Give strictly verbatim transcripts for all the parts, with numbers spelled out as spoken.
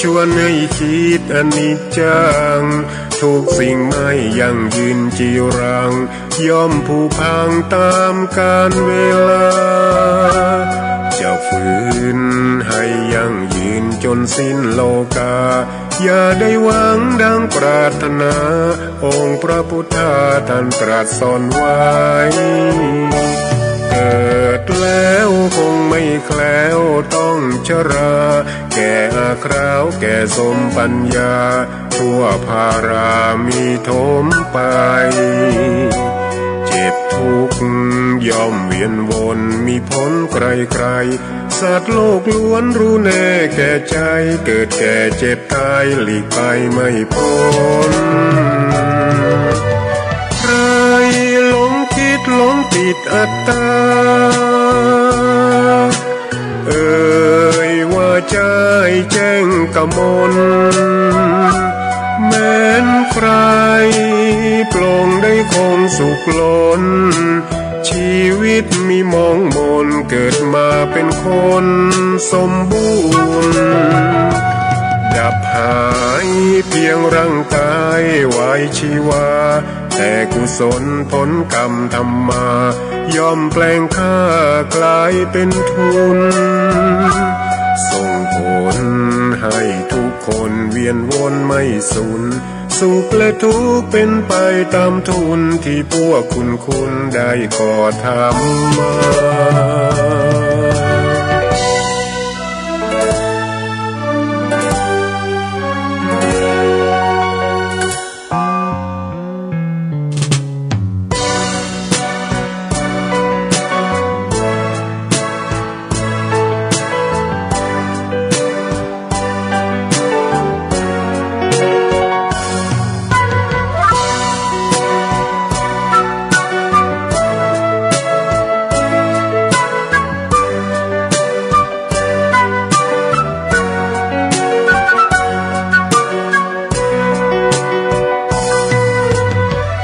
ชวนให้คิดอนิจจัง ทุกสิ่งไม่ยั่งยืนจีรัง ย่อมผุพังตามกาลเวลา จะฝืนให้ยั่งยืนจนสิ้นโลกา อย่าได้หวังดังปรารถนา องค์พระพุทธาท่านตรัสสอนไว้ เกิดแล้วคงไม่แคล้วต้องชรา แก่อาคราวแก่สมปัญญา ทั่วพารามีโถมไป เจ็บทุกข์ย่อมเวียนวนมีผลไกลๆ สัตว์โลกล้วนรู้แน่แก่ใจ เกิดแก่เจ็บตายหลีกไปไม่พ้น ใครหลงคิดหลงติดอัตตา เอ่ยว่าใจแจ้งกมล แม้นใครปลงได้คงสุขล้น ชีวิตมีมองมน เกิดมาเป็นคนสมบูรณ์ ดับหายเพียงร่างกายไว้ชีวา แต่กุศลผลกรรมทำมา ย่อมแปลงค่ากลายเป็นทุน ส่งผลให้ทุกคนเวียนวนไม่สูญ สุขและทุกข์เป็นไปตามทุน ที่พวกคุณคุณได้ก่อทำมา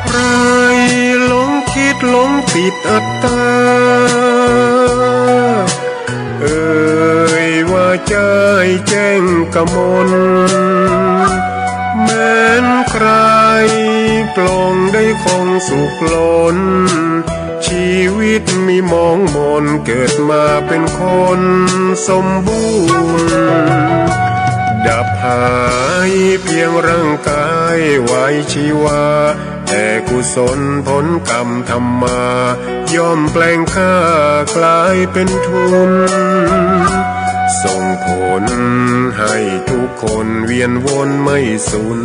ใครหลงคิดหลงติดอัตตา เอ่ยว่าใจแจ้งกมล แม้นใครปลงได้คงสุขล้น ชีวิตมีมองมน เกิดมาเป็นคนสมบูรณ์ ดับหายเพียงร่างกายไว้ชีวา แต่กุศลผลกรรมทำมา ย่อมแปลงค่ากลายเป็นทุน ส่งผลให้ทุกคนเวียนวนไม่สูญ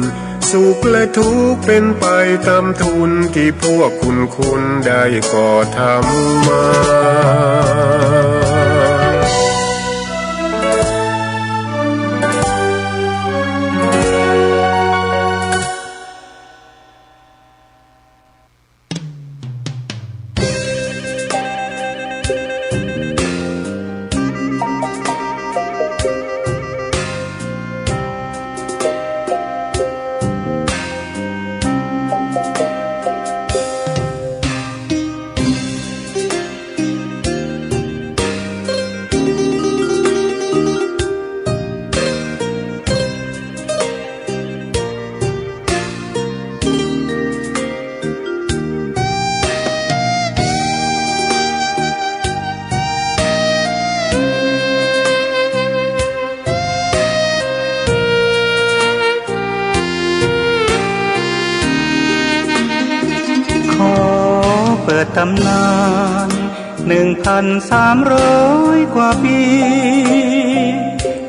สุขและทุกข์เป็นไปตามทุน ที่พวกคุณคุณได้ก่อทำมา ขอเปิดตำนาน หนึ่งพันสามร้อยกว่าปี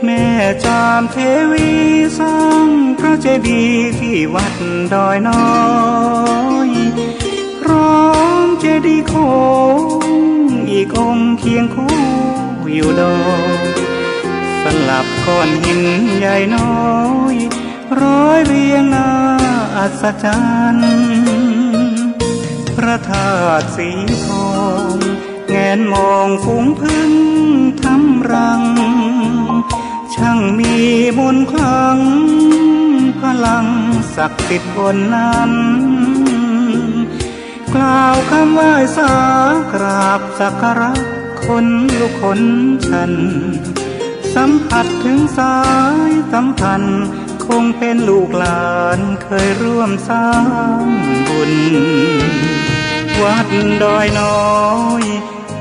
แม่จามเทวีสร้างพระเจดีย์ที่วัดดอยน้อย พร้อมเจดีย์โค้งอีกองค์เคียงคู่อยู่ดอย สลับก้อนหินใหญ่น้อย ร้อยเรียงน่าอัศจรรย์ พระธาตุสีทอง แงนมองฝูงผึ้งทำรัง ช่างมีมนต์ขลัง พลังศักดิ์สิทธิ์บนนั้น กล่าวคำไหว้สากราบสักการะ ขนลุกขนชัน สัมผัสถึงสายสัมพันธ์ คงเป็นลูกหลานเคยร่วมสร้างบุญ วัดดอยน้อย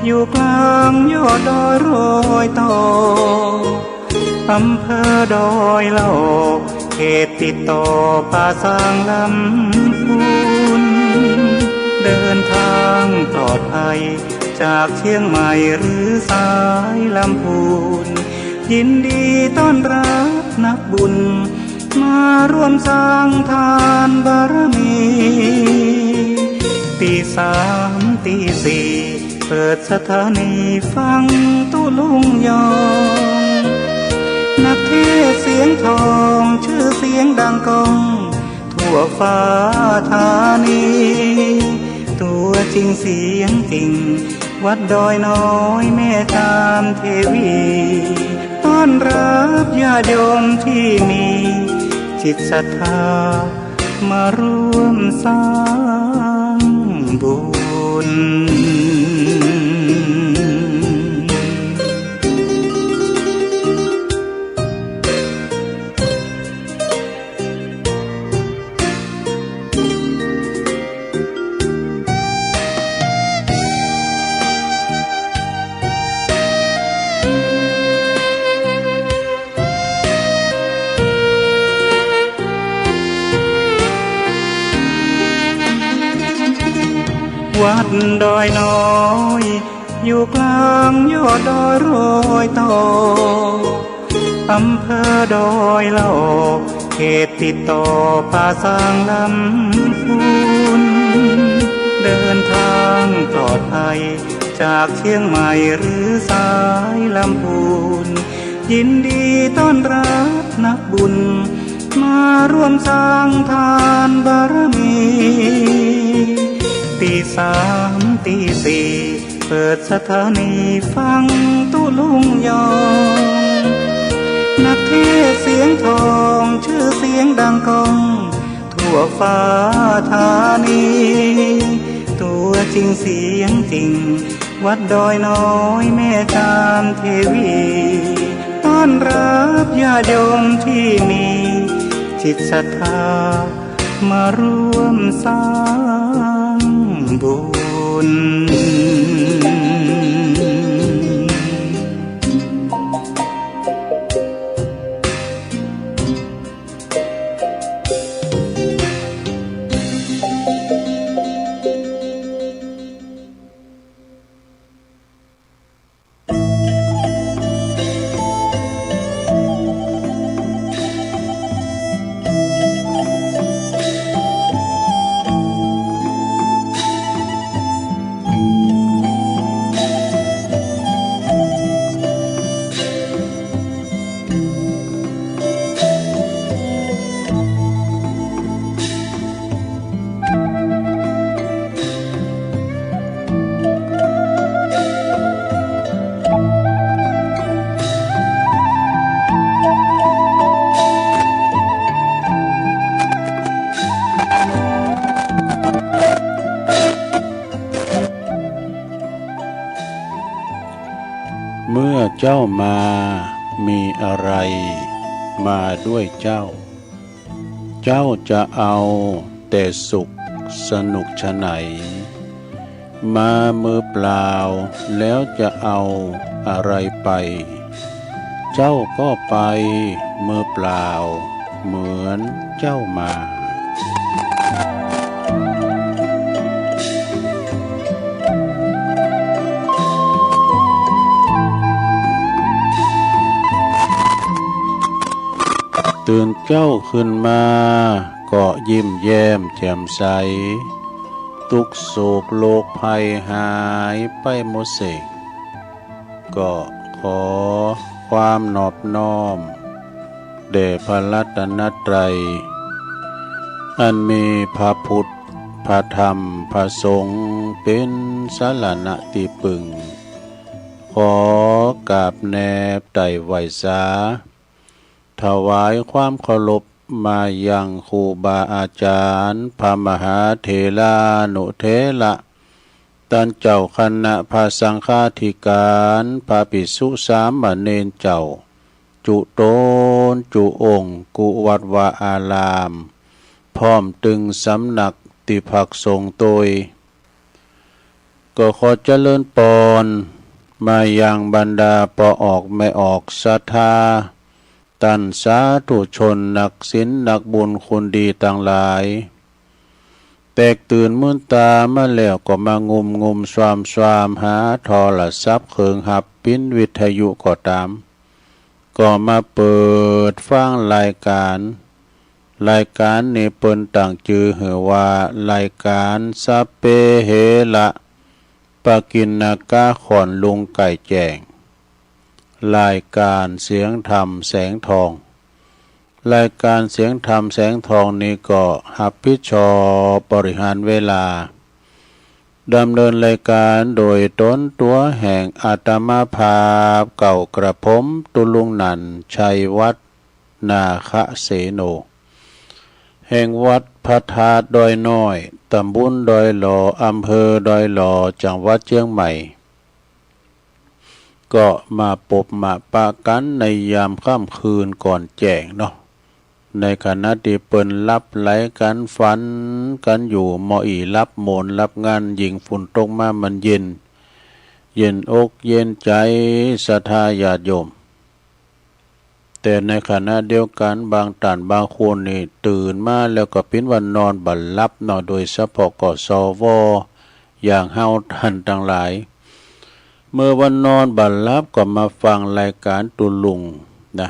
อยู่กลางยอดดอยรอยต่อ อำเภอดอยหลอก เขตติดต่อป่าซางลำพูน เดินทางปลอดภัย จากเชียงใหม่หรือสายลำพูน ยินดีต้อนรับนักบุญ มาร่วมสร้างทานบารมี ตีสามตีสี่ เปิดสถานีฟังตุ๊ลุงยอง นักเทศน์เสียงทอง ชื่อเสียงดังก้อง ทั่วฟ้าธานี ตัวจริงเสียงจริง วัดดอยน้อยแม่จามเทวี ต้อนรับญาติโยมที่มีจิตศรัทธา มาร่วมสร้างบุญ วัดดอยน้อย อยู่กลางยอดดอยรอยต่อ อำเภอดอยหลอก เขตติดต่อป่าซางลำพูน เดินทางปลอดภัย จากเชียงใหม่หรือสายลำพูน ยินดีต้อนรับนักบุญ มาร่วมสร้างทานบารมี ตีสามตีสี่ เปิดสถานีฟังตุ๊ลุงยอง นักเทศน์เสียงทอง ชื่อเสียงดังก้อง ทั่วฟ้าธานี ตัวจริงเสียงจริง วัดดอยน้อยแม่จามเทวี ต้อนรับญาติโยมที่มีจิตศรัทธา มาร่วมสร้างบุญ เมื่อเจ้ามา มีอะไรมาด้วยเจ้า เจ้าจะเอาแต่สุขสนุกฉะไหน มามือเปล่าแล้วจะเอาอะไรไป เจ้าก็ไปมือเปล่าเหมือนเจ้ามา ตื่นเจ้าขึ้นมาก็ยิ้มแย้มแจ่มใส ทุกข์โศกโรคภัยหายไปหมดสิ้น ก็ขอความนอบน้อมแด่พระรัตนตรัย อันมีพระพุทธ พระธรรม พระสงฆ์เป็นสรณะที่พึ่ง ขอกราบแนบไตร่ไหว้สา ถวายความเคารพมายังครูบาอาจารย์ พระมหาเถรานุเถระ ต้านเจ้าคณะพระสังฆาธิการ พระภิกษุสามเณรเจ้า จุโตนจุองค์ กุวัดวาอาราม พร้อมตึงสำนักตี้พักสงฆ์โตย ก็ขอเจริญปอนมายังบรรดาป้อออกแม่ออกศรัทธา ต้านสาธุชนนักศีลนักบุญคุณดีตังหลาย แตกตื่นมื้นต๋ามาแล้วก็มางุมงุมซวามซวามหาโทรศัพท์เครื่องฮับปิ้นวิทยุก็ต๋าม ก็มาเปิดฟังรายก๋าน รายก๋านนี้เปิ้นตั้งจื้อหื้อว่ารายก๋านสัพเพเหระ ปกิณณกะ ขอนลุงไก่แจ้ง รายก๋านเสียงธรรมแสงทอง รายก๋านเสียงธรรมแสงทองนี้ก็ฮับผิดชอบบริหารเวลา ดำเนินรายก๋านโดยตนตั๋วแห่งอาตมาภาพเก่ากระผม ตุ๊ลุงนันท์ ชัยวัฒน์ นาคเสโน แห่งวัดพระธาตุดอยน้อย ตำบลดอยหล่อ อำเภอดอยหล่อ จังหวัดเชียงใหม่ ก็มาปบมาปะกั๋นในยามค่ำคืนก่อนแจ้งเนาะ ในขณะตี้เปิ้นหลับไหลกั๋นฝันกั๋นอยู่ หม้ออี้หลับโหมนหลับงัน ยิ่งฝนตกมามันเย็น เย็นอกเย็นใจ๋ศรัทธาญาติโยม แต่ในขณะเดียวกั๋นบางต้านบางคนนี่ตื่นมาแล้วก็ปิ้นว่านอนบ่หลับเนาะ โดยเฉพาะก็ สว อย่างเฮาต้านตังหลาย เมื่อว่านอนบ่หลับก็มาฟังรายก๋านตุ๊ลุงนะ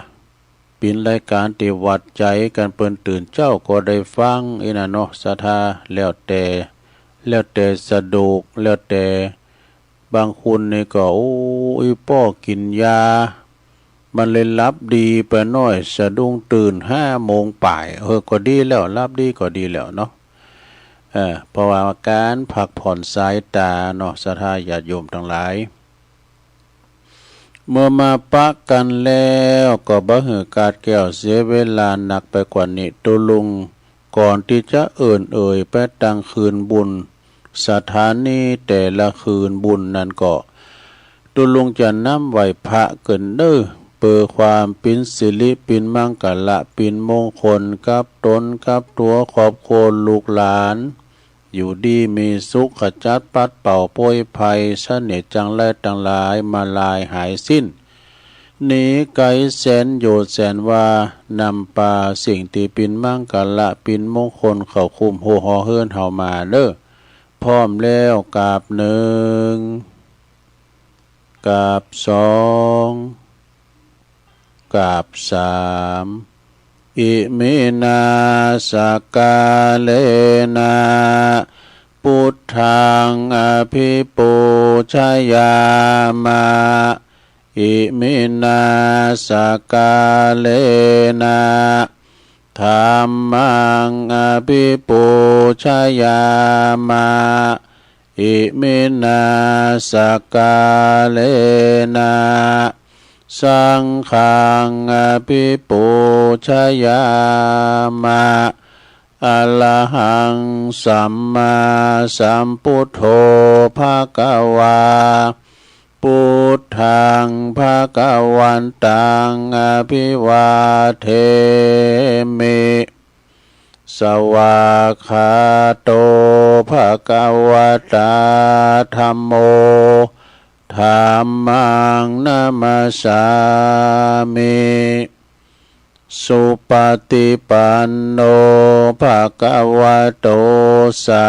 ปิ้นรายก๋านตี้หวัดใจ๋กั๋น เปิ้นตื่นเจ๊าก็ได้ฟังอี้นะเนาะศรัทธา แล้วแต่ แล้วแต่สะดวก แล้วแต่ บางคนนี่ก็ โอ้ อีป้อกิ๋นยา มันเลยหลับดีไปหน้อย สะดุ้งตื่นห้าโมงป๋าย เออ ก็ดีแล้ว หลับดีก็ดีแล้วเนาะ เออ เพราะว่าก๋านพักผ่อนสายต๋าเนาะ ศรัทธาญาติโยมตังหลาย เมื่อมาปะกั๋นแล้วก็บ่หื้อขาดแคลนเสียเวลานักไปกว่านี้ ตุ๊ลุง ก่อนตี้จะเอิ้นเอ่ยไปตังคืนบุญ สถานีแต่ละคืนบุญนั้นก็ ตุ๊ลุงจะนำไหว้พระเกินเน้อ เปื้อความปิ้นสิริปิ้นมังคละปิ้นมงคลกับตนกับตั๋วครอบครัวลูกหลาน อยู่ดีมีสุข ขจัดปัดเป่าป่วยภัย เสน่ห์จังไรตังหลายมาลายหายสิ้น หนีไกลแสนโยชน์แสนวา นำปาสิ่งตี้ปิ้นมังคละปิ้นมงคลเข้าคุ้มฮู้หอเฮือนเฮามาเน้อ พร้อมแล้วกราบหนึ่ง กราบสอง กราบสาม อิมินา สักกาเลนะ พุทธัง อภิปูชยามะ อิมินา สักกาเลนะ ธัมมัง อภิปูชยามะ อิมินา สักกาเลนะ สังฆัง อภิปูชยามะ อะระหัง สัมมาสัมพุทโธ ภะคะวา พุทธัง ภะคะวันตัง อะภิวาเทมิ สวากขาโต ภะคะวะตา ธัมโม ธัมมัง นะมัสสามิ สุปะฏิปันโน ภะคะวะโต สา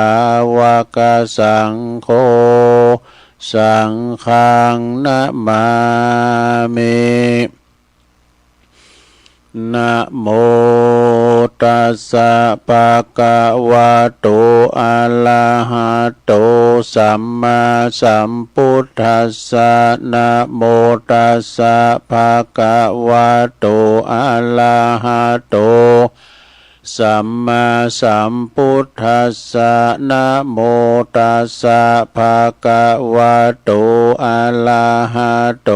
วะกะสังโฆ สังฆัง นะมามิ นะโมตัสสะ ภะคะวะโต อะระหะโต สัมมาสัมพุทธัสสะ นะโมตัสสะ ภะคะวะโต อะระหะโต สัมมาสัมพุทธัสสะ นะโมตัสสะ ภะคะวะโต อะระหะโต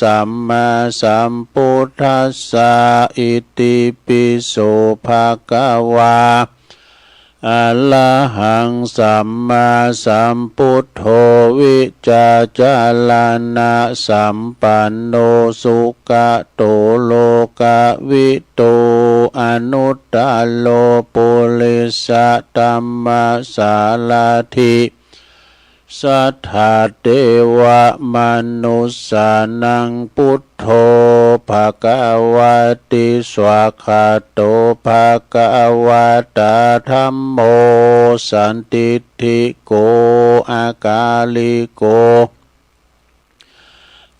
สัมมาสัมพุทธัสสะ อิติปิโส ภะคะวา อะระหังสัมมาสัมพุทโธ วิชชาจารณะสัมปันโน สุขะโตโลกวิทู อนุตตโร ปุริสะธัมมสาราธิ สัทธาเทวมนุสสานัง พุทโธ ภะคะวะติ สวากขาโต ภะคะวะตา ธัมโม สันทิฏฐิโก อะกาลิโก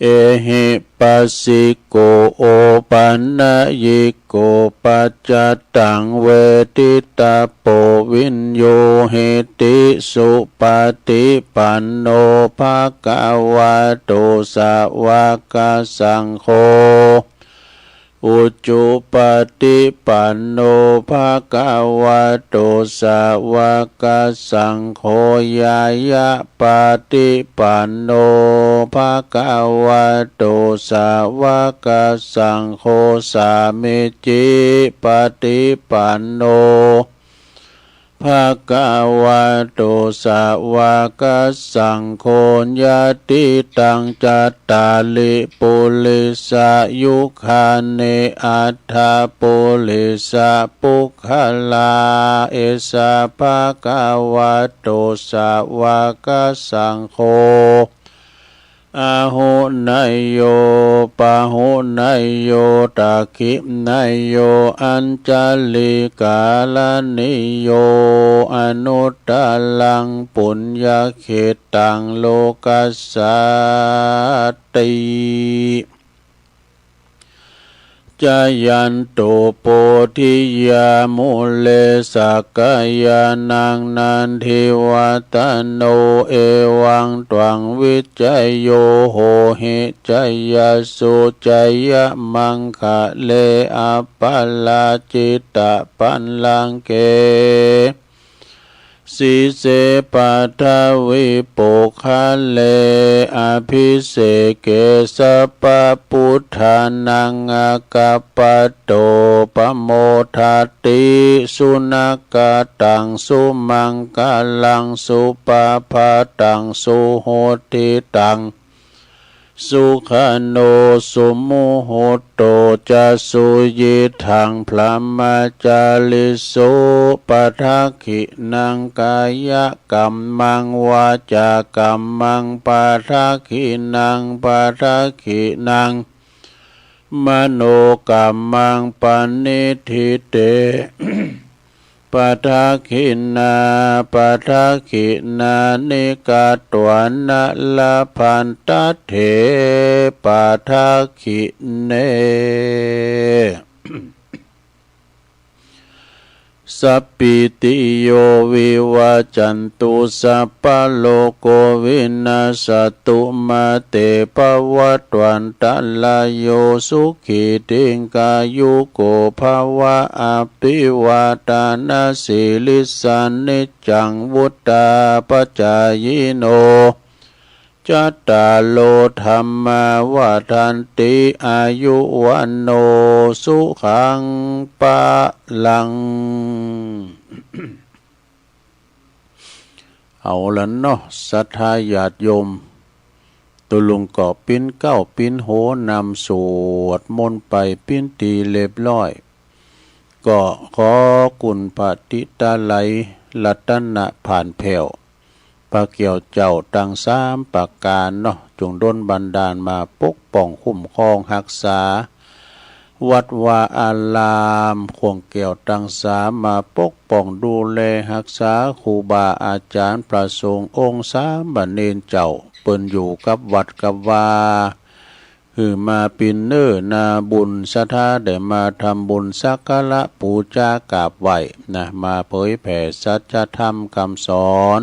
เอหิปัสสิโก โอปันญิโก ปัจจตังเวทิตาโป วิญญูหิติ สุปฏิปันโน ภะคะวะโต สาวกสังโฆ อุจุปฏิปันโน ภะคะวะโต สาวกสังโฆ ญาณปฏิปันโน ภะคะวะโต สาวกสังโฆ สามีจิปฏิปันโน ภะคะวะโต สาวกสังโฆ ยะติตัง จัตตาริ ปุริสายุคานิ อัฏฐะ ปุริสะปุคคลา เอสะ ภะคะวะโต สาวกสังโฆ อาหุเนยโย ปาหุเนยโย ทักขิเนยโย อัญชลีกรณีโย อนุตตรัง ปุญญเขตตัง โลกัสสาติ จายันโต โพธิยามูเล สักกายานัง นันทิวัตโต เอวังตวัง วิจโย โหหิ จยสสุ จยมังคะเล อัปปะราจิตะปัลลังเก สีเส ปัทวี ปุคคะเล อภิเสเก สัพพะพุทธานัง อากัปปะโต ปะโมทะติ สุนักขะตัง สุมังคะลัง สุปะพะตัง สุหุตติตัง สุขะโน สุมุหุตโต จะสุยิทัง พรหมจาริสุ ปะทักขินัง กายะกัมมัง วาจากัมมัง ปะทักขินัง ปะทักขินัง มโนกัมมัง ปะณิฏฐิเต ปะทักขิณา ปะทักขิณานิ กัตวานะ ละพันตะเถ ปะทักขิเณ สัพพีติโย วิวัจจันตุ สัพพะโรโค วินัสสะตุ มาเต ภะวัตวันตะราโย สุขี ทีฆายุโก ภะวะ อะภิวาทะนะสีลิสสะ นิจจัง วุฑฒาปะจายิโน จัตตาโร ธัมมา วัฑฒันติ อายุ วัณโณ สุขัง พะลัง เอาละเนาะ ศรัทธาญาติโยม ตุลุงก็ปิ้นเก๊าปิ้นโฮนำสวดมนต์ไปปิ้นตี้เรียบร้อย ก็ขอคุณพระติตะไลยรัตนะผ่านแผ้ว พระแก้วเจ้าตังสามประก๋านเนาะ จงดลบันดาลมาปกป้องคุ้มครองฮักษา วัดวาอาราม ข่วงแก้วตังสามมาปกป้องดูแลฮักษาครูบาอาจ๋ารย์พระสงฆ์องค์สามเณรเจ้า เปิ้นอยู่กับวัดกับวา หื้อมาปิ้นเน้อนาบุญศรัทธาได้มาทำบุญสักการะปู๋จากราบไหว้นะ มาเผยแผ่สัจธรรมคำสอน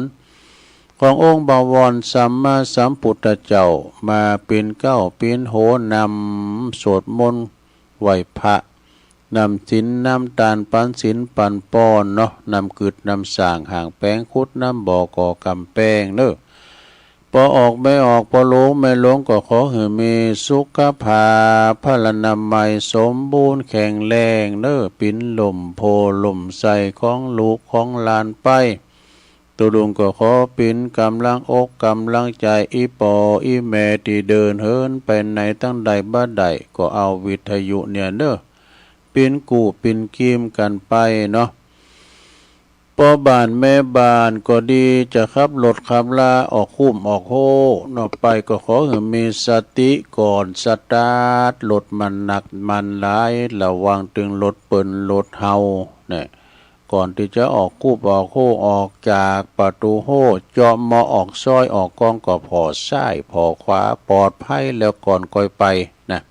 ขององค์บวรสัมมาสัมพุทธเจ้า มาปิ้นเก๊าปิ้นโฮนำสวดมนต์ไหว้พระ นำศีลนำตานปันศีลปันปอนเนาะ นำกึ๊ดนำสร้างห้างแป๋งขุดนำบ่อก่อกำแปงเน้อ ปอออกแม่ออก ปอหลวงแม่หลวง ก็ขอหื้อมีสุขภาพพลานามัยสมบูรณ์แข็งแรงเนอ ปิ๋นล่มโพธิ์ล่มไทรของลูกของหลานไป ตุ๊ลุงก็ขอปิ๋นก๋ำลังอกก๋ำลังใจ๋ อี่ปออี่แม่ตี้เดินเหินไปไหนตังใดบ่ได้ ก็เอาวิทยุเนี่ยเนอ ปิ๋นกู้ปิ๋นกีมกั๋นไปเนาะ ปอบ้านแม่บ้านก็ดี จะขับรถขับลาออกคุ้มออกโฮเนาะไป ก็ขอหื้อมีสติก่อนสตาร์ทรถ มันหนักมันหลาย ระวังตึงรถเปิ้นรถเฮาเนี่ย ก่อนตี้จะออกคุ้มออกโฮ ออกจากประตู๋โฮ เจาะเมาะออกซอยออกกอง ก็ผ่อซ้ายผ่อขวาปลอดภัยแล้วก่อนก่อยไปนะ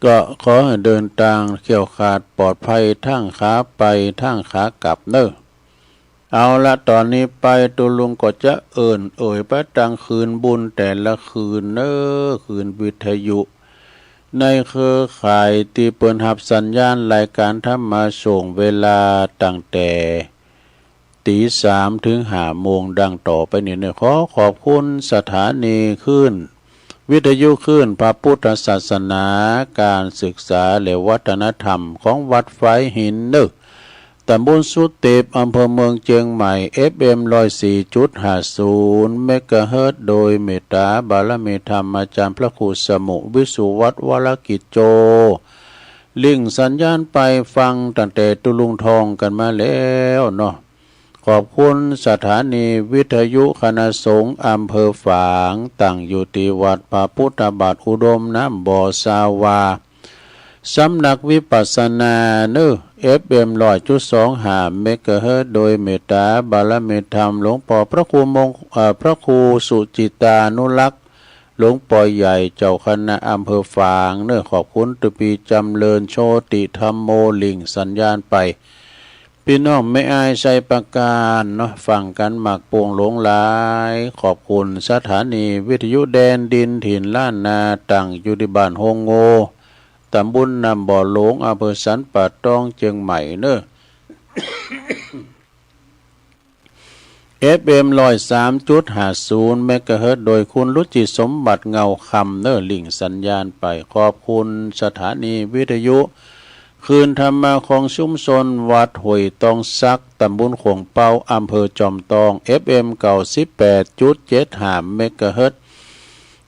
ก็ขอหื้อเดินตางแคล้วคลาดปลอดภัยทั้งขาไปทั้งขากลับเนอ เอาละ ต๋อนนี้ไปตุ๊ลุงก็จะเอิ้นเอ่ยไปตังคืนบุญแต่ละคืนเนอ คืนวิทยุ ในเครือข่ายตี้เปิ้นฮับสัญญาณรายก๋านธรรมะส่งเวลาตั้งแต่ ตี๋สามเถิงห้าโมงดังต่อไปนี้เนอ ขอขอบคุณสถานีคลื่น วิทยุคลื่นพระพุทธศาสนา การศึกษาและวัฒนธรรมของวัดฝายหินเนอ ตำบลสุเต็บ อำเภอเมืองเจียงใหม่ เอฟเอ็ม ร้อยสี่จุดห้าศูนย์ เมกะเฮิรตซ์ โดยเมตตาบารมีธรรมอาจารย์พระครูสมุห์ วิสุวัฒน์ วรกิจโจ ริ่งสัญญาณไปฟังตั้งแต่ตุ๊ลุงทองกั๋นมาแล้วเนาะ ขอบคุณสถานีวิทยุคณะสงฆ์อำเภอฝาง ตั้งอยู่ตี้วัดพระพุทธบาทอุดมน้ำบ่อซาวา สำนักวิปัสสนาเนอ เอฟเอ็ม ร้อยจุดสองห้า เมกะเฮิรตซ์ โดยเมตตาบารมีธรรมหลวงปอพระครูมง เอ่อ พระครูสุจิตานุรักษ์ หลวงปอใหญ่เจ้าคณะอำเภอฝางเนอ ขอบคุณตุ๊ปี๋จำเริญโชติธัมโม ริ่งสัญญาณไป ปี้น้องแม่อ้ายไชยประการเนาะ ฟังกั๋นมากโป่งหลวงหลาย ขอบคุณสถานีวิทยุแดนดินถิ่นล้านนา ตั้งอยู่ตี้บ้านโฮงโง่ ตำบลน้ำบ่อหลวง อำเภอสันป่าตอง เจียงใหม่เนอ เอฟเอ็ม ร้อยสามจุดห้าศูนย์ เมกะเฮิรตซ์ โดยคุณรุจิสมบัติเงาคำเนอ ริ่งสัญญาณไป ขอบคุณสถานีวิทยุคลื่นธรรมะของชุมชนวัดห้วยตองสัก ตำบลขวงเปา อำเภอจอมตอง เอฟเอ็ม เก้าสิบแปดจุดเจ็ดห้า เมกะเฮิรตซ์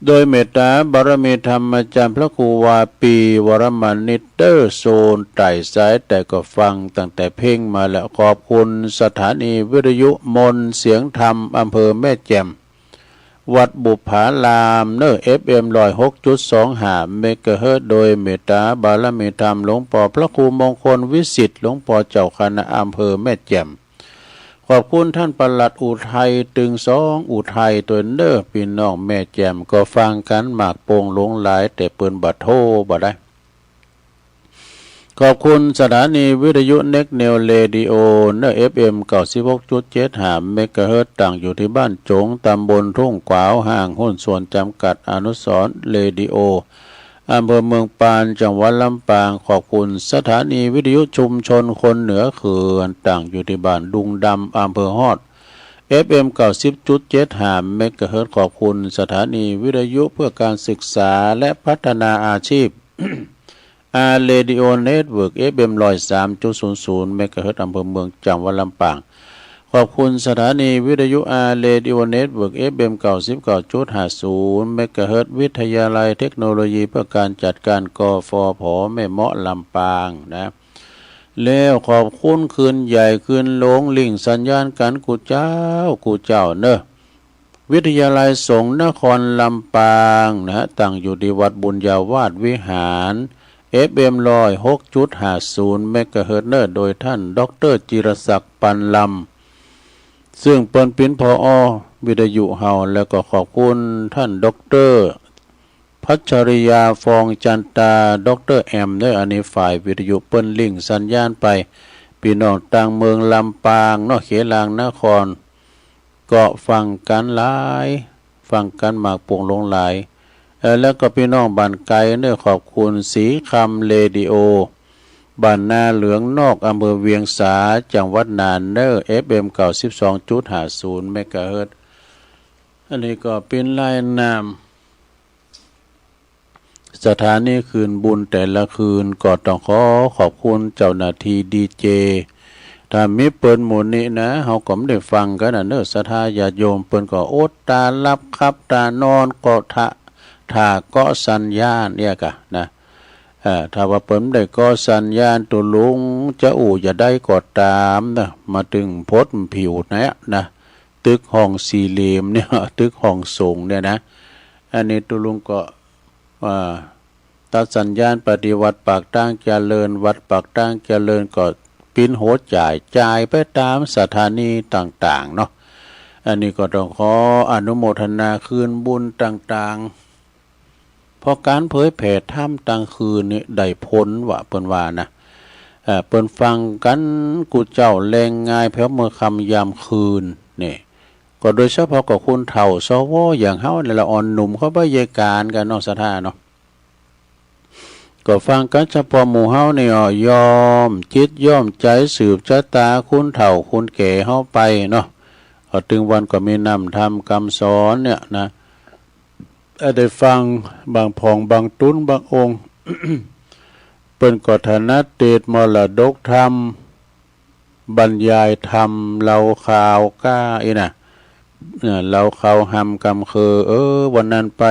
โดยเมตตาบารมีธรรมอาจารย์พระครูวาปี วรมณิตเตอร์ โซนใต้สายใต้ก็ฟังตั้งแต่เพ็งมาแล้ว ขอบคุณสถานีวิทยุมนต์เสียงธรรม อำเภอแม่แจ่ม วัดบุปผารามเนอ เอฟเอ็ม ร้อยหกจุดสองห้า เมกะเฮิรตซ์ โดยเมตตาบารมีธรรมหลวงปอพระครูมงคลวิสิทธิ์ หลวงปอเจ้าคณะอำเภอแม่แจ่ม ขอบคุณต้านปลัดอุทัย ตึงสองอุทัยตวยเนอ ปี้น้องแม่แจ่มก็ฟังกั๋นมากโป่งหลวงหลาย แต่เปิ้นบ่โทรบ่ได้ ขอบคุณสถานีวิทยุเน็กเนวเรดิโอเนอ เอฟเอ็ม เก้าสิบหกจุดเจ็ดห้า เมกะเฮิรตซ์ ตั้งอยู่ตี้บ้านจง ตำบลทุ่งขวาว ห้างหุ้นส่วนจำกัดอนุสรณ์เรดิโอ อำเภอเมืองปาน จังหวัดลำปาง ขอบคุณสถานีวิทยุชุมชนคนเหนือเขื่อน ตั้งอยู่ตี้บ้านดุงดำ อำเภอฮอด เอฟเอ็ม เก้าสิบจุดเจ็ดห้า เมกะเฮิรตซ์ ขอบคุณสถานีวิทยุเพื่อการศึกษาและพัฒนาอาชีพ อาร์ เรดิโอ เน็ตเวิร์ก เอฟเอ็ม ร้อยสามจุดศูนย์ศูนย์ เมกะเฮิรตซ์ อำเภอเมือง จังหวัดลำปาง ขอบคุณสถานีวิทยุ อาร์ เรดิโอ เน็ตเวิร์ก เอฟเอ็ม เก้าสิบเก้าจุดห้าศูนย์ เมกะเฮิรตซ์ วิทยาลัยเทคโนโลยีเพื่อการจัดการ กฟผ แม่เมาะ ลำปางนะ แล้วขอบคุณคลื่นใหญ่คลื่นหลวงริ่งสัญญาณกั๋นกู้เจ้ากู้เจ้าเนอ วิทยาลัยสงฆ์นครลำปางนะฮะ ตั้งอยู่ตี้วัดบุญญาวาสวิหาร เอฟเอ็ม ร้อยหกจุดห้าศูนย์ เมกะเฮิรตซ์เนอ โดยต้านด็อกเตอร์จิรศักดิ์ ปันลำ ซึ่งเปิ้นเป๋น ผอ วิทยุเฮา แล้วก็ขอบคุณต้านด็อกเตอร์ พัชริยา ฟองจันตา ด็อกเตอร์แอมเนอ อันนี้ฝ่ายวิทยุเปิ้นริ่งสัญญาณไป ปี้น้องต่างเมืองลำปางเนาะ เขตหลางนคร ก็ฟังกั๋นหลาย ฟังกั๋นมากโป่งหลวงหลาย เอ่อ แล้วก็ปี้น้องบ้านไกลเนอ ขอบคุณสีคำเรดิโอ บ้านนาเหลืองนอก อำเภอเวียงสา จังหวัดน่านเนอ เอฟเอ็ม เก้าสิบสองจุดห้าศูนย์ เมกะเฮิรตซ์ อันนี้ก็เป็นรายนามสถานีคืนบุญแต่ละคืน ก็ต้องขอขอบคุณเจ้าหน้าที่ดีเจ ถ้ามีเปิ้นหมู่นี้นะ เฮาก็บ่ได้ฟังกั๋นนะเนอะ ศรัทธาญาติโยม เปิ้นก็อดต๋าหลับขับต๋านอน ก็ถ้า ถ้าเกาะสัญญาณเนี่ยกะนะ เอ่อ ถ้าว่าเปิ้นบ่ได้เกาะสัญญาณ ตุ๊ลุงจะอู้จะได้ก็ต๋ามนะ มาตึงพดผิวเนี่ยนะ ตึกห้องสี่เหลี่ยมเนี่ย ตึกห้องสูงเนี่ยนะ อันนี้ตุ๊ลุงก็ อ่า ตัดสัญญาณไปตี้วัดปากตางเจริญ วัดปากตางเจริญก็ปิ้นหัวจ่าย จ่ายไปต๋ามสถานีต่างๆ เนาะ อันนี้ก็ต้องขออนุโมทนาคืนบุญต่างๆ เพราะก๋านเผยแผ่ธรรมตางคืนนี่ได้ผลว่า เปิ้นว่านะ เอ่อ เปิ้นฟังกั๋นกู้เจ้าแลงงายแผวเมื่อค่ำยามคืนนี่ ก็โดยเฉพาะก็คนเฒ่า สว อย่างเฮานี่ละ อ่อนหนุ่มเขาบ่ใหญ่ก๋านกั๋นเนาะ ศรัทธาเนาะ ก็ฟังกั๋นเฉพาะหมู่เฮานี่อ้อ ย้อมจิตย้อมใจ๋สืบชะตาคนเฒ่าคนแก่เฮาไปเนาะ ก็ตึงวันก็มีน้ำธรรมกำสอนเนี่ยนะ เอ่อ ได้ฟังบางพ่องบางตุ๊นบางองค์ เปิ้นก็ถนัดเตสน์มรดกธรรม บรรยายธรรม เล่าข่าวก้าอี้นะ เอ่อ เล่าข่าวหำกำคือ เออ วันนั้นไป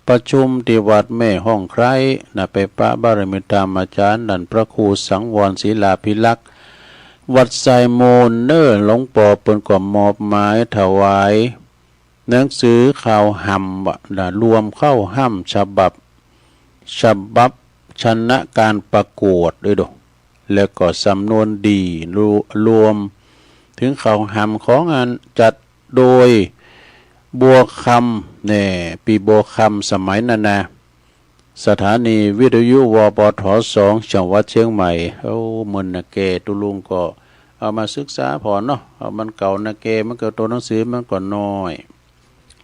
ประชุมตี้วัดแม่ฮ่องไคร้นะ ไปปะบารมีธรรมอาจ๋ารย์นั่น พระครูสังวรศิลาภิรักษ์ วัดไซโมนเนอ หลวงป้อเปิ้นก็มอบหมายถวาย หนังสือข่าวหำวะนะ รวมเข้าฮ่ำฉบับ ฉบับชนะการประกวดด้วยดู แล้วก็สำนวนดี รว- รวมถึงข่าวหำของอันจัดโดยบัวคำ แน่ ปีบัวคำสมัยนั้นนะ สถานีวิทยุ วปท สอง จังหวัดเชียงใหม่ โอ้ เมินนะแก ตุ๊ลุงก็เอามาศึกษาผ่อนเนาะ เอามันเก่านะแก มันก็ตัวหนังสือมันก็น้อย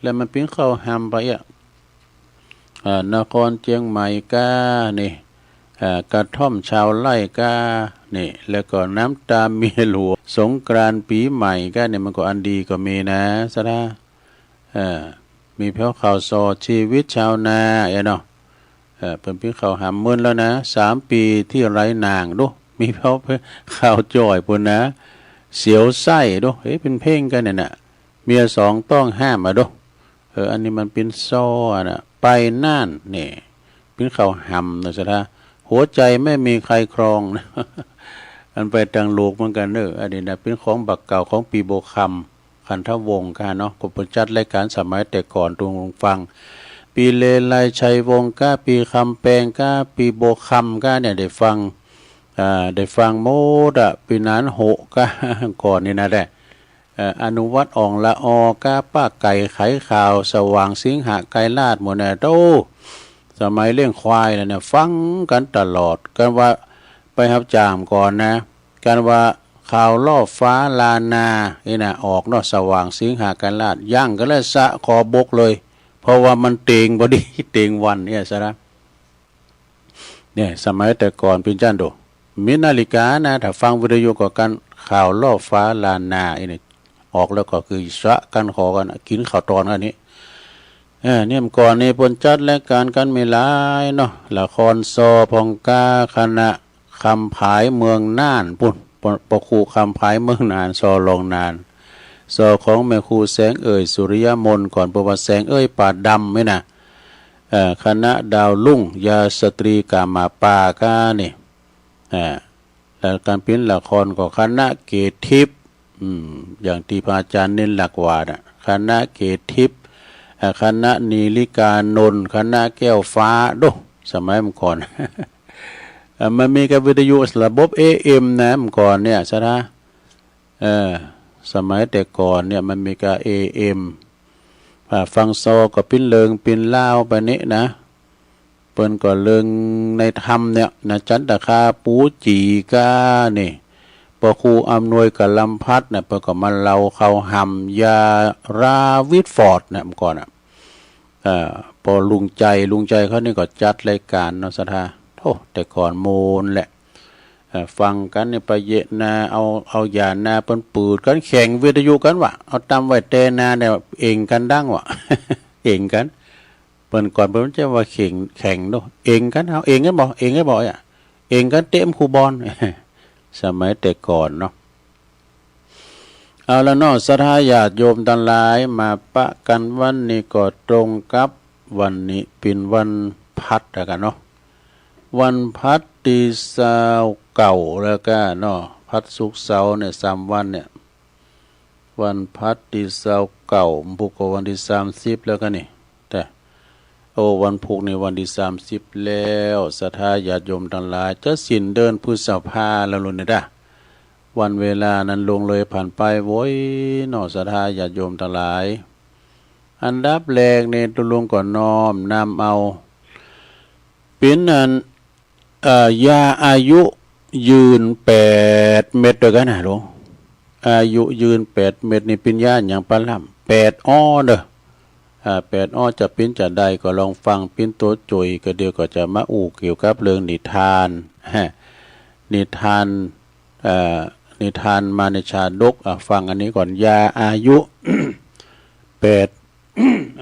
แล้วมันปิ้นข่าวหำไปอะ อ่า นครเชียงใหม่ก้านี่ อ่า กระท่อมชาวไร่ก้านี่ แล้วก็น้ำตาเมียหลวง สงกรานต์ปีใหม่ก้านี่ มันก็อันดีก็มีนะ ศรัทธา เอ่อ มีแผวข่าวสอดชีวิตชาวนา เอ้ยเนาะ เอ่อ เปิ้นปิ้นข่าวหำเมินแล้วนะ สามปีที่ไร้นาง ดู มีแผวข่าวจ้อยปู้นนะ เสียวไส้ ดู เอ๊ะ เป๋นเพลงก้าเนี่ยนะ เมียสองต้องห้ามอะ ดู เออ อันนี้มันปิ้นซออะนะ ไปน่านนี่ ปิ้นข่าวหำนะ ศรัทธา หัวใจไม่มีใครครอง อันไปตางโลกเหมือนกั๋นเนอะ อันนี้นะ ปิ้นของบักเก่าของปีบัวคำ ขันธวงศ์ก้าเนาะ ก็เปิ้นจัดรายการสมัยแต่ก่อน ตุ๊ลุงฟัง ปีเลไลชัยวงศ์ก้า ปีคำแปงก้า ปีบัวคำก้าเนี่ย ได้ฟัง อ่า ได้ฟังหมดอะ ปีหนานหกก้า ก่อนนี่นะแหละ เอ่อ อนุวัฒน์ อ่องละออ ก้า ป้าไก่ไขข่าว สว่าง สิงหะ ไกรราช หมู่เนี่ย โอ้ สมัยเลี้ยงควายแล้วเนี่ย ฟังกั๋นตลอด กั๋นว่าไปฮับจ้างก่อนนะ กั๋นว่าข่าวลอดฟ้าล้านนา นี่นะ ออกเนาะ สว่าง สิงหะ ไกรราช ยังก็เลยสะคอบกเลย เพราะว่ามันเต็งพอดี เต็งวันเนี่ย ศรัทธา เนี่ย สมัยแต่ก่อนปิ้นจั้นดู มีนาฬิกานะ ถ้าฟังวิทยุก็กั๋นข่าวลอดฟ้าล้านนา อันนี้ออกแล้วก็คือสะกั๋นคอกั๋น กิ๋นข้าวตอนกั๋นนี่ เออ เนี่ย เมื่อก่อนนี่เปิ้นจัดรายการกั๋นมีหลายเนาะ ละครซอพ่องก้า คณะคำผายเมืองน่านปู้น ป- ปอครูคำผายเมืองน่าน ซอหลวงน่าน ซอของแม่ครูแสงเอ่ย สุริยมน ก่อนเปิ้นว่าแสงเอ่ยป่าดำนี่นะ เอ่อ คณะดาวรุ่ง ยาสตรีกามาปาก้านี่ อ่า แล้วก๋านปิ้นละครก็คณะเกตทิพย์ อืม อย่างตี้พระอาจ๋ารย์เน้นหลักว่าน่ะ คณะเกตทิพย์ อ่า คณะนีลิกานนท์ คณะแก้วฟ้า ดู สมัยเมื่อก่อน อ่า มันมีกับวิทยุระบบ เอเอ็ม นะ เมื่อก่อนเนี่ย ศรัทธา เออ สมัยแต่ก่อนเนี่ยมันมีกับ เอเอ็ม อ่า ฟังซอก็ปิ้นเริงปิ้นลาวไปนี่นะ เปิ้นก็เริงในธรรมเนี่ยนะ จันตคาปู๋จี๋ก้านี่ ปอครูอำนวยกะลำพัดเนี่ย เปิ้นก็มาเล่าข่าวหำ ยาราวิดฟอร์ดเนี่ย เมื่อก่อนอะ เอ่อ ปอลุงใจ ลุงใจเขานี่ก็จัดรายการเนาะ ศรัทธา โธ่ แต่ก่อนโมนแหละ เอ่ ฟังกั๋นเนี่ย ไปเยะนา เอา เอายานาเปิ้นปืดกั๋น แข่งวิทยุกั๋นวะ เอาตำไว้แต่นาเนี่ย เอ็งกั๋นดังวะ เอ็งกั๋น เปิ้นก่อนเปิ้นจะว่าแข่ง แข่งเนาะ เอ็งกั๋น เอาเอ็งกั๋นบ่ เอ็งกั๋นบ่ อ่ะ เอ็งกั๋นเตะคู่บอล สมัยแต่ก่อนเนาะ เอาละเนาะ ศรัทธาญาติโยมตังหลาย มาปะกั๋นวันนี้ก็ตรงกับวันนี้เป๋นวันพฤหัสแล้วกั๋นเนาะ วันพฤหัสตี้ซาวเก้าแล้วกั๋นเนาะ พฤหัส ศุกร์ เสาร์เนี่ย สามวันเนี่ย วันพฤหัสตี้ซาวเก้า พุธก็วันตี้สามสิบแล้วกั๋นนี่ แต่ โอ้ วันพุธนี่วันตี้สามสิบแล้ว ศรัทธาญาติโยมตังหลาย จะสิ้นเดือนพฤษภาแล้วลุนเนี่ยดา วันเวลานั้นล่วงเลยผ่านไปโว้ยเนาะ ศรัทธาญาติโยมตังหลาย อันดับแรกนี่ตุ๊ลุงก็น้อมนำเอา เป๋นอัน เอ่อ ยาอายุยืนแปดเม็ดด้วยกั๋นนะลุง อายุยืนแปดเม็ดนี่เป๋นยาหยังปะล่ำ แปดอ้อเด้อ อ่า แปดอ้อจะเป๋นจะใดก็ลองฟังเป๋นตั๋วจ่วย ก็เดี๋ยวก็จะมาอู้เกี่ยวกับเรื่องนิทาน ฮะ นิทาน เอ่อ นิทานมารในชาดก อ่ะ ฟังอันนี้ก่อน ยาอายุ แปด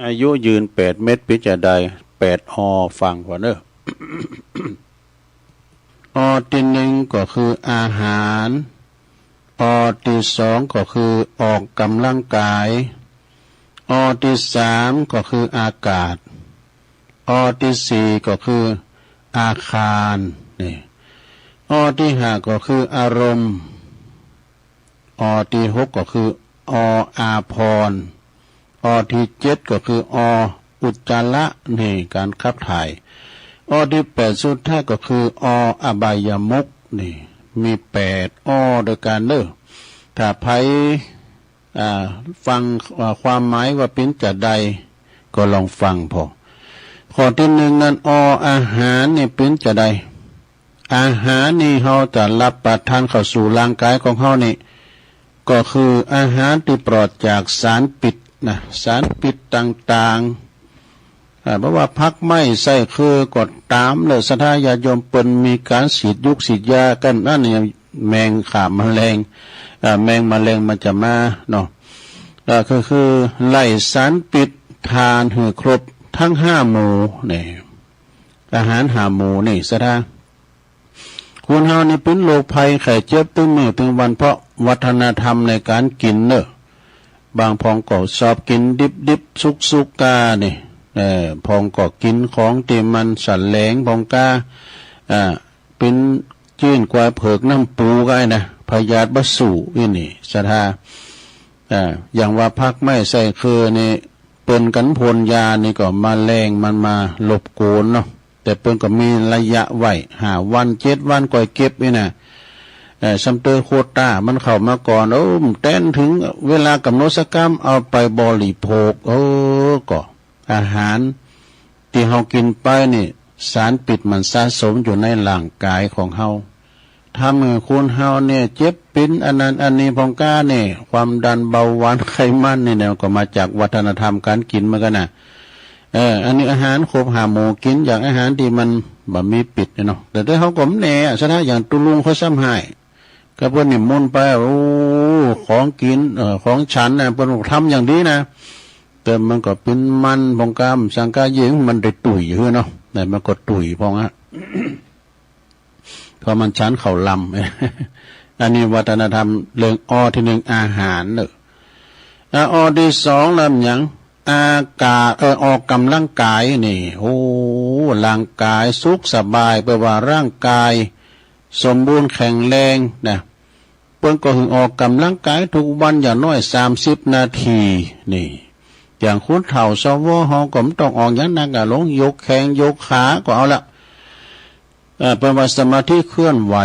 อายุยืนแปดเม็ดเป๋นจะใด แปดอ้อ ฟังก่อนเนอะ อ้อตี้หนึ่งก็คืออาหาร อ้อตี้สองก็คือออกกำลังกาย อ้อตี้สามก็คืออากาศ อ้อตี้สี่ก็คืออาคาร นี่ อ้อตี้ห้าก็คืออารมณ์ อ้อตี้หกก็คือ ออาภรณ์ อ้อตี้เจ็ดก็คือ ออุจจาระ นี่ ก๋านขับถ่าย อ้อตี้แปดสุดท้ายก็คือ ออบายมุข นี่ มีแปดอ้อด้วยกั๋นเนอะ ถ้าใผ อ่า ฟัง อ่า ความหมายว่าเป๋นจะใด ก็ลองฟังพอ ข้อตี้หนึ่งนั้น ออาหารนี่เป๋นจะใด อาหารนี่เฮาจะรับประทานเข้าสู่ร่างกายของเฮานี่ ก็คืออาหารตี้ปลอดจากสารพิษนะ สารพิษต่างๆ อ่า บ่ว่าผักไม้ไส้เครือก็ต๋าม แล้วศรัทธาญาติโยมเปิ้นมีก๋านฉีดยุกฉีดยากั๋น อันนี้แมงฆ่าแมลง อ่า แมงแมลงมันจะมาเนาะ อ่า ก็คือไล่สารพิษทานหื้อครบทั้งห้าหมู่นี่ อาหารห้าหมู่นี่ศรัทธา คนเฮานี่เป๋นโรคภัยไข้เจ็บตึงมื้อตึงวัน เพราะวัฒนธรรมในก๋านกิ๋นเนอะ บางพ่องก็ชอบกิ๋นดิบๆ สุกๆ ก้านี่ เอ่อ พ่องก็กิ๋นของตี้มันสะแหลงพ่องก้า อ่า เป๋นจื้นควายเผือกน้ำปูก้านะ พยาธิบ่สู้อี้นี่ศรัทธา อ่า อย่างว่าผักไม้ไส้เครือนี่ เปิ้นกั๋นพ่นยานี่ก็แมลงมันมารบกวนเนาะ แต่เปิ้นก็มีระยะไว้ ห้าวัน เจ็ดวัน ก่อยเก็บนี่นะ เอ่อ ส่ำเตอโควต้ามันเข้ามาก่อน โอ้ แต๊นเถิงเวลากำหนดสักกำ เอาไปบริโภค เออ ก็อาหารตี้เฮากิ๋นไปนี่ สารพิษมันสะสมอยู่ในร่างกายของเฮา ทำหื้อคนเฮาเนี่ยเจ็บเป๋นอันนั้นอันนี้พ่องก้าเนี่ย ความดัน เบาหวาน ไขมันนี่เนี่ย ก็มาจากวัฒนธรรมก๋านกิ๋นเหมือนกั๋นนะ เออ อันนี้อาหารครบห้าหมู่ กิ๋นอย่างอาหารตี้มันบ่มีพิษเนี่ยเนาะ แต่ถ้าเฮาก็บ่แน่อะ ศรัทธา อย่างตุ๊ลุงเขาซ้ำฮ้าย ก็เปิ้นนิมนต์ไป โอ้ ของกิ๋น เอ่อ ของฉันนะ เปิ้นทำอย่างดีนะ แต่มันก็เป๋นมันพ่องก้า สังกาเย่ง มันได้ตุ้ยหื้อเนาะ แต่มันก็ตุ้ยพ่องอะ เพราะมันฉันข้าวลำ อันนี้วัฒนธรรมเรื่อง อ ตี้หนึ่ง อาหารเนอะ อ่ะ อ ตี้สอง ลำหยัง อากาศ เออ ออกกำลังกายนี่ โอ้ ร่างกายสุขสบาย แปลว่าร่างกายสมบูรณ์แข็งแรงนะ เปิ้นก็หื้อออกกำลังกายทุกวันอย่างน้อยสามสิบนาที นี่ อย่างคนเฒ่าสวเฮาก็บ่ต้องออกหยังหนักอะ ลงยกแข้งยกขาก็เอาละ เอ่อ เปิ้นว่าสมาธิเคลื่อนไหว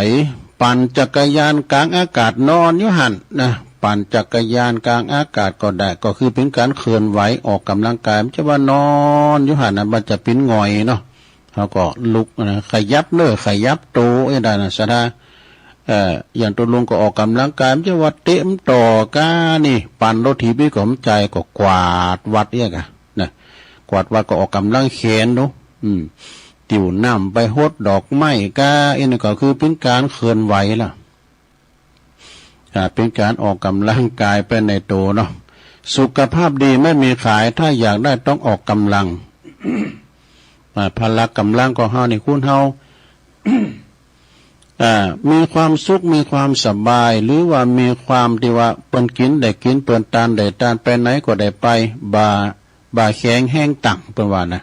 ปั่นจักรยานกลางอากาศ นอนอยู่หั้นนะ ปั่นจักรยานกลางอากาศก็ได้ ก็คือเป๋นก๋านเคลื่อนไหวออกกำลังกาย บ่ใจ้ว่านอนอยู่หั้นนะ มันจะเป๋นหงอยเนาะ เฮาก็ลุกนะ ขยับเนื้อขยับตัว เอ้ย ได้นะ ศรัทธา เอ่อ อย่างตุ๊ลุงก็ออกกำลังกาย บ่ใจ้ว่าเตะมันต่อก้านี่ ปั่นรถถีบนี่ก็บ่ใจ้ ก็กวาดวัดเอี้ยกะนะ กวาดวัดก็ออกกำลังแขนเนาะ อืม หิ้วน้ำไปหดดอกไม้กา อันนี้ก็คือเป็นการเคลื่อนไหวละ อ่า เป็นการออกกำลังกายไปในตัวเนาะ สุขภาพดีไม่มีขาย ถ้าอยากได้ต้องออกกำลัง อ่า พละกำลังของเฮานี่ คุณเฮา อ่า มีความสุข มีความสบาย หรือว่ามีความที่ว่าเปิ้นกินได้กิน เปิ้นตานได้ตาน ไปไหนก็ได้ไป บ่า บ่าแข็งแฮงตัง เปิ้นว่านะ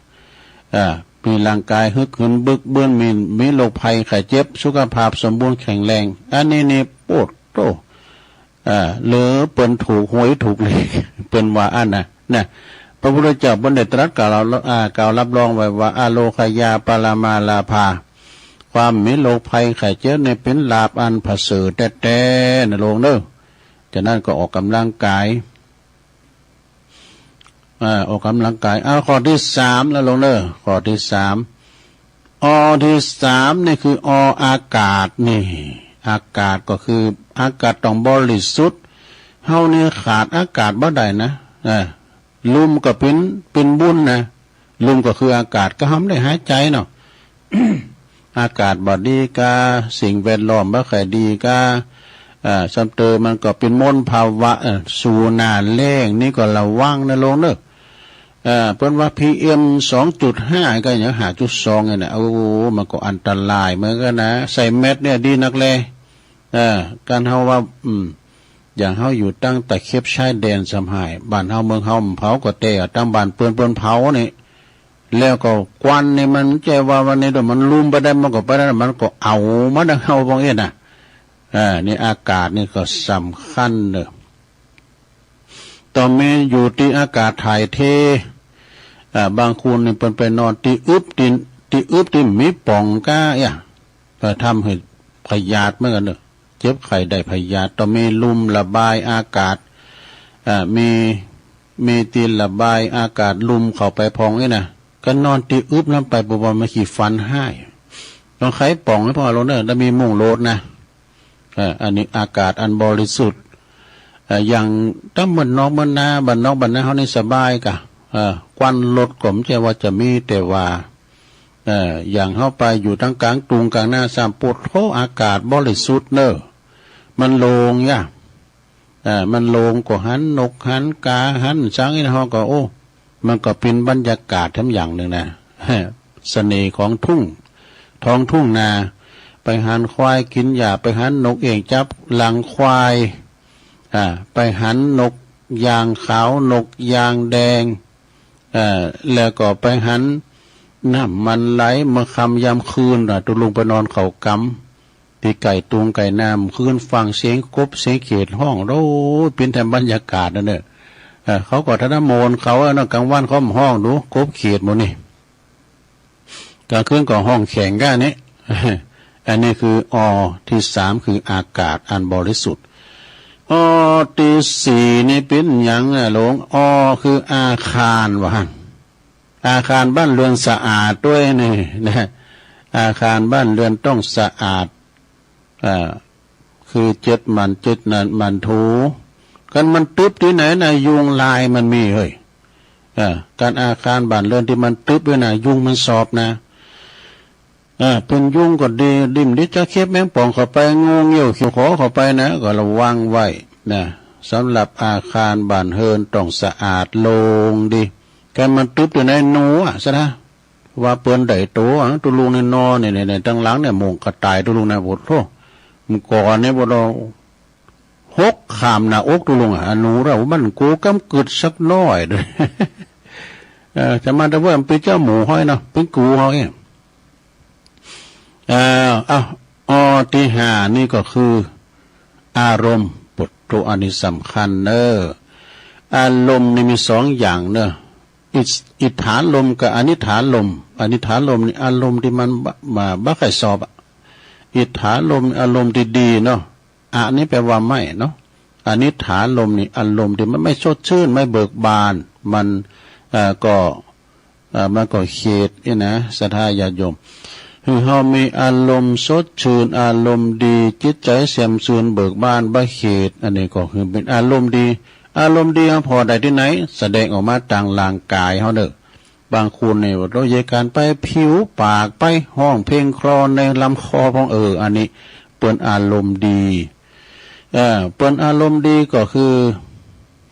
อ่า มีร่างกายฮึกเหินบึกบึน มี มีโรคภัยไข้เจ็บ สุขภาพสมบูรณ์แข็งแรง อันนี้นี่ โอ้โธ่ อ่า หรือเปิ้นถูกหวยถูกเลข เปิ้นว่าอันน่ะ นะ พระพุทธเจ้าเปิ้นได้ตรัสกล่าว อ่า กล่าวรับรองไว้ว่า อโรคยาปรมาลาภา ความมีโรคภัยไข้เจ็บเนี่ยเป็นลาภอันประเสริฐแท้ๆ นะโลงเด้อ ฉะนั้นก็ออกกำลังกาย อ่า ออกกำลังกาย เอาข้อที่สามแล้วโลงเด้อ ข้อที่สาม อ ที่สามนี่คือ อ อากาศนี่ อากาศก็คืออากาศต้องบริสุทธิ์ เฮานี่ขาดอากาศบ่ได้นะ เออ ลมก็เป็น เป็นบุญนะ ลมก็คืออากาศ ก็เฮาได้หายใจเนาะ อากาศบ่ดีกา สิ่งแวดล้อมบ่ค่อยดีกา เอ่อ ซ้ำเติมมันก็เป็นมลภาวะ เอ่อ สู่หน้าแล้งนี่ก็ระวังนะโลงเด้อ เอ่อ เปิ้นว่า พีเอ็ม สองจุดห้า ก็อย่าง ห้าจุดสอง เนี่ยนะ โอ้ มันก็อันตรายเหมือนกันนะ ใส่แมสเนี่ยดีนักแล เอ่อ การเฮาว่า อืม อย่างเฮาอยู่ตั้งตะเข็บชายแดนส่ำหาย บ้านเฮาเมืองเฮามันเผาก็แต่ ตั้งบ้านเปิ้นเปิ้นเผานี่ แล้วก็ควันนี่มันใจ้ว่าวันนี้เดี๋ยวมันลุมไปได้ มันก็ไปได้ มันก็เอามาดังเฮาว่าเอ็ดนะ อ่า นี่อากาศนี่ก็สำคัญเนอะ ต้องมีอยู่ตี้อากาศถ่ายเท อ่า บางคนนี่เปิ้นไปนอนตี้อึบตี้ ตี้อึบตี้มีป่องก้า อ่ะ ก็ทำให้พยาธิเหมือนกันเนอะ เจ็บไข้ได้พยาธิ ต้องมีลุ่มระบายอากาศ อ่า มี มีตี้ระบายอากาศลุ่มเข้าไปพองนี่นะ ก็นอนตี้อึบนั้นไป บ่ว่ามันขี้ฟันห้าย ต้องไขป่องให้พอโลดเนอะ แล้วมีมุ้งโลดนะ เอ่อ อันนี้อากาศอันบริสุทธิ์ เอ่อ อย่างตั้งเมืองนอกเมืองนา บ้านนอกบ้านนาเฮานี่สบายกะ เอ่อ ควันรถก็บ่ใจ้ว่าจะมี แต่ว่า เอ่อ อย่างเฮาไปอยู่ตางกลางตุงกลางนาซ้ำ โผดโธ่ อากาศบริสุทธิ์เนอะ มันโล่งยะ เอ่อ มันโล่ง ก็หันนกหันกาหันสังนี่เฮาก็ โอ้ มันก็เป็นบรรยากาศแถมอย่างหนึ่งนะ เสน่ห์ของทุ่ง ท้องทุ่งนา ไปหันควายกินหญ้า ไปหันนกเอี้ยงจับหลังควาย อ่า ไปหันนกยางขาว นกยางแดง เอ่อ แล้วก็ไปหันน้ำมันไหล เมื่อค่ำยามคืนน่ะ ตุ๊ลุงไปนอนเข้ากำ ตี้ไก่ตุงไก่น้ำ คืนฟังเสียงกบเสียงเขียดฮ้อง โอ้ย เป็นแถมบรรยากาศนั่นเนอะ เอ่อ เขาก็ทะนะโมนเขาอะเนาะ กลางวันเขาบ่ฮ้องดู กบเขียดหมู่นี่ กลางคืนก็ฮ้องแข่งกันนี่ อันนี้คือ อ ที่สาม คืออากาศอันบริสุทธิ์ อ ที่สี่ นี่เป็นหยังอะโลง อ คืออาคารว่าหั่น อาคารบ้านเรือนสะอาดด้วยนี่นะ อาคารบ้านเรือนต้องสะอาด อ่า คือเจ็ดหมั่น เจ็ดหมั่น หมั่นถู คันมันตึ๊บตี้ไหนนะ ยุงลายมันมีเฮ้ย อ่า การอาคารบ้านเรือนตี้มันตึ๊บไว้นะ ยุงมันสอบนะ อ่า เป็นยุงก็ดี ดิ้นดีจะเข็บแมงป่องเข้าไป งูเงี้ยวเขี้ยวขอเข้าไปนะ ก็ระวังไว้นะ สำหรับอาคารบ้านเรือนต้องสะอาดโล่งดี คันมันตึ๊บตี้ไหน หนูอะซะนะ ว่าเปิ้นได้โตอะ ตุ๊ลุงนี่นอนนี่ นี่ นี่ ตังหลังเนี่ย มุงกระต่ายตุ๊ลุงนะ โอ้โธ่ เมื่อก่อนนี่บ่ดอก หกข้ามหน้าอกตุ๊ลุงอะ หนูเรา มันโกกำกึดสักหน้อยเด้อ เอ่อ จะมาแต่ว่ามันเป็นเจ้าหมูฮ้อยเนาะ เป็นกูเฮาเอง เอ่อ เอ้า อ ที่ห้า นี่ก็คือ อารมณ์ โผดโธ่ อันนี้สำคัญเนอะ อารมณ์นี่มีสองอย่างเนอะ อิส- อิทธารมณ์กับอนิทธารมณ์ อนิทธารมณ์นี่อารมณ์ตี้มันบ่- บ่- บ่ค่อยชอบอะ อิทธารมณ์นี่อารมณ์ตี้ดีเนาะ อ นี่แปลว่าไม่เนาะ อนิทธารมณ์นี่อารมณ์ตี้มันไม่สดชื่น ไม่เบิกบาน มัน เอ่อ ก็ เอ่อ มันก็เขตนี่นะ ศรัทธาญาติโยม คือเฮามีอารมณ์สดชื่น อารมณ์ดี จิตใจแจ่มชื่นเบิกบาน บ่เขต อันนี้ก็คือเป็นอารมณ์ดี อารมณ์ดีเฮาผ่อได้ตี้ไหน แสดงออกมาตางร่างกายเฮาเด้อ บางคนเนี่ยโดยการไปผิวปากไปฮ้องเพลงคลอในลำคอพอง เออ อันนี้เปิ้นอารมณ์ดี เออ เปิ้นอารมณ์ดีก็คือ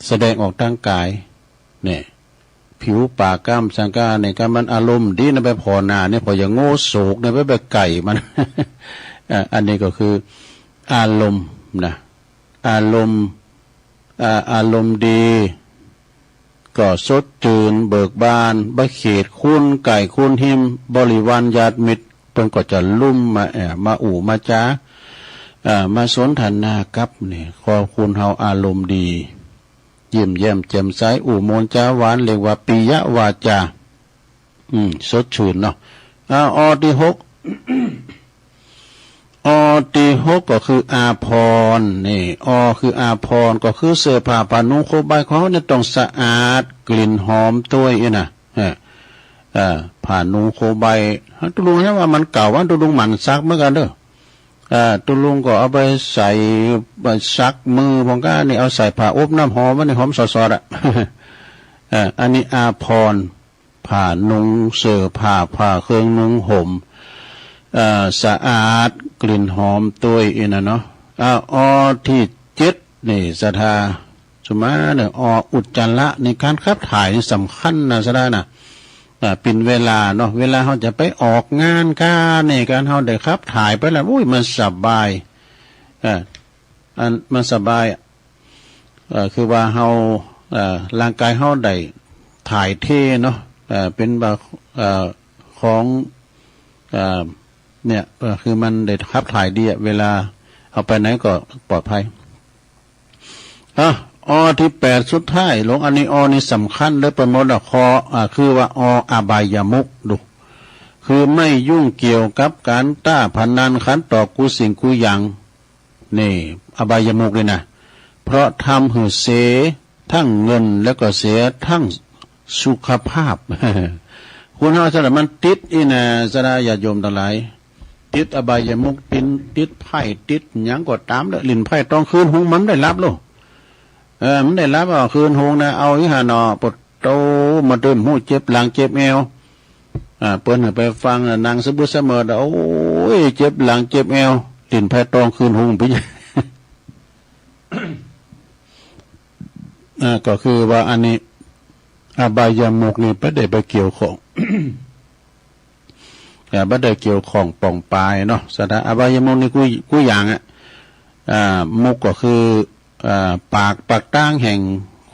แสดงออกทางกาย เนี่ย ผิวปากก้ามสังกาเนี่ย ก็มันอารมณ์ดีนะ ไปผ่อหน้าเนี่ย ผ่ออย่างโง่โศกเนี่ย ไปแบบไก่มัน อ่ะ อันนี้ก็คืออารมณ์นะ อารมณ์ อ่า อารมณ์ดี ก็สดชื่นเบิกบาน บ่เขตคูนไก่คูนหิม บริวารญาติมิตร เปิ้นก็จะลุ่มมาแอบมาอู้มาจา อ่า มาสนทนากับเนี่ย คอคนเฮาอารมณ์ดี ยิ้มแย้มแจ่มใส อู้ม่วนจาหวาน เรียกว่าปิยวาจา อืม สดชื่นเนาะ อ่า ออที่หก ออที่หกก็คืออาภรณ์ นี่ ออคืออาภรณ์ ก็คือเสื้อผ้าผ้านุ่งโคบายของเฮาเนี่ยต้องสะอาด กลิ่นหอมตวยอี้นะ เออ เออ ผ้านุ่งโคบาย ตุลุงเห็นว่ามันเก่า ว่าตุลุงหมั่นซักเหมือนกันเด้อ เออ ตุลุงก็เอาไปใส่ ไปซักมือพองก้านี่ เอาใส่ผ้าอบน้ำหอม มันนี่หอมสอดๆ อ่ะ เออ อันนี้อาภรณ์ ผ้านุ่งเสื้อผ้า ผ้าเครื่องนุ่งห่ม เอ่อ สะอาด กลิ่นหอมตวยอี้นะเนาะ อ่า ออที่เจ็ดนี่ ศรัทธา สุมาเนี่ย อออุจจาระ ในการขับถ่ายนี่สำคัญนะ ศรัทธานะ อ่า เป็นเวลาเนาะ เวลาเฮาจะไปออกงานการเนี่ย การเฮาได้ขับถ่ายไปแล้ว อุ้ย มันสบาย อ่า อันมันสบาย เอ่อ คือว่าเฮา เอ่อ ร่างกายเฮาได้ถ่ายเทเนาะ เอ่อ เป็นว่า เอ่อ ของ เอ่อ เนี่ย เอ่อ คือมันได้ขับถ่ายดีอะ เวลาเอาไปไหนก็ปลอดภัย อ่ะ ออที่แปดสุดท้าย หลวง อันนี้ออนี่สำคัญเลย ไปหมดอะ คอ อ่า คือว่า ออ อบายมุข ดู คือไม่ยุ่งเกี่ยวกับการต้าพนัน ขันต่อกู้สิ่งกู้อย่าง นี่ อบายมุขนี่นะ เพราะทำหื้อเสียทั้งเงินแล้วก็เสียทั้งสุขภาพ คนเฮาสำหรับมันติดอี้นะ ศรัทธาญาติโยมทั้งหลาย ติดอบายมุข ติด ติดไพ่ ติดหยังก็ตามเด้อ เล่นไพ่ตองคืนหุงมันได้หลับโล เออ มันได้หลับ เอาคืนหุงนะ เอาอี้หั่นเนาะ ปวดโต มาเติมหูเจ็บหลังเจ็บแอว อ่า เปิ้นให้ไปฟังนะ นั่งสะบึดสะเมิด โอ้ย เจ็บหลังเจ็บแอว เล่นไพ่ตองคืนหุงไป อ่า ก็คือว่าอันนี้ อบายมุขนี่บ่ได้ไปเกี่ยวข้อง อ่า บ่ได้เกี่ยวข้องป่องปายเนาะ ศรัทธา อบายมุขนี่กู้ กู้อย่างอะ อ่า มุขก็คือ อ่า ปาก ปากตางแห่ง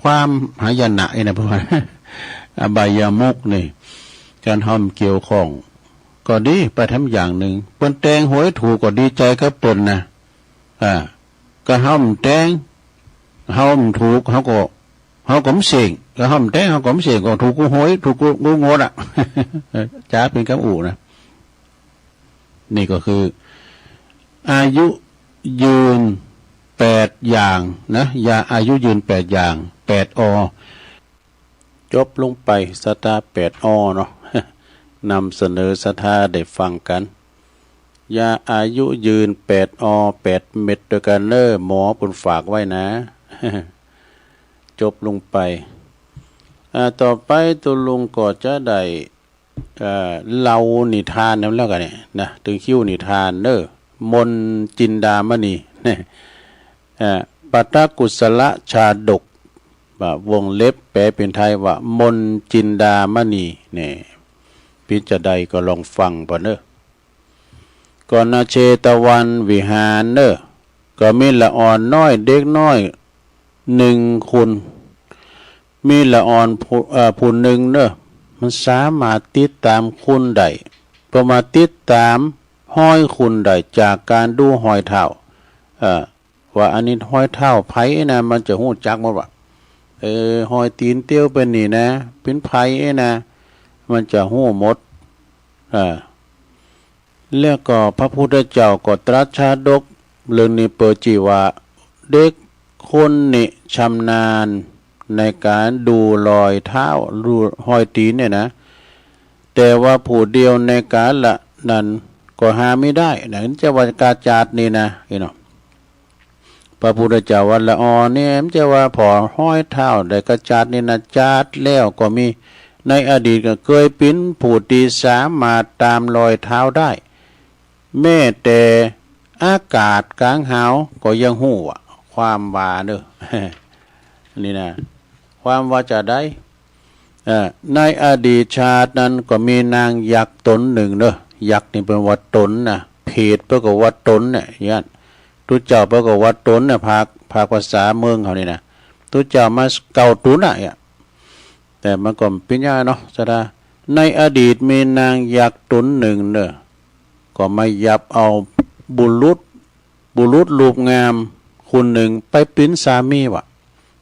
ความหายนะอี้นะ เพราะว่า อบายมุขนี่ การเฮาบ่เกี่ยวข้อง ก็ดีไปทำอย่างหนึ่ง เปิ้นแตงหวยถูกก็ดีใจกับเปิ้นนะ อ่า ก็เฮาบ่แตง เฮาบ่ถูก เฮาก็ เฮาก็บ่เสี่ยง ก็เฮาบ่แตง เฮาก็บ่เสี่ยง ก็ถูกกู้หวย ถูกกู้ กู้งวดอะ จ๋าเป็นกำอู้นะ นี่ก็คือ อายุยืนแปดอย่างนะ ยาอายุยืนแปดอย่าง แปด อ จบลงไป ศรัทธา แปด อ เนาะ นำเสนอศรัทธาได้ฟังกัน ยาอายุยืน แปด อ แปด เม็ดด้วยกันเน้อ หมอเปิ้นฝากไว้นะ จบลงไป อ่า ต่อไปตุลุงก็จะได้ เอ่อ เล่านิทานนำแล้วกันเนี่ยนะ ตึงคิวนิทานเน้อ มนต์จินดามณี เอ่อ ปัทตกุสลชาดก ว่าวงเล็บแปลเป็นไทยว่ามนต์จินดามณี เนี่ย เป๋นจาใดก็ลองฟังเป๋าเน้อ ก่อนนะ เชตวันวิหารเน้อ ก็มีละอ่อนน้อย เด็กน้อยหนึ่งคน มีละอ่อนผู้ เอ่อ ผู้หนึ่งเน้อ มันสามารถติดตามคนได้ ประมาณติดตามฮอยคนได้จากการดูฮอยเท้า เอ่อ ว่าอันนี้ฮอยเท้าไผนะ มันจะฮู้จักหมดว่า เออ ฮอยตีนเตียวเป๋นนี่นะ เป๋นไผนะ มันจะฮู้หมด อ่า แล้วก็พระพุทธเจ้าก็ตรัสชาดกเรื่องนี้เป๋อจี้ว่า เด็กคนนี้ชำนาญในการดูรอยเท้า ดูฮอยตีนเนี่ยนะ แต่ว่าผู้เดียวในกาละนั้นก็หามิได้นะ จะว่ากาจาดนี่นะ พี่น้อง พระพุทธเจ้าว่าละอ่อนเนี่ย มันจะว่าผ่อฮอยเท้าได้กาจาดนี่นะ จาดแล้วก็มี ในอดีตก็เคยเป็นผู้ที่สามารถตามรอยเท้าได้ แม้แต่อากาศกลางหาวก็ยังฮู้ว่า ความว่าเนอะ นี่นะ ความว่าจะได้ เอ่อ ในอดีตชาตินั้นก็มีนางยักษ์ตนหนึ่งเนอะ ยักษ์นี่เปิ้นว่าตนนะ เปรตเปิ้นก็ว่าตนเนี่ย อย่างนั้น ตุ๊เจ้าเปิ้นก็ว่าตนเนี่ย ภาค ภาคภาษาเมืองเขานี่นะ ตุ๊เจ้ามาเก้าตนน่ะ เนี่ย แต่มันก็ปิ้นยากเนาะ สะดา ในอดีตมีนางยักษ์ตนหนึ่งเนอะ ก็มายับเอาบุรุษ บุรุษรูปงามคนหนึ่งไปเป็นสามีว่ะ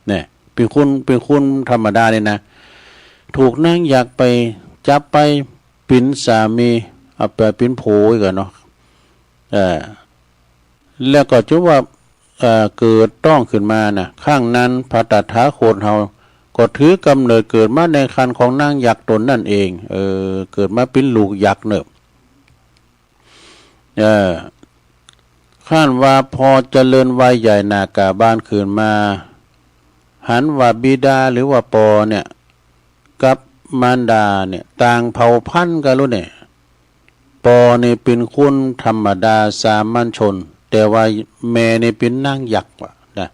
เนี่ย เป็นคน เป็นคนธรรมดาเนี่ยนะ ถูกนางยักษ์ไปจับไปเป็นสามี เอาไปเป็นผัวอีกอะเนาะ เออ แล้วก็จนว่า เอ่อ เกิดต๊องขึ้นมานะ ครั้งนั้นพระตถาคตเฮาก็ถือกำเนิดเกิดมาในครรภ์ของนางยักษ์ตนนั่นเอง เออ เกิดมาเป็นลูกยักษ์เนอะ เออ ครั้นว่าพอเจริญวัยใหญ่หน้ากาบานขึ้นมา หันว่าบิดาหรือว่าปอเนี่ย กับมารดาเนี่ย ต่างเผ่าพันธุ์กันรู้เนี่ย ปอนี่เป็นคนธรรมดาสามัญชน แต่ว่าแม่นี่เป็นนางยักษ์ว่ะนะ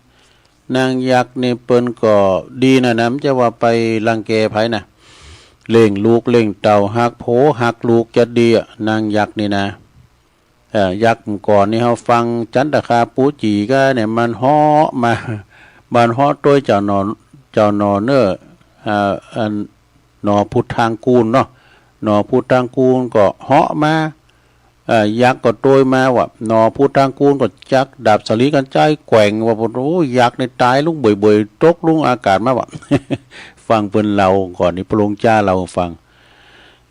นางยักษ์นี่เปิ้นก็ดีนะนะ มันจะว่าไปรังแกไผนะ เลี้ยงลูกเลี้ยงเต้า ฮักผัวฮักลูกจะดีอะ นางยักษ์นี่นะ เอ่อ ยักษ์ก่อนนี่เฮาฟังจันตคาปู๋จี๋ก็เนี่ย มันเฮาะมา มันเฮาะโตยเจ้าหนอ เจ้าหนอเนอ เอ่อ อัน หนอพุทธังกูลเนาะ หนอพุทธังกูลก็เฮาะมา เอ่อ ยักษ์ก็โตยมาว่ะ หนอพุทธังกูลก็จักดาบสาลีกันใจ๊แกว่งว่ะ โอ้ ยักษ์นี่ตายลงเบยๆ ตกลงอากาศมาว่ะ ฟังเปิ้นเล่าก่อนนี่ พระองค์จ้าเล่าให้ฟัง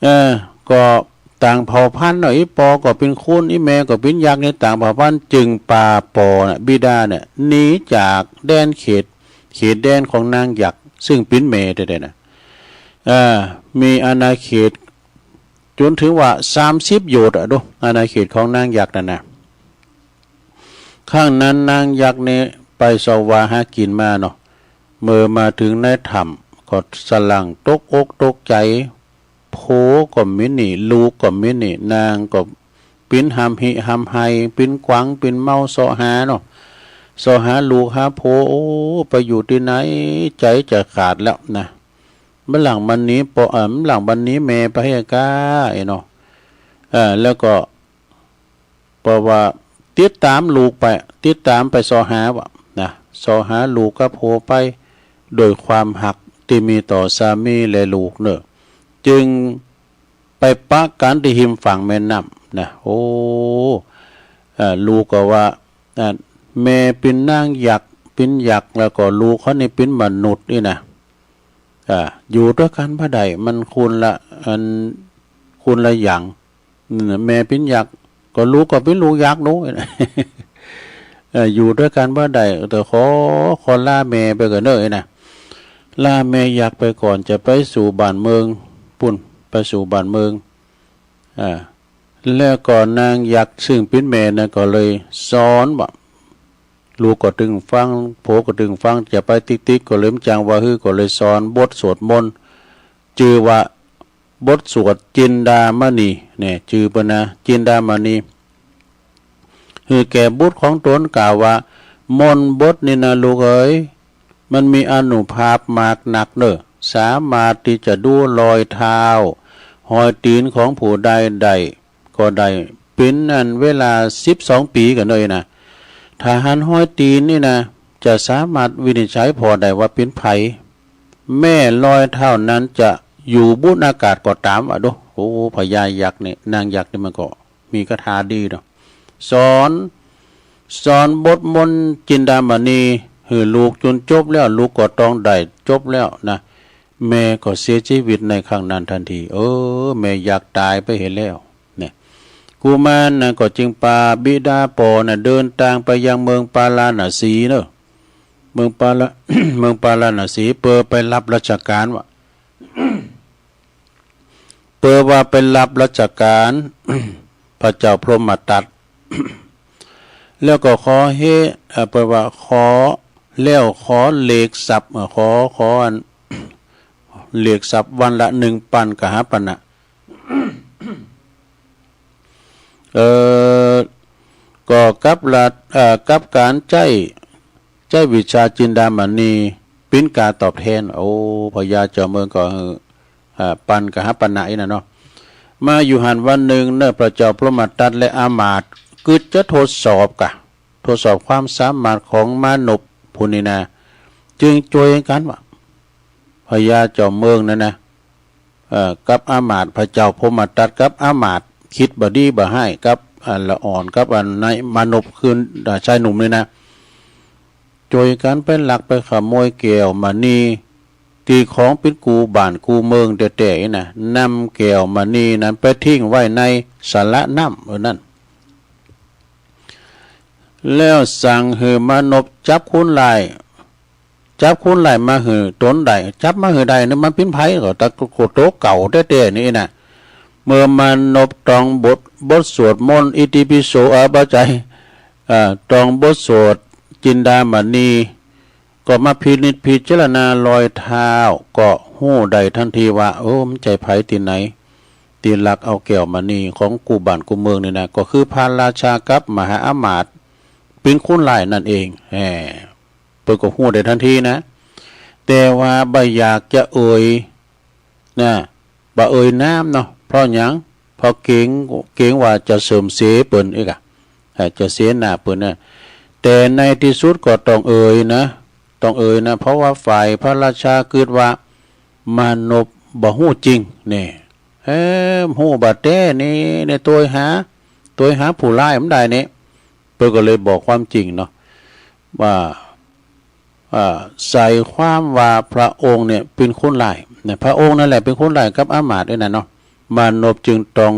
เออ ก็ต่างเผ่าพันธุ์เนาะ อีปอก็เป็นคน อีแม่ก็เป็นยักษ์นี่ ต่างเผ่าพันธุ์ จึงปาปอน่ะ บิดาเนี่ย หนีจากแดนเขต เขตแดนของนางยักษ์ ซึ่งเป็นแม่แท้ๆ น่ะ เออ มีอาณาเขต จนถึงว่าสามสิบโยชน์อะ ดู อาณาเขตของนางยักษ์นั่นน่ะ ครั้งนั้นนางยักษ์นี่ไปเสาะวาหากินมาเนาะ เมื่อมาถึงในถ้ำก็สะหลั่งตกอกตกใจ ผัวก็มีหนี้ ลูกก็มีหนี้ นางก็ปิ้นหำหิหำไห้ ปิ้นกวังปิ้นเมาเสาะหาเนาะ เสาะหาลูกหาผัว โอ้ ไปอยู่ตี้ไหน ใจ๋จะขาดแล้วนะ เมื่อหลังวันนี้ปอ เอ่อ เมื่อหลังวันนี้แม่ไปให้ก้า ไอ้เนาะ เอ่อ แล้วก็ เพราะว่าติดต๋ามลูกไป ติดต๋ามไปเสาะหาว่ะนะ เสาะหาลูกกับผัวไป โดยความฮักตี้มีต่อสามีและลูกเนอะ จึงไปปะกั๋นตี้ฮิมฝั่งแม่น้ำนะ โอ้ เอ่อ ลูกก็ว่า เอ่อ แม่เป๋นนางยักษ์ เป๋นยักษ์ แล้วก็ลูกเขานี่เป๋นมนุษย์นี่นะ อ่า อยู่ตวยกั๋นบ่ได้ มันคนละ อัน คนละอย่าง นั่นน่ะ แม่เป๋นยักษ์ ก็ลูกก็เป๋นลูกยักษ์เนาะ เอ่อ อยู่ตวยกั๋นบ่ได้ แต่ขอ ขอลาแม่ไปก่อนเน่อนะ ลาแม่ยักษ์ไปก่อน จะไปสู่บ้านเมืองปู้น ไปสู่บ้านเมือง อ่า แล้วก็นางยักษ์ซึ่งเป๋นแม่นั้นก็เลยสอนว่า ลูกก็ตึงฟัง ผัวก็ตึงฟัง จะไปติ๊กๆ ก็เลยบ่จั่งว่าหื้อ ก็เลยสอนบทสวดมนต์ จื่อว่าบทสวดจินดามณี เนี่ย จื่อเปิ้นนะ จินดามณี หื้อแก่บุตรของตน กล่าวว่า มนต์บทนี้นะลูกเอ๋ย มันมีอานุภาพมากนักเน่อ สามารถตี้จะดูรอยเท้า รอยตี๋นของผู้ใดได้ ก็ได้เป๋นอันเวลาสิบสองปี๋กันเน่อนะ ถ้าหันรอยตี๋นนี่นะ จะสามารถวินิจฉัยผ่อได้ว่าเป๋นใผ แม้รอยเท้านั้นจะอยู่บนอากาศก็ต๋าม ว่าดู โอ้ พญายักษ์นี่ นางยักษ์นี่มันก็ มีคาถาดีเนาะ สอน สอนบทมนต์จินดามณีหื้อลูกจ๋นจบแล้ว ลูกก็ต้องได้จบแล้วนะ แม่ก็เสียชีวิตในครั้งนั้นทันที เออ แม่ยักษ์ต๋ายไปเหียแล้ว เนี่ย กุมารน่ะก็จึงปาบิดาปอน่ะเดินตางไปยังเมืองปาราณสีเนาะ เมืองปารา- เมืองปาราณสี เปื้อไปฮับราชก๋านว่า เปื้อว่าไปฮับราชก๋าน พระเจ้าพรหมทัต แล้วก็ขอเฮ- เอ่อ เปื้อว่าขอ แล้วขอเลขทรัพย์ เอ่อ ขอ ขออัน เลขทรัพย์วันละหนึ่งปันกหปณะ เอ่อ ก็กับละ เอ่อ กับก๋านใจ๊ ใจ๊วิชาจินดามณี เป๋นก๋าตอบแทน โอ้ พญาเจ้าเมืองก็หื้อ อ่า ปันกหปณะอี้นะเนาะ มาอยู่หั้นวันหนึ่งเนอะ พระเจ้าพรหมทัตและอามาตย์กึ๊ดจะทดสอบกะ ทดสอบความสามารถของมานพผู้นี้นะ จึงจ่วยกั๋นว่า พญาเจ้าเมืองนั้นนะ เอ่อ กับอามาตย์ พระเจ้าพรหมทัตกับอามาตย์ คิดบ่ดีบ่ฮ้ายกับ อ่า ละอ่อนกับอันนายมานพคือ อ่า ชายหนุ่มนี่นะ จ่วยกั๋นไปลักไปขโมยแก้วมณี ตี้ของเป๋นกู้บ้านกู้เมืองแต๊ๆ นะ นำแก้วมณีนั้นไปทิ้งไว้ในสระน้ำ เออ นั้น แล้วสั่งหื้อมานพจับคนร้าย จับคนร้ายมาหื้อตนได้ จับมาหื้อได้นี่มันเป๋นไผก็ตะโกโตเก่าแต๊ๆ นี่นะ เมื่อมานพต้องบท บทสวดมนต์อิติปิโส อ่า บ่ใจ้ เอ่อ ต้องบทสวดจินดามณี ก็มาพินิจพิจารณารอยเท้า ก็ฮู้ได้ทันทีว่า โอ้ มันใจ้ไผตี้ไหน ตี้ลักเอาแก้วมณีของกู้บ้านกู้เมืองนี่นะ ก็คือพระราชากับมหาอำมาตย์ เป๋นคนร้ายนั่นเอง แหม เปิ้นก็ฮู้ได้ทันทีนะ แต่ว่าบ่อยากจะเอ่ย นะ บ่เอ่ยนามเนาะ เพราะหยัง เพราะเกรง เกรงว่าจะเสื่อมเสียเปิ้นอีกอะ อ่า จะเสียหน้าเปิ้นนะ แต่ในที่สุดก็ต้องเอ่ยนะ ต้องเอ่ยนะ เพราะว่าฝ่ายพระราชากึ๊ดว่ามานพบ่ฮู้จริง นี่ เอ้อ ฮู้บ่แต๊นี่ นี่ตวยหา ตวยหาผู้ร้ายมันได้นี่ เปิ้นก็เลยบอกความจริงเนาะ ว่า อ่า ใส่ความว่าพระองค์เนี่ยเป๋นคนร้าย นะ พระองค์นั่นแหละเป๋นคนร้ายกับอำมาตย์นี่นะเนาะ มานพจึงต้อง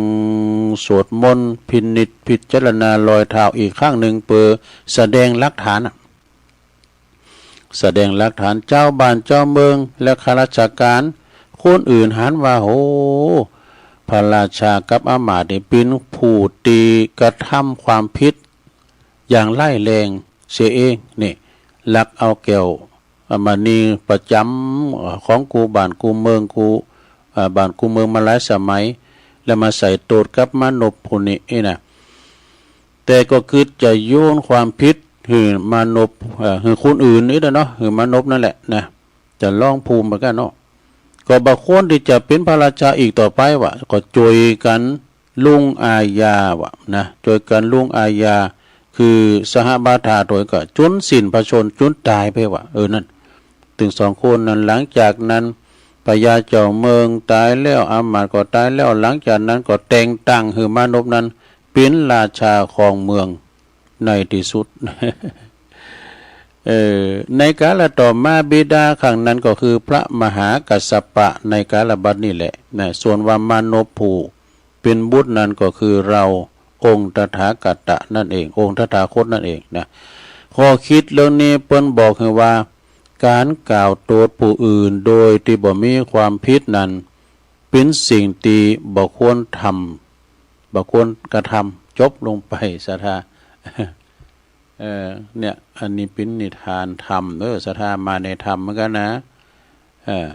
สวดมนต์พินิจพิจารณารอยเท้าอีกครั้งหนึ่ง เปื้อแสดงหลักฐานน่ะ แสดงหลักฐาน ชาวบ้านชาวเมืองและข้าราชการคนอื่นหันว่า โห พระราชากับอำมาตย์นี่เป๋นผู้ตี้กระทำความผิด อย่างร้ายแรงเสียเอง นี่ ลักเอาแก้วมณีประจำของกู้บ้านกู้เมือง กู้ อ่า บ้านกู้เมืองมาหลายสมัย แล้วมาใส่โต้ษกับมานพผู้นี้นี่นะ แต่ก็กึ๊ดจะโยนความผิดหื้อมานพ เอ่อ หื้อคนอื่นนี่แหละเนาะ หื้อมานพนั่นแหละนะ จะลองภูมิเหมือนกันเนาะ ก็บ่ควรตี้จะเป๋นพระราชาอีกต่อไปว่ะ ก็จ่วยกั๋น ลงอาญาว่ะนะ จ่วยกั๋นลงอาญา คือสหบาทาโตยก็จนสิ้นพระชนม์ จนต๋ายไปว่ะ เออ นั่น ตึงสองคนนั้น หลังจากนั้น พญาเจ้าเมืองต๋ายแล้ว อำมาตย์ก็ต๋ายแล้ว หลังจากนั้นก็แต่งตั้งหื้อมานพนั้นเป๋นราชาครองเมืองในที่สุด เอ่อ ในกาลต่อมาบิดาครั้งนั้นก็คือพระมหากัสสปะในกาลบัดนี้แหละนะ ส่วนว่ามานพผู้ เป๋นบุตรนั้นก็คือเราองค์ตถาคตะนั่นเอง องค์ตถาคตนั่นเองนะ ข้อคิดเรื่องนี้เปิ้นบอกหื้อว่า ก๋านกล่าวโต้ษผู้อื่นโดยตี้บ่มีความผิดนั้น เป๋นสิ่งตี้บ่ควรทำ บ่ควรกระทำ จบลงไป ศรัทธา เอ่อ เนี่ย อันนี้เป๋นนิทานธรรมเด้อ ศรัทธา มาในธรรมเหมือนกันนะ เอ่อ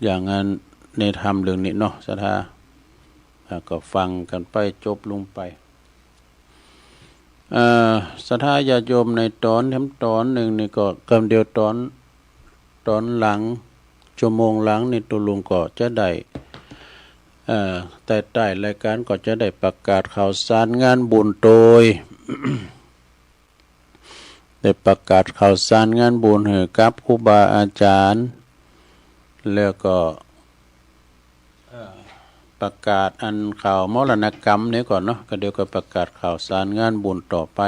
อย่างนั้นในธรรมเรื่องนี้เนาะ ศรัทธา อ่า ก็ฟังกันไป จบลงไป เอ่อ ศรัทธาญาติโยม ในต๋อนแถมต๋อนหนึ่งนี่ก็กำเดียวต๋อน ต๋อนหลัง ชั่วโมงหลังนี่ตุ๊ลุงก็จะได้ เอ่อ ใต้ๆ รายการก็จะได้ประกาศข่าวสารงานบุญโตย ได้ประกาศข่าวสารงานบุญหื้อกับครูบาอาจารย์ แล้วก็ เอ่อ ประกาศอันข่าวมรณกรรมนี้ก่อนเนาะ ก็เดี๋ยวก็ประกาศข่าวสารงานบุญต่อไป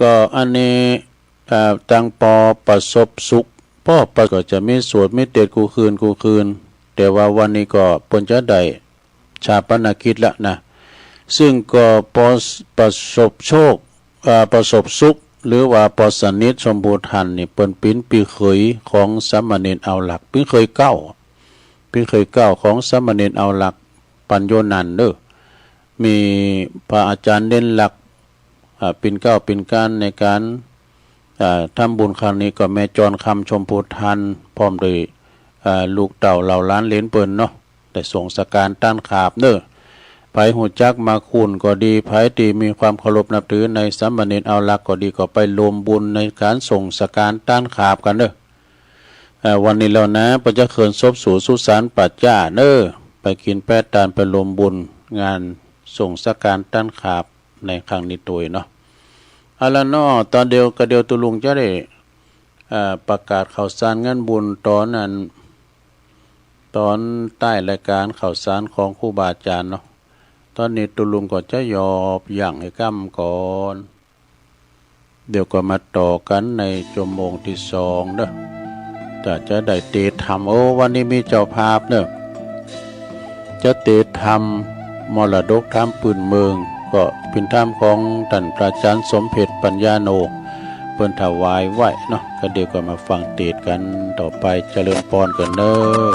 ก็อันนี้ เอ่อ ตังปอประสบสุข ปอประสบก็จะมีสวดมีเตศน์กู้คืนกู้คืน แต่ว่าวันนี้ก็เปิ้นจะได้ ฌาปนกิจแล้วนะ ซึ่งก็ปอ ประสบโชค เอ่อ ประสบสุข หรือว่าปอสนิทชมพูทันนี่ เปิ้นเป๋นปี้เขยของสามเณรเอาหลัก ปี้เขยเก๊า ปี้เขยเก๊าของสามเณรเอาหลัก ปัญโยนันท์เด้อ มีพระอาจารย์เด่นลักษณ์ อ่า เป๋นเก๊าเป๋นก้านในการ อ่า ทำบุญครั้งนี้ก็แม่จรคำชมพูทัน พร้อมด้วย เอ่อ ลูกเต้าเหล่าหลานเหลนเปิ้นเนาะ ได้ส่งสการต้านขาบเนอะ ใผฮู้จักมาคุณก็ดี ใผตี้มีความเคารพนับถือในสามเณรเอาลักษณ์ก็ดี ก็ไปร่วมบุญในการส่งสการต้านขาบกันเนอะ เอ่อ วันนี้แล้วนะ เปิ้นจะเคิ่นศพสู่สุสานป่าจ๊าเนอะ ไปกินแป๊ะตาน ไปร่วมบุญงานส่งสการต้านขาบในครั้งนี้ตวยเนาะ เอาละเนาะ ตอนเดียวกะเดียวตุ๊ลุงจะได้ เอ่อ ประกาศข่าวสารงานบุญตอนนั้น ตอนท้ายรายการข่าวสารของครูบาอาจารย์เนาะ ตอนนี้ตุ๊ลุงก็จะหยอบยั้งไอ้กำก่อน เดี๋ยวก็มาต่อกันในชั่วโมงที่สองเนอะ ถ้าจะได้เตรียมทำ โอ้ วันนี้มีเจ้าภาพเนอะ จะเตรียมทำมรดกธรรมปืนเมือง ก็เป็นธรรมของต้านพระอาจารย์สมเพชรปัญญาโน เปิ้นถวายไว้เนาะ ก็เดี๋ยวก็มาฟังเตรียมกันต่อไป เจริญพรกันเนอะ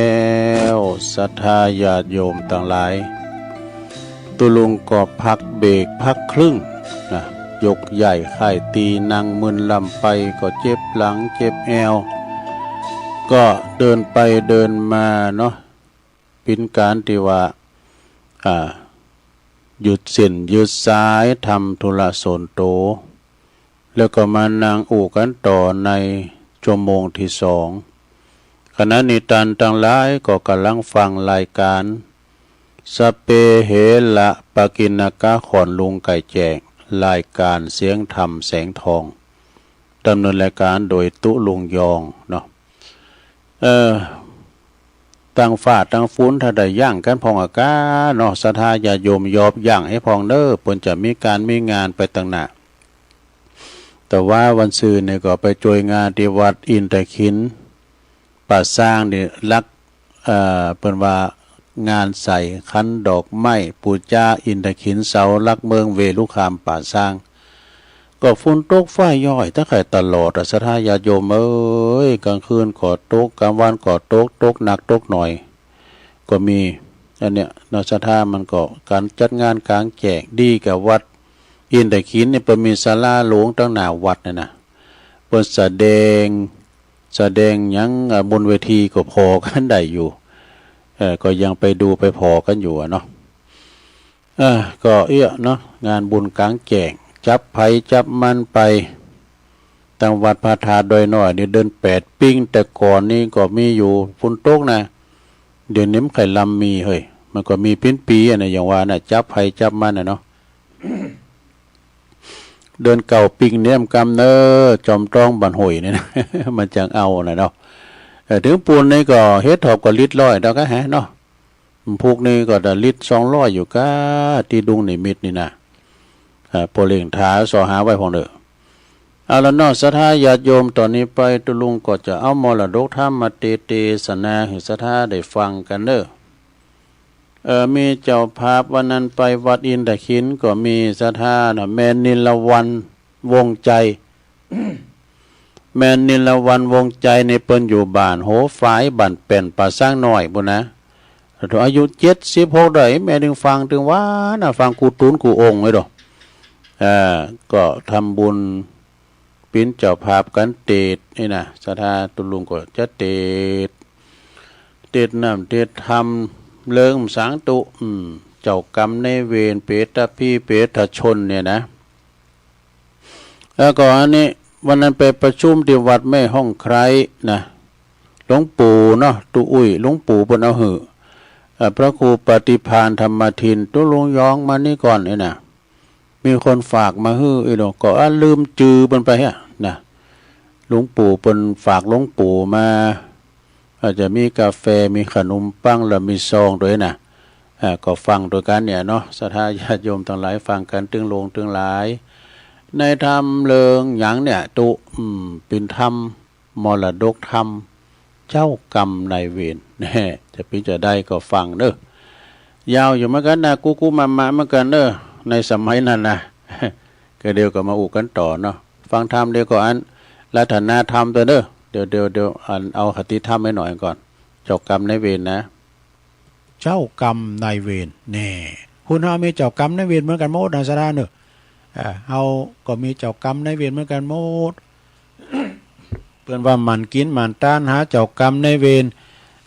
แล้วศรัทธาญาติโยมตังหลาย ตุ๊ลุงก็พักเบรกพักครึ่งนะ ยกย้ายค่ายตีนั่งมึนลำไปก็เจ็บหลังเจ็บแอว ก็เดินไปเดินมาเนาะ เป๋นก๋านตี้ว่า อ่า หยุดเส้นหยุดสาย ทำธุระส่วนตัว แล้วก็มานั่งอู้กันต่อในชั่วโมงที่สอง ขณะนี้ต้านตังหลายก็กำลังฟังรายการ สัพเพเหระปกิณณกะ ขอนลุงไก่แจ้ง รายการเสียงธรรมแสงทอง ดำเนินรายการโดยตุ๊ลุงยองเนาะ เออ ตังฟ้าตังฝุนถ้าได้ยั้งกันพ่องอะกาเนาะ ศรัทธาญาติโยมยอบยั้งให้พ่องเน้อ เปิ้นจะมีก๋านมีงานไปตังหน้า แต่ว่าวันซืนนี่ก็ไปจ้วยงานตี้วัดอินทขิล ป่าซางนี่ลัก เอ่อ เปิ้นว่างานใส่คันดอกไม้ปู๋จาอินทขิลเสาหลักเมืองเวลุคามป่าซาง ก็ฝนตกฟ้าย้อยตะไคร่ตลอดอะ ศรัทธาญาติโยมเอ้ย กลางคืนก็ตก กลางวันก็ตก ตกหนักตกหน่อย ก็มี อันเนี้ยเนาะ ศรัทธามันก็ก๋านจัดงานก๋างแจ้ง ดีกว่าวัดอินทขิลนี่ เปิ้นมีศาลาหลวงตังหน้าวัดนี่นะ เปิ้นแสดง แสดงหยัง อ่า บนเวทีก็ผ่อกันได้อยู่ เอ่อ ก็ยังไปดูไปผ่อกันอยู่อะเนาะ เออ ก็เอี้ยเนาะ งานบุญก๋างแจ้ง จับไผจับมันไป ตังวัดพระธาตุดอยน้อยนี่เดือนแปดปิ้ง แต่ก่อนนี่ก็มีอยู่ ฝนตกนะ เดี๋ยวนี้มันใค่ลำมีเฮ้ย มันก็มีปิ้นปีอะนะ อย่างว่านะ จับไผจับมันนะเนาะ เดือนเก้าปิ้งเนียมกำเน้อ จอมต้องบันโหยเนี่ยนะ มันจังเอานะเนาะ เออ ถึงปูนนี่ก็เฮ็ดถอบก็ลิตรร้อยดอกกะแหะเนาะ พุกนี่ก็ได้ลิตรสองร้อยอยู่กะ ตี้ดุงนิมิตนี่นะ เออ ปอเล่งถาซอหาไว้พ่องเน้อ เอาละเนาะ ศรัทธาญาติโยม ตอนนี้ไปตุ๊ลุงก็จะเอามรดกธรรมมาเต เตสนาหื้อศรัทธาได้ฟังกันเน้อ เออ มีเจ้าภาพวันนั้นไปวัดอินทขิลก็มีศรัทธานะ แม่นิลวรรณ วงศ์ใจ แม่นิลวรรณ วงศ์ใจนี่เปิ้นอยู่บ้านโหฝาย บ้านแป้น ป่าซางน้อยปู้นนะ อายุเจ็ดสิบหกได้ แม่ถึงฟังถึงว่านะ ฟังกู้ตุ๊นกู้องค์เลยดอก เออ ก็ทำบุญ เป๋นเจ้าภาพกั๋นเตสน์นี่นะ ศรัทธาตุ๊ลุงก็จะเตสน์ เตสน์น้ำเตสน์ธรรม เลิงสางตุ๊ อืม เจ้ากรรมนายเวร เปรตพีเปรตชนเนี่ยนะ แล้วก็อันนี้ วันนั้นไปประชุมตี้วัดแม่ฮ่องไคร้นะ หลวงปู่เนาะ ตุ๊อุ้ย หลวงปู่เปิ้นเอาหื้อ เอ่อ พระครูปฏิภาณธรรมทิน ตุ๊ลุงยองมานี่ก่อนนี่นะ มีคนฝากมาหื้ออีหลวง ก็ อ่ะ ลืมจื่อเปิ้นไปฮะนะ หลวงปู่เปิ้นฝากหลวงปู่มา อาจจะมีกาแฟ มีขนมปัง แล้วมีซองด้วยนะ อ่า ก็ฟังโดยกันเนี่ยเนาะ ศรัทธาญาติโยมตังหลายฟังกั๋นตึงหลวงตึงหลาย ในธรรมเลิงหยังเนี่ยตุ๊ อืม เป๋นธรรม มรดกธรรม เจ้ากรรมนายเวร แน่ จะเป๋นจะใดก็ฟังเน้อ ยาวอยู่เหมือนกันนะ กุ๊กกุ๊กมะมะเหมือนกันเน้อ ในสมัยนั้นนะ ก็เดี๋ยวก็มาอู้กันต่อเนาะ ฟังธรรมเดี๋ยวก็อัน รัตนธรรมตัวเน้อ เดี๋ยว เดี๋ยว เดี๋ยว อัน เอาคติธรรมไว้หน่อยก่อน เจ้ากรรมนายเวรนะ เจ้ากรรมนายเวร แน่ คนเฮามีเจ้ากรรมนายเวรเหมือนกั๋นหมดนะ ศรัทธาเน้อ อ่า เฮาก็มีเจ้ากรรมนายเวรเหมือนกั๋นหมด เปิ้นว่าหมั่นกิ๋นหมั่นตานหาเจ้ากรรมนายเวร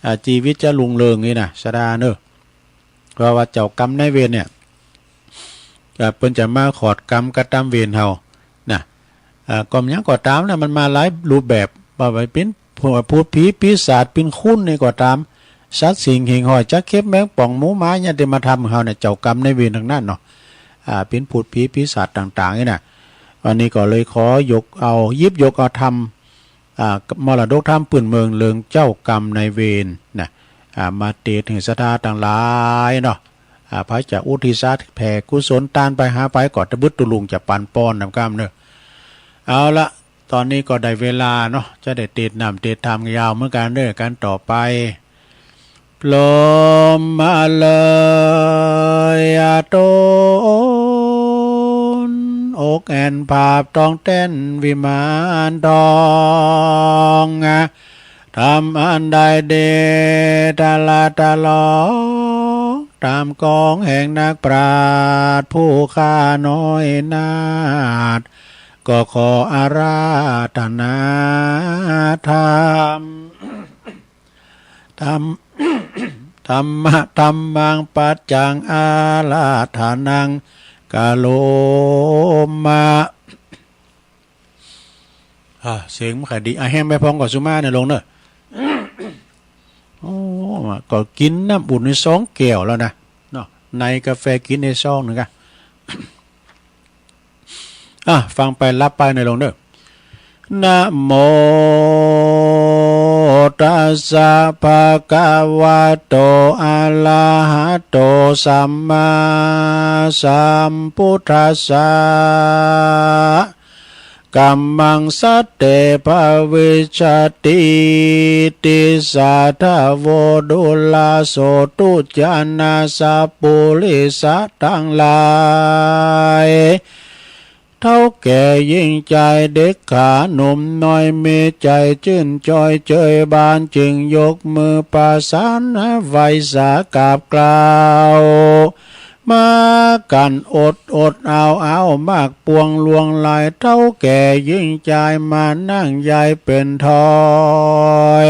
อ่า จีวิตจะรุ่งเรืองนี่นะ ศรัทธาเน้อ เพราะว่าเจ้ากรรมนายเวรเนี่ย อ่า เปิ้นจะมาขอดกรรมกระตำเวรเฮานะ อ่า ก็หยังก็ต๋ามนะ มันมาหลายรูปแบบ ว่าไปเป๋น พูดผีปีศาจเป๋นคนนี่ก็ต๋าม สัตว์สิ่งหิ่งห้อย จักเข็บแมงป่องหมูหมาเนี่ยตี้มาทำเฮาเนี่ย เจ้ากรรมนายเวรตังนั้นเนาะ อ่า เป๋นพูดผีปีศาจต่างๆ นี่นะ อันนี้ก็เลยขอยกเอา หยิบยกเอาธรรม อ่า มรดกธรรมปื้นเมืองเรื่องเจ้ากรรมนายเวรนะ อ่า มาเตสน์หื้อศรัทธาตังหลายเนาะ อ่า ไผจะอุทิศแผ่กุศลตานไปหาไผก็ตะบึดตุ๊ลุงจะปันปอนนำกำเน้อ เอาละ ต๋อนนี้ก็ได้เวลาเนาะ จะได้เตสน์น้ำเตสน์ธรรมยาวเหมือนกั๋นเน้อ กั๋นต่อไป พรหมเลยอาตน อกแอ่นผาบตองแต้นวิมานทอง อ่ะ ธรรมอันใดดี ตลาดตลอง ตามกองแห่งนักปราชญ์ผู้ข้าน้อยนาถ ก็ขออาราธนาธรรม ธรรม ธรรมะ ธัมมัง ปัจจัง อาราธนัง กะโรมะ อ่า เสียงมันขายดี อ่ะ แฮมไปพร้อมกับสุมาเนี่ยลงเนอะ โอ้ ก็กินน้ำอุ่นในซองแก้วแล้วนะ เนาะ ในกาแฟกินในซองหนึ่งอะ อ่ะ ฟังไปรับไปในลงเนอะ นะโมตัสสะ ภะคะวะโต อะระหะโต สัมมาสัมพุทธัสสะ กัมมัง สัตเต ภะวิชชะติ ติสสะ ทะโว ดูราโส ตุจานา สัปปุริสะตังหลาย เฒ่าแก่หญิงจาย เด็กขาหนุ่มน้อย มีใจ๋จื้นจอยเจยบาน จึงยกมือประสานไหว้สากราบกล่าว มากั๋นอดอดเอาเอา มากปวงลวงหลาย เฒ่าแก่หญิงจาย มานั่งยายเป๋นถอย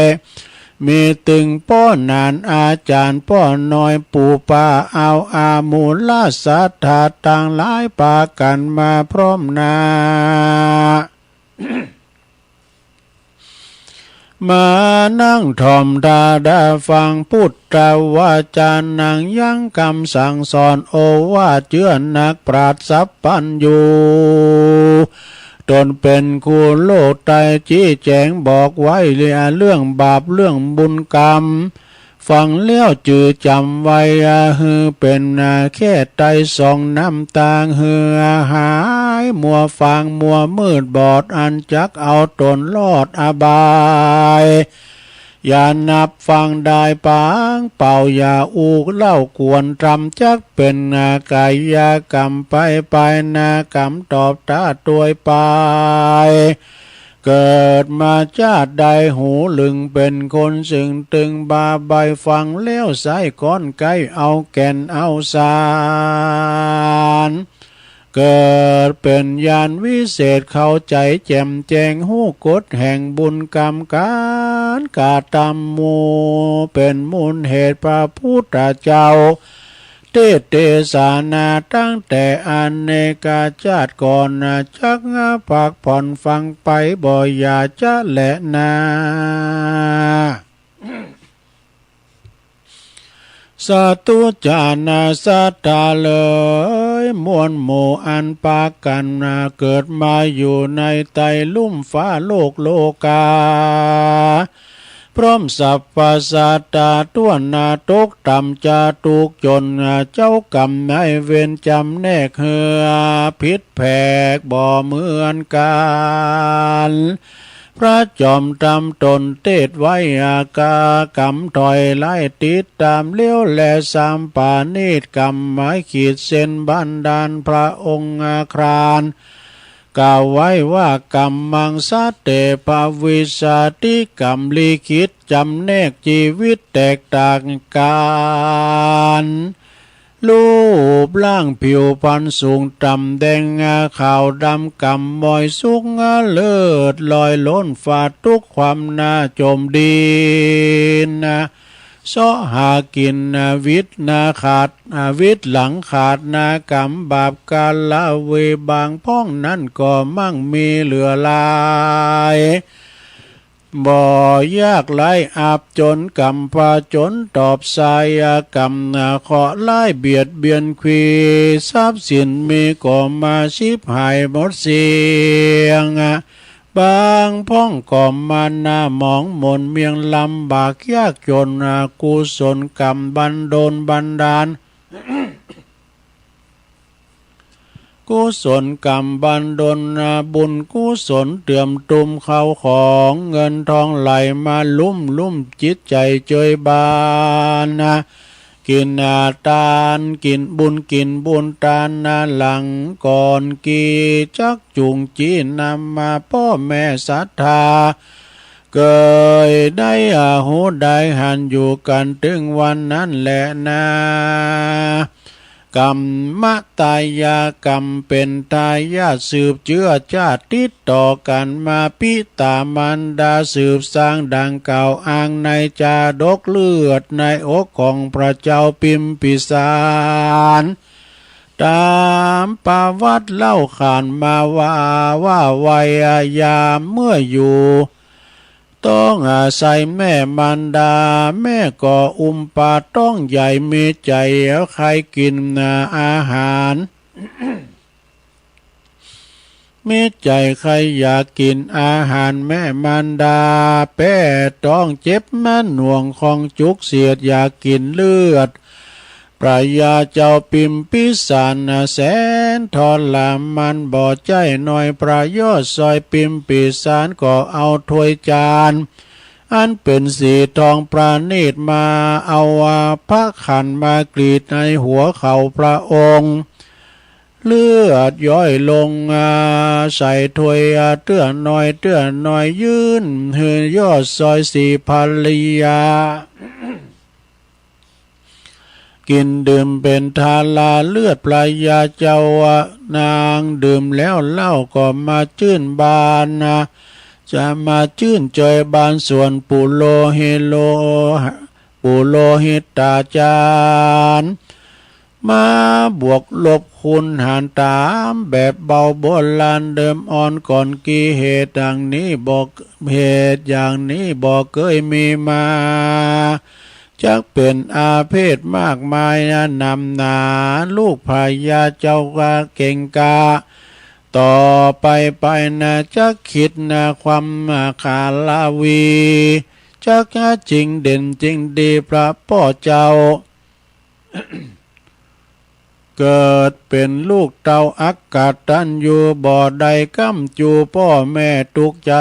มีตึงป้อหนานอาจ๋ารย์ป้อน้อย ปู่ป้าเอาอามูลศรัทธาตังหลาย ปากั๋นมาพร้อมหน้า มานั่งถ่อมตาดาฟัง พุทธวาจานัง ยั้งกำสั่งสอน โอวาทเจื้อนักปราชญ์สัพพัญญู ต๋นเป๋นครูโลกไตร ชี้แจ๋งบอกไว้เรื่องบาปเรื่องบุญกรรม ฟังแล้วจือจ๋ำไว้ อาหือเป๋นนาแค่ไตรสองน้ำตาง หือหายมัวฟางมัวมืดบอด อันจักเอาต๋นรอดอบาย อย่านับฟังได้ปางเป่า อย่าอู้เล่ากวนธรรม จักเป๋นนากายกรรมไปไป นากรรมตอบตาตวยไป เกิดมาชาติใดหูลึงเป๋นคน ซึ่งตึงบาใบฟังแล้วใส่ก้อนไกเอาแก่นเอาสาร เกิดเป๋นญาณวิเศษเข้าใจ๋แจ่มแจ้ง ฮู้กฎแห่งบุญกรรมก๋านกระตำหมู่ เป๋นมูลเหตุพระพุทธเจ้า เทศน์เตสนาตั้งแต่อเนกชาติก่อน จักพักผ่อนฟังไปบ่อย่าจะแลนา สาธุจานาศรัทธาเอ๋ย มวลหมู่อันปากั๋นเกิดมาอยู่ในไตรลุ่มฟ้าโลกโลกา พร้อมสรรพสัตว์ทั่วหน้า ตกต่ำจะทุกข์จน เจ้ากรรมนายเวรจ๋ำแนกหื้อผิดแผกบ่เหมือนกั๋น พระจอมธรรมต๋นเทศน์ไว้ อาการกรรมถอยไล่ติดตามเลี้ยวแล สามปาณิตกรรมหมายขีดเส้นบันดาล พระองค์อาคราญ กล่าวไว้ว่า กัมมัง สัตเต ภะวิชชะติ กรรมลิขิตจ๋ำแนกชีวิตแตกต่างกั๋น รูปร่างผิวพรรณสูงต่ำแดงขาวดำ กำมอยสุกเลือดลอยล้น ฟาดทุกข์ความหน้าจมดิน เซาะหากิ๋นวิตนาขาด วิตหลังขาดนากรรมบาป กาลวิบากพ่องนั้นก็มั่งมีเหลือหลาย บ่ยากไร้อับจน กรรมผจญตอบสายกรรม เคราะห์ร้ายเบียดเบียนควี ทรัพย์สินมีก็มาฉิบหายหมดเสี้ยง บางพ่องก็มาหน้าหมองหม่นเมียง ลำบากยากจน กุศลกรรมบันดลบันดาล กุศลกรรมบันดล บุญกุศลเติมตุ้ม ข้าวของเงินทองไหลมาลุ่มลุ่ม จิตใจ๋เจยบาน กิ๋นทานกิ๋นบุญ กิ๋นบุญตานหลังก่อน กี่จักจุ่งจี้นำมา พ่อแม่ศรัทธา เกยได้อาหูได้หันอยู่กันถึงวันนั้นแหละนะ กรรมะตายากรรมเป็นทายาทสืบเจื้อชาติติดต่อกันมา ปิตามารดาสืบสร้างดังกล่าวอ้างในจาดกเลือดในอกของพระเจ้าพิมพิสาร ตามประวัติเล่าขานมาว่า ว่าวัยยามเมื่ออยู่ ต้องอาศัยแม่มารดา แม่ก็อุ้มปาท้องใหญ่ มีใจใคร่กินอาหาร มีใจใคร่อยากกินอาหารแม่มารดา แพ้ท้องเจ็บมาหน่วงของจุกเสียดอยากกินเลือด พระยาเจ้าพิมพิสารแสนทรมานบ่ใจ้น้อย พระยอดซอยพิมพิสารก็เอาถ้วยจาน อันเป็นสีทองประณีตมา เอาพระขันมากรีดในหัวเข่าพระองค์ เลือดย้อยลงใส่ถ้วยเตื้อน้อยเตื้อน้อย ยื่นหื้อยอดซอยสีภรรยา กินดื่มเป็นทาราเลือดพระยาเจ้า นางดื่มแล้วเหล้าก็มาจื้นบานนะ จะมาจื้นเจยบานส่วนปุโรหิโล ปุโรหิตาจารย์ มาบวกลบคูณหารตามแบบเบาโบราณเดิมอ่อนก่อน กี่เหตุดังนี้บอก เหตุอย่างนี้บอกเคยมีมา จักเป็นอาเพศมากมายนำหนา ลูกพญาเจ้าก็เก่งกา ต่อไปไปนะจักคิดนะความขาลาวี จักจริงเด่นจริงดีพระพ่อเจ้า เกิดเป็นลูกเต้าอักตัญญู บ่ได้ค้ำจูพ่อแม่ทุกข์ใจ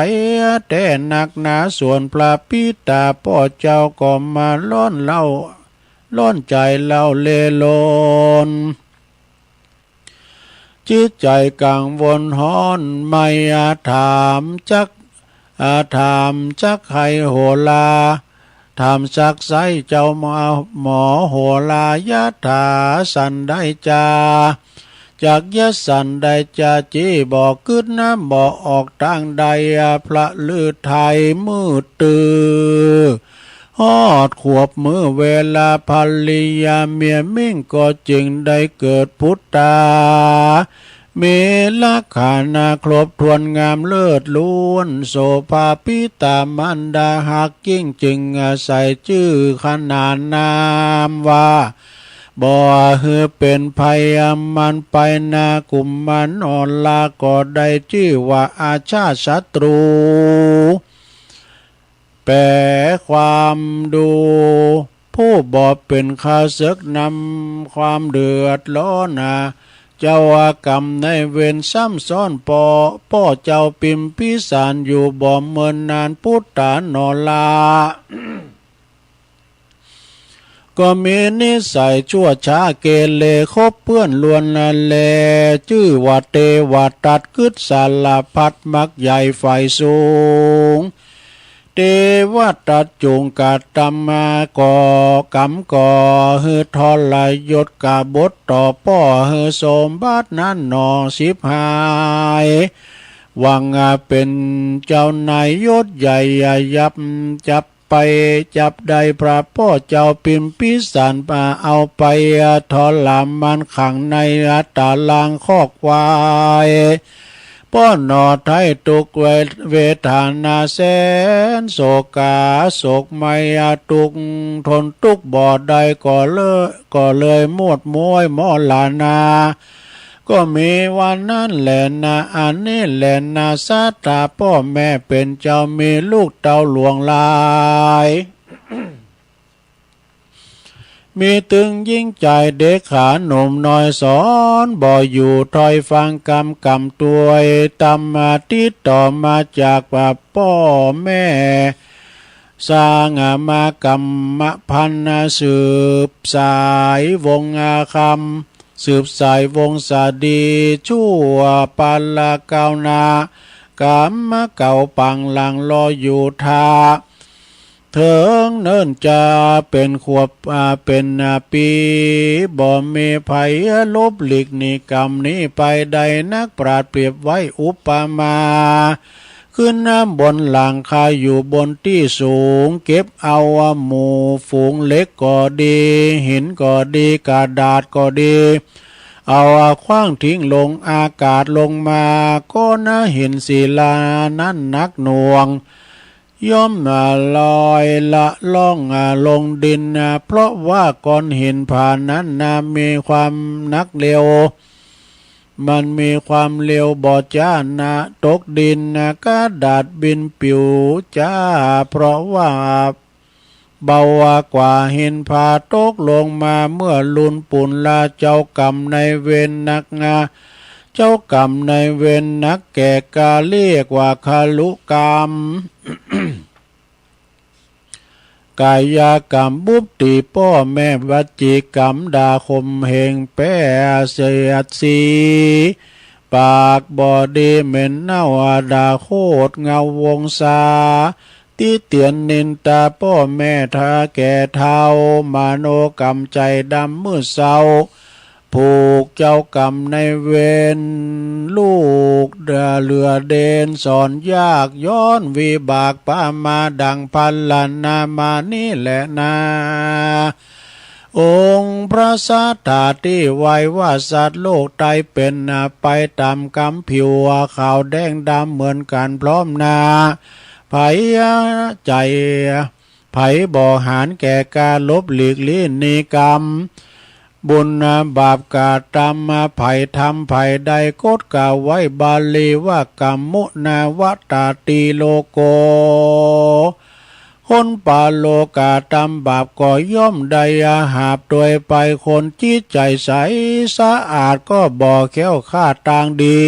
แท้นักหนา ส่วนพระปิตาพ่อเจ้าก็มาร้อนเล่า ร้อนใจเล่าเล่ร่อน จิตใจกังวลฮ้อนไม่อาจถามจัก อาจถามจักไขโหรา ถามจักไซ้เจ้าหมอ หมอโหรา ยะถาสันได้จา จักยะสันได้จา จี้บ่กึ๊ดนะบ่ออกตางใด พระฤทัยมืดตื้อ ฮอดขวบมื้อเวลาภริยาเมียมิ่งก็จึงได้เกิดปุตตา มีลักษณะครบถ้วนงามเลิศล้วน โสภาปิตามารดาฮักยิ่ง จึงอาศัยจื้อขนานนามว่า บ่หื้อเป็นภัยมันไปนากุมารออนลา ก็ได้จื้อว่าอาชาติศัตรู แปลความดู ผู้บ่เป็นข้าศึกนำความเดือดร้อนนะ เจ้ากรรมนายเวรซ้ำซ้อนพ่อ พ่อเจ้าพิมพิสารอยู่บ่เมินนาน ปุตตาหนอลา ก็มีนิสัยชั่วช้าเกเรคบเพื่อนลวนแล จื้อว่าเทวทัตกึ๊ดสารพัดมักใหญ่ใฝ่สูง เทวทัตจุ่งกระทำมาก่อกรรมก่อหื้อทรยศกบฏต่อพ่อหื้อสมบัตินั้นหนอฉิบหาย หวังเป็นเจ้านายยศใหญ่ยับจับ ไปจับได้พระพ่อเจ้าพิมพิสารมาเอาไปทรมานขังในตารางคอกควาย พ่อหนอไท้ทุกข์เวทนาแสนโศกาโศกมายาทุกข์ทนทุกข์บ่ได้ก็เลย ก็เลยหมดม้วยมรณา ก็มีวันนั้นแหละนะ อันนี้แหละนะ ศรัทธาพ่อแม่เป็นเจ้ามีลูกเต้าหลวงหลาย มีตึงหญิงชายเด็กขาหนุ่มน้อยสอนบ่อยู่ถ้อยฟังกำกำตวย ตำมาติดต่อมาจากว่าพ่อแม่ สร้างมากรรมพันธุ์สืบสายวงศ์คำ สืบสายวงศาดีชั่วปาละก้าวหน้า กรรมเก่าปางหลังรออยู่ท่า เถิงเนิ่นจะเป๋นขวบ อ่า เป๋น อ่า ปี๋ บ่มีใผหลบหลีกหนีกรรมนี้ไปได้ นักปราชญ์เปรียบไว้อุปมา ขึ้นบนหลังคาอยู่บนตี้สูง เก็บเอาหมู่ฝูงเหล็กก็ดี หินก็ดี กระดาษก็ดี เอาขว้างทิ้งลงอากาศลงมา ก้อนหินศิลานั้นหนักหน่วง ย่อมลอยละล่องลงดิน เพราะว่าก้อนหินผานั้นนะมีความหนักเร็ว มันมีความเร็วบ่จ้านะ ตกดินนะ กระดาษบินปิวจ้า เพราะว่า เบากว่าหินผาตกลงมาเมื่อลุนปูนลา เจ้ากรรมนายเวรนักนะ เจ้ากรรมนายเวรนักแก่กล้า เรียกว่าคารุกรรม กายกรรมบุบตี๋ป้อแม่ วจีกรรมด่าข่มเหงแป้เสียดสี ปากบ่ดีเหม็นเน่าด่าโคตรงาวงศา ติเตียนนินทาป้อแม่เฒ่าแก่เฒ่า มโนกรรมใจ๋ดำมืดเศร้า ผูกเจ้ากรรมนายเวร ลูกเหลือเดนสอนยาก ย้อนวิบากปามาดังพรรณนามานี้แหละนา องค์พระสัตถาที่ไหว้ว่าสัตว์โลกไตเป๋นไปต๋ามกรรม ผิวขาวแดงดำเหมือนกั๋นพร้อมหน้า ใผใจ๋ ใผบ่หาญแก่กาหลบหลีกลี้หนีกรรม บุญบาปกระตำ ใผทำใผได้ กฎกล่าวไว้บาลีว่า กรรมุนาวัตตาติโลโก คนปาโลกะตำบาปก็ย่อมได้หาบตวยไป คนจิตใจ๋ใสสะอาดก็บ่แคล้วคลาดตางดี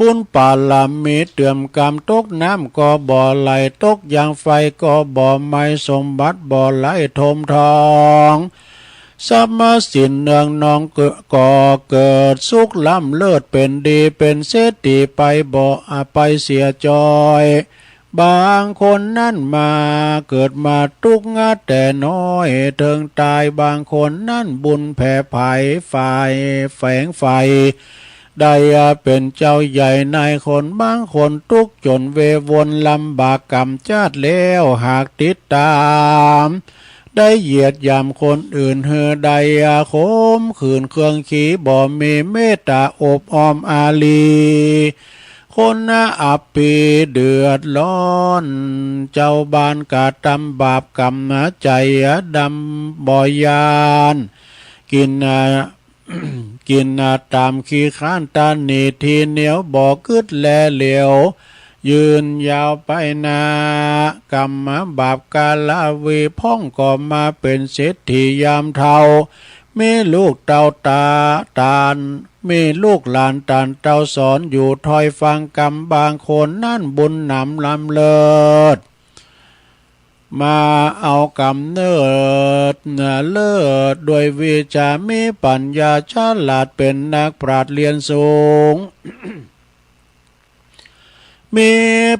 บุญปารมีเติมกำ ตกน้ำก็บ่ไหล ตกยางไฟก็บ่ไหม้ สมบัติบ่ไหลถมทอง ทรัพย์สินเนืองนองก็เกิด สุขล้ำเลิศเป๋นดี เป๋นเศรษฐีไปบ่ อ่า ไปเสียจอย บางคนนั้นมาเกิดมาตุ๊กข์แต่น้อย เถิงต๋าย บางคนนั้นบุญแผ่ไผ ฝ่ายแฝงไฟ ได้เป๋นเจ้าใหญ่นายคน บางคนตุ๊กข์จ๋นเววนลำบากกำจาติแล้ว หากติดต๋าม ได้เหยียดหยามคนอื่นหื้อได้ข่มขืนเคืองขี บ่มีเมตต๋าอบอ้อมอารี คนอับปีเดือดร้อน เจ้าบ้านกระตำบาปกำใจ๋ดำบ่ยาน กิ๋น กิ๋นต๋ามขี้คร้านตะหนีทีเหนียว บ่กึ๊ดแลเหลียว ยืนยาวไปนา กรรมบาปกาลาวี พ่องก็มาเป๋นเศรษฐียามเฒ่า มีลูกเต้าต๋าน มีลูกหลานต๋านเต้าสอนอยู่ถ้อยฟังกำ บางคนนั้นบุญหนำล้ำเลิศ มาเอากำเนิดเลิศ ด้วยวิชามีปัญญาฉลาด เป๋นนักปราชญ์เรียนสูง มี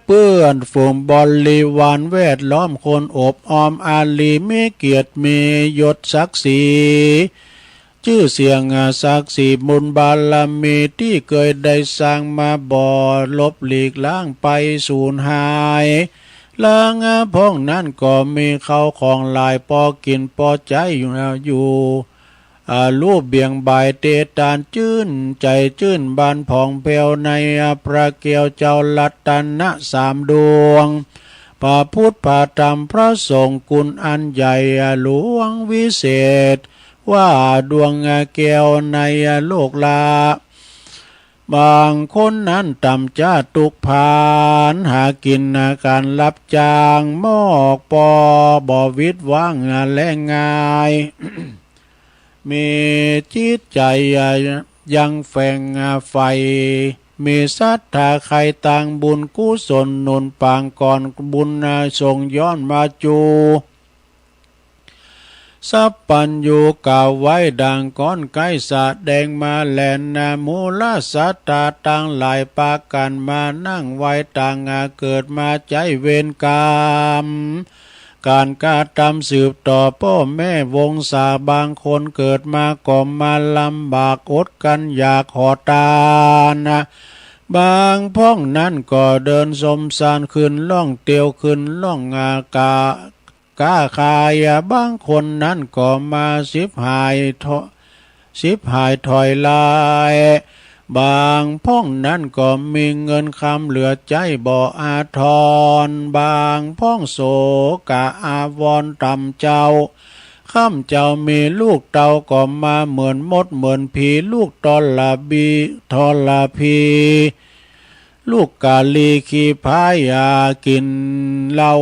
เปื้อนฝูงบริวารแวดล้อม คนอบอ้อมอารี มีเกียรติมียศศักดิ์ศรี จื้อเสียงศักดิ์ศรี บุญบารมีตี้เกยได้สร้างมา บ่หลบหลีกล้างไปสูญหาย ลางพ่องนั้นก็มีเข้าของหลาย ปอกิ๋นปอใจ๊อยู่ อยู่ อ่า รูปเบียงบ่ายเตตาน จื้นใจ๋จื้นบานผ่องแผ้วใน อ่า พระแก้วเจ้ารัตนะสามดวง พระพุทธพระธรรมพระสงฆ์ คุณอันใหญ่ อ่า หลวงวิเศษ ว่าดวงแก้วในโลกละ บางคนนั้นต่ำจ๊าดตุ๊กพาน หากิ๋นการรับจ้าง มอกปอบ่วิดหว่างแลงง่าย มีจิตใจ๋ยังแฝงใฝ่ มีศรัทธาใค่ตั้งบุญกุศลหนุนปางก่อน บุญส่งย้อนมาจู สัพพัญญูกล่าวไว้ดังก้อนไกล้สะแดงมาแลนา มูลสัตตาตังหลายประการมานั่งไหว้ตังอาเกิดมาใจ๊เวรกรรม การกระทำสืบต่อป้อแม่วงศา บางคนเกิดมาก็มาลำบากอดกันอยากขอตาน บางพ่องนั้นก็เดินสมสารขึ้นล่องเตียวขึ้นล่องอากาศ ค้าขาย บางคนนั้นก็มาสิบหายถอ- สิบหายถอยหลาย บางพ่องนั้นก็มีเงินคำเหลือใจ๊บ่อาทร บางพ่องโศกะอาวรณ์ต่ำเจ้า ค่ำเจ้ามีลูกเต้าก็มาเหมือนมดเหมือนผี ลูกทรบีทรพี ลูกกาลีขี้พายากินเหล้า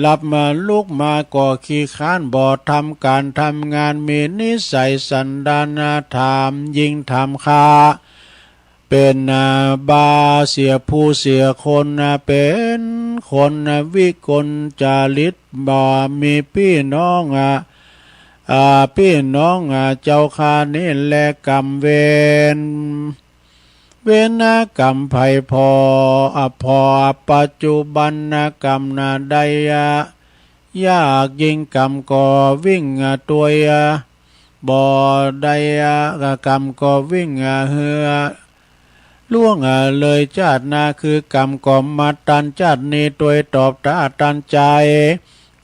หลับมาลุกมาก็ขี้ค้านบ่ทำการทำงาน มีนิสัยสันดานถามหญิงถามข้า เป็นนาบาเสียผู้เสียคนนา เป็นคนนาวิกลจริต บ่มีพี่น้องอ่ะ อ่า พี่น้องอ่ะ เจ้าข้านี่แลกรรมเวร เวรกรรมไผผ่อ อ่ะ ผ่อปัจจุบันกรรมนาได้อ่ะ ยากยิ่งกรรมก็วิ่งอ่ะตัวยอ่ะ บ่ได้อ่ะ กรรมก็วิ่งอ่ะเหือ ล่วงอ่ะเลยชาติหน้า คือกรรมก็มาตันชาตินี้ โดยตอบถ้าตันใจ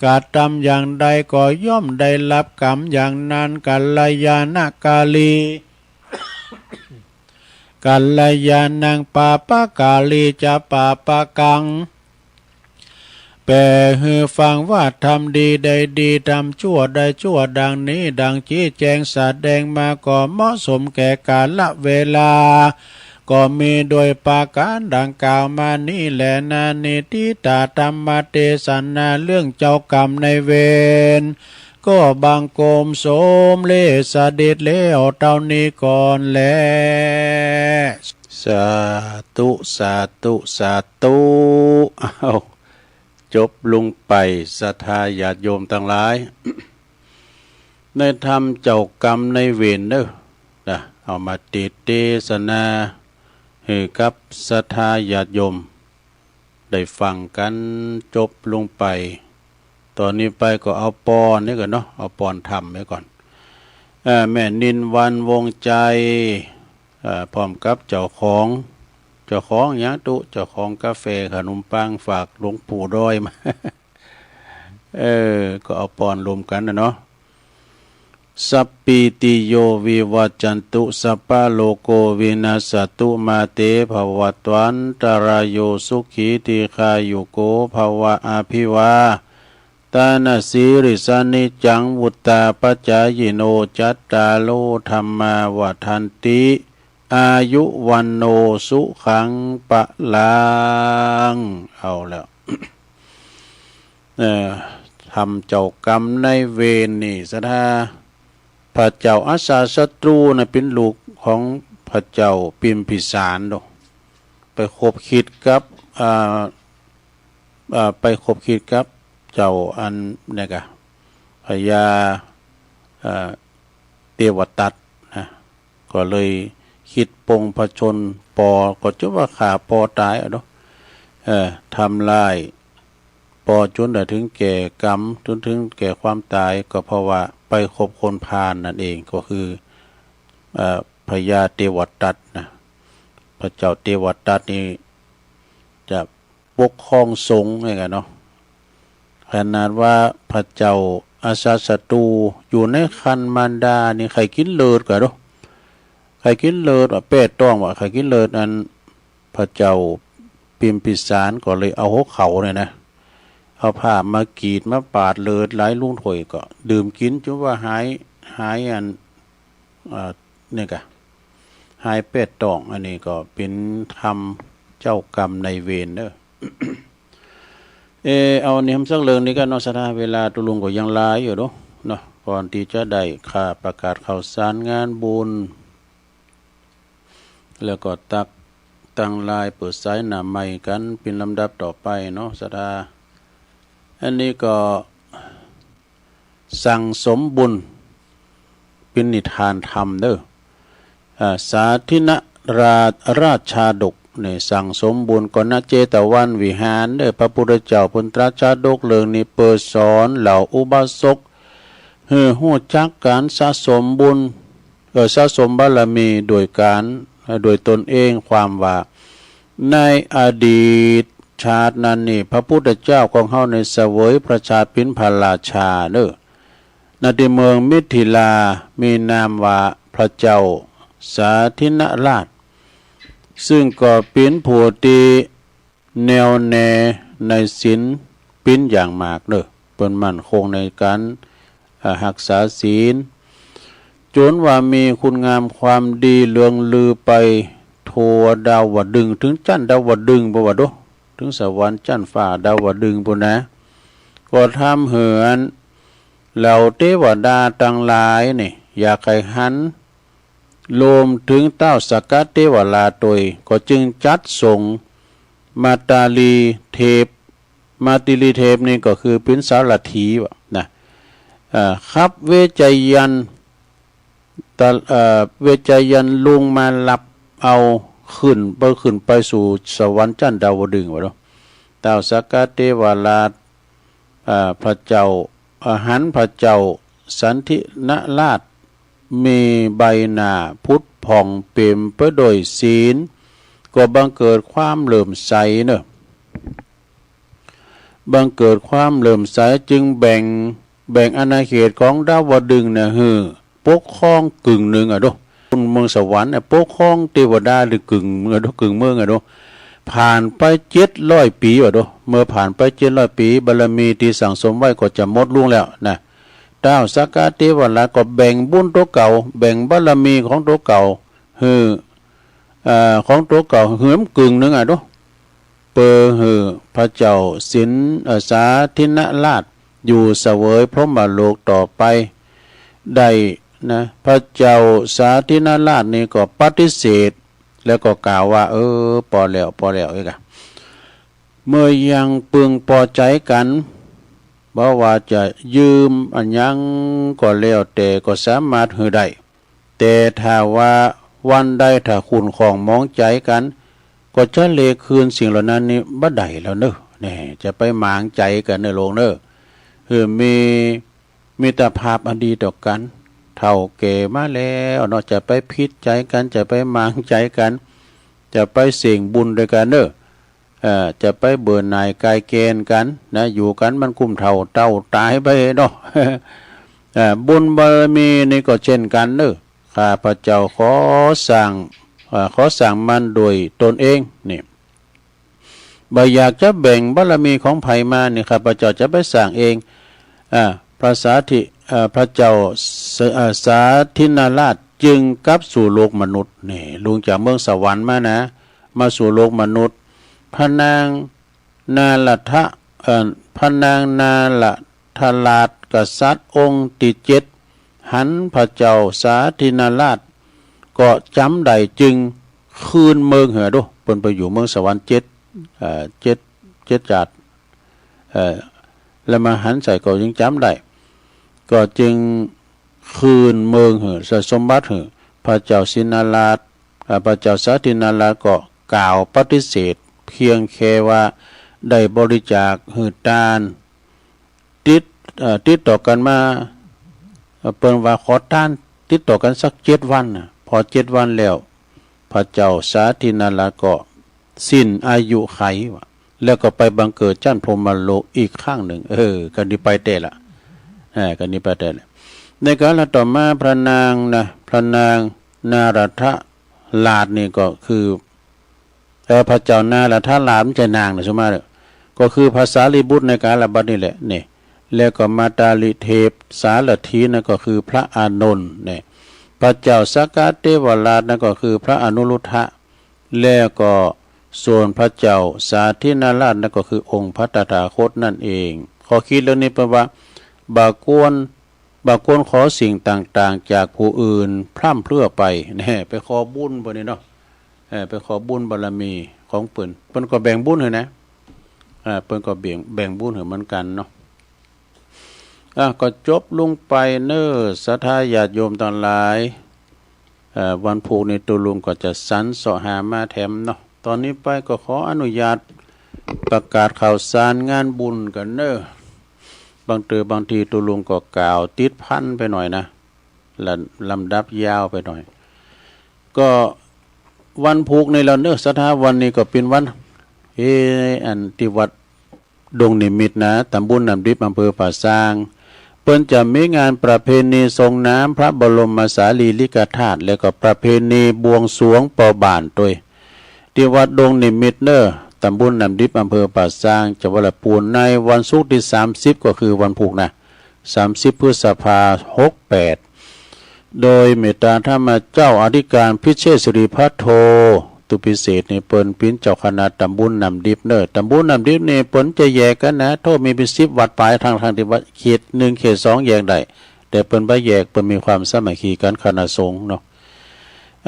กระทำอย่างใดก็ย่อมได้รับกรรมอย่างนั้น กัลยาณกาลี กัลยาณัง ปาปกาลีจะ ปาปกัง แปลหื้อฟังว่า ทำดีได้ดี ทำชั่วได้ชั่ว ดังนี้ดังชี้แจงแสดงมา ก็เหมาะสมแก่กาลเวลา ก็มีโดยประการดังกล่าวมานี้แลนา นิติตาธรรมเทศนา เรื่องเจ้ากรรมนายเวร ก็บังคมสมเร็จเสด็จแล้วเท่านี้ก่อนแล สาธุ สาธุ สาธุ อ้าว จบลงไป ศรัทธาญาติโยมตังหลาย ในธรรมเจ้ากรรมนายเวรเด้อ นะ เอามาเทศน์เทศนา หื้อกับศรัทธาญาติโยม ได้ฟังกันจบลงไป ตอนนี้ไปก็เอาปอนนี่ก่อนเนาะ เอาปอนธรรมไว้ก่อน เอ่อ แม่นินวันวงศ์ใจ เอ่อ พร้อมกับเจ้าของ เจ้าของหยังตุ๊ เจ้าของกาแฟขนมปังฝากหลวงปู่ดอยมา เออ ก็เอาปอนรวมกันนะเนาะ สัพพีติโยวิวัจจันตุ สัพพะโรโควินัสสะตุ มาเตภวัตวันตะราโย สุขีทีฆายุโกภะวะ อะภิวาตะนะสีลิสสะ นิจจังวุฑฒาปะจายิโน จัตตาโรธัมมาวัฑฒันติ อายุวัณโณสุขังพะลัง เอาแล้ว เอ่อ ธรรมเจ้ากรรมนายเวรนี่ ศรัทธา พระเจ้าอาชาติศัตรูนะ เป็นลูกของพระเจ้าพิมพิสารเนาะ ไปขบคิดกับ อ่า อ่า ไปขบคิดกับเจ้าอันเนี่ยกะ พญา เอ่อ เทวทัตนะ ก็เลยคิดปลงพระชนม์ปอ ก็จะว่าฆ่าปอตายเอาเนาะ เอ่อ ทำลายปอจนได้ถึงแก่กรรม จนถึงแก่ความตาย ก็เพราะว่าไปคบคนพาลนั่นเอง ก็คือ เอ่อ พญาเทวทัตนะ พระเจ้าเทวทัตนี่จะปกครองสงฆ์ไงกันเนาะ ขนาดว่าพระเจ้าอาชาติศัตรูอยู่ในครรภ์มารดานี่ ใค่กินเลือดกะเนาะ ใค่กินเลือดว่าแปดต้องว่า ใค่กินเลือดอัน พระเจ้าพิมพิสารก็เลยเอาหัวเข่าเนี่ยนะ เอาผ้ามากรีดมาปาดเลือดไหลลุงถ้วย ก็ดื่มกินจนว่าหาย หายอัน เอ่อ เนี่ยกะ หายแปดต้อง อันนี้ก็เป็นธรรมเจ้ากรรมนายเวรเด้อ เออ เอาอันนี้ทำสักเรื่องนี้กันเนาะ ศรัทธา เวลาตุ๊ลุงก็ยังหลายอยู่เนาะ เนาะ ก่อนที่จะได้ค่าประกาศข่าวสารงานบุญ แล้วก็ตักตั้งลายเปิดสายหน้าไมค์กันเป็นลำดับต่อไปเนาะ ศรัทธา อันนี้ก็ สั่งสมบุญ เป็นนิทานธรรมเด้อ อ่า สาธินราช ราชชาดกเนี่ย สั่งสมบุญก่อนนะ เจตวันวิหารเด้อ พระพุทธเจ้าเปิ้นตรัสชาดกเรื่องนี้เปิดสอนเหล่าอุบาสก หื้อฮู้จักการสะสมบุญ เอ่อ สะสมบารมีโดยการ เอ่อ โดยตนเอง ความว่า ในอดีตชาตินั้นนี่ พระพุทธเจ้าของเฮาในเสวยพระชาติเป็นพระราชาเด้อ ณ ที่เมืองมิถิลา มีนามว่าพระเจ้าสาธินราช ซึ่งก็เป็นผู้ที่แน่วแน่ในศีลเป็นอย่างมากเด้อ เปิ้นมั่นคงในการ เอ่อ รักษาศีล จนว่ามีคุณงามความดีเลื่องลือไปทั่วดาวดึงส์ ถึงจั้นดาวดึงส์ บ่ว่าโด ถึงสวรรค์จั้นฟ้าดาวดึงส์พู้นนะ ก็ทำให้อัน เหล่าเทวดาตังหลายนี่ อยากให้หัน รวมถึงท้าวสักกะเทวราชตวย ก็จึงจัดส่งมาตาลีเทพ มาตาลีเทพนี่ก็คือเป็นสารถีวะนะ เอ่อ ขับเวชยันต์ ตะ เอ่อ เวชยันต์ลงมารับเอาขึ้น ไปขึ้นไปสู่สวรรค์จั้นดาวดึงส์วะเนาะ ท้าวสักกะเทวราช อ่า พระเจ้า อ่า หันพระเจ้าสันธินราช มีใบหน้าผุดผ่องเปี่ยมไปด้วยศีล ก็บังเกิดความเลื่อมใสเนอะ บังเกิดความเลื่อมใสจึงแบ่ง แบ่งอาณาเขตของดาวดึงส์เนี่ยหื้อปกครองกึ่งหนึ่งอะโด คนเมืองสวรรค์เนี่ยปกครองเทวดาได้กึ่งเมืองอะโด กึ่งเมืองอะโด ผ่านไปเจ็ดร้อยปีอะโด เมื่อผ่านไปเจ็ดร้อยปี บารมีที่สั่งสมไว้ก็จะหมดลงแล้วนะ ท้าวสักกะเทวราชก็แบ่งบุญตั๋วเก่า แบ่งบารมีของตั๋วเก่าหื้อ เอ่อ ของตั๋วเก่าหื้อมันกึ่งหนึ่งอะโด เปื้อหื้อพระเจ้าสิน เอ่อ สาธินราชอยู่เสวยพรหมโลกต่อไปได้นะ พระเจ้าสาธินราชนี่ก็ปฏิเสธ แล้วก็กล่าวว่า เออ ปอแล้ว ปอแล้วเอ้ยกะ เมื่อยังพึงปอใจ๋กั๋น บ่ว่าจะยืมอะหยังก็แล้วแต่ก็สามารถหื้อได้ แต่ถ้าว่าวันใดถ้าขุ่นข้องหมองใจ๋กั๋น ก็จะแลคืนสิ่งเหล่านั้นนี่บ่ได้แล้วเนอะ แน่ จะไปหมางใจ๋กั๋นเนอะหลวงเนอะ หื้อมีมิตรภาพอันดีต่อกั๋น เฒ่าแก่มาแล้วเนาะ จะไปผิดใจ๋กั๋น จะไปหมางใจ๋กั๋น จะไปเส้งบุญตวยกั๋นเนอะ เอ่อ จะไปเบื่อหน่ายคลายแคลนกั๋นนะ อยู่กั๋นมันกุ้มเฒ่าเต้าต๋ายไปเนาะ เอ่อ บุญบารมีนี่ก็เช่นกั๋นเนอะ ข้าพเจ้าขอสร้าง เอ่อ ขอสร้างมันโดยตนเองนี่ บ่อยากจะแบ่งบารมีของใผมานี่ ข้าพเจ้าจะไปสร้างเอง อ่า พระสาธิ เอ่อ พระเจ้าส- เอ่อ สาธินราชจึงกลับสู่โลกมนุษย์ นี่ ลงจากเมืองสวรรค์มานะ มาสู่โลกมนุษย์ พระนางนารัทะ เอ่อ พระนางนารัทราชกษัตริย์องค์ที่เจ็ด หันพระเจ้าสาธินราชก็จ๋ำได้ จึงคืนเมืองหื้อโด เปิ้นไปอยู่เมืองสวรรค์เจ็ด เอ่อ เจ็ด เจ็ดชาติ เอ่อ แล้วมาหันใส่ก็ยังจ๋ำได้ ก็จึงคืนเมืองหื้อ สมบัติหื้อ พระเจ้าสินราช เอ่อ พระเจ้าสาธินราชก็กล่าวปฏิเสธ เพียงแค่ว่าได้บริจาคหื้อตาน ติด เอ่อ ติดต่อกั๋นมา เอ่อ เปิ้นว่าขอตานติดต่อกั๋นสักเจ็ดวันน่ะ พอเจ็ดวันแล้ว พระเจ้าสาธินราชก็สิ้นอายุขัยว่ะ แล้วก็ไปบังเกิดจั้นพรหมโลกอีกครั้งหนึ่ง เออ ก็ดีไปแต๊ละ เออ ก็ดีไปแต๊ละ ในกาลต่อมาพระนางนะ พระนางนารัทราชนี่ก็คือ เอ่อ พระเจ้านารัทราช บ่ใจ้นางนะ สุมาเด้อ ก็คือพระสารีบุตรในกาลบัดนี้แหละ นี่ แล้วก็มาตาลีเทพสารถีนั่นก็คือพระอานนท์ นี่ พระเจ้าสักกะเทวราชนั่นก็คือพระอนุรุทธะ แล้วก็ส่วนพระเจ้าสาธินราชนั่นก็คือองค์พระตถาคตนั่นเอง ข้อคิดเรื่องนี้เปิ้นว่า บ่ควร บ่ควรขอสิ่งต่างๆ จากผู้อื่นพร่ำเพรื่อไป แน่ ไปขอบุญเปิ้นนี่เนาะ เออ ไปขอบุญบารมีของเปิ้น เปิ้นก็แบ่งบุญหื้อนะ เออ เปิ้นก็แบ่ง แบ่งบุญหื้อเหมือนกั๋นเนาะ อ่ะ ก็จบลงไปเนอ ศรัทธาญาติโยมตังหลาย เอ่อ วันพุธนี้ตุ๊ลุงก็จะสรรเสาะหามาแถมเนาะ ตอนนี้ไปก็ขออนุญาตประกาศข่าวสารงานบุญกันเนอ บางเทื่อบางทีตุ๊ลุงก็กล่าวติดพันไปหน่อยนะ และลำดับยาวไปหน่อย ก็วันพุธนี้แล้วเนอะ ศรัทธา วันนี้ก็เป็นวัน เออ อันที่วัดดงนิมิตรนะ ตำบลน้ำดิบ อำเภอป่าซาง เปิ้นจะมีงานประเพณีส่งน้ำพระบรมสารีริกธาตุ และก็ประเพณีบวงสรวงเป่าบ่านตวย ที่วัดดงนิมิตรเนอะ ตำบลน้ำดิบ อำเภอป่าซาง จังหวัดลำพูน ในวันศุกร์ที่สามสิบ ก็คือวันพุธนะ สามสิบ พฤษภา หกแปด โดยเมตตาธรรมเจ้าอธิการพิเชษฐศิริพัทโท ตุพิเศษนี่เปิ้นปิ้นเจ้าคณะตำบลน้ำดิบเนอะ ตำบลน้ำดิบนี่เปิ้นจะแยกกันนะ โทษมีเป็นสิบวัดปลาย ทางๆ ที่ว่าเขตหนึ่งเขตสองแยกได้ แต่เปิ้นบ่แยก เปิ้นมีความสามัคคีกันคณะสงฆ์เนาะ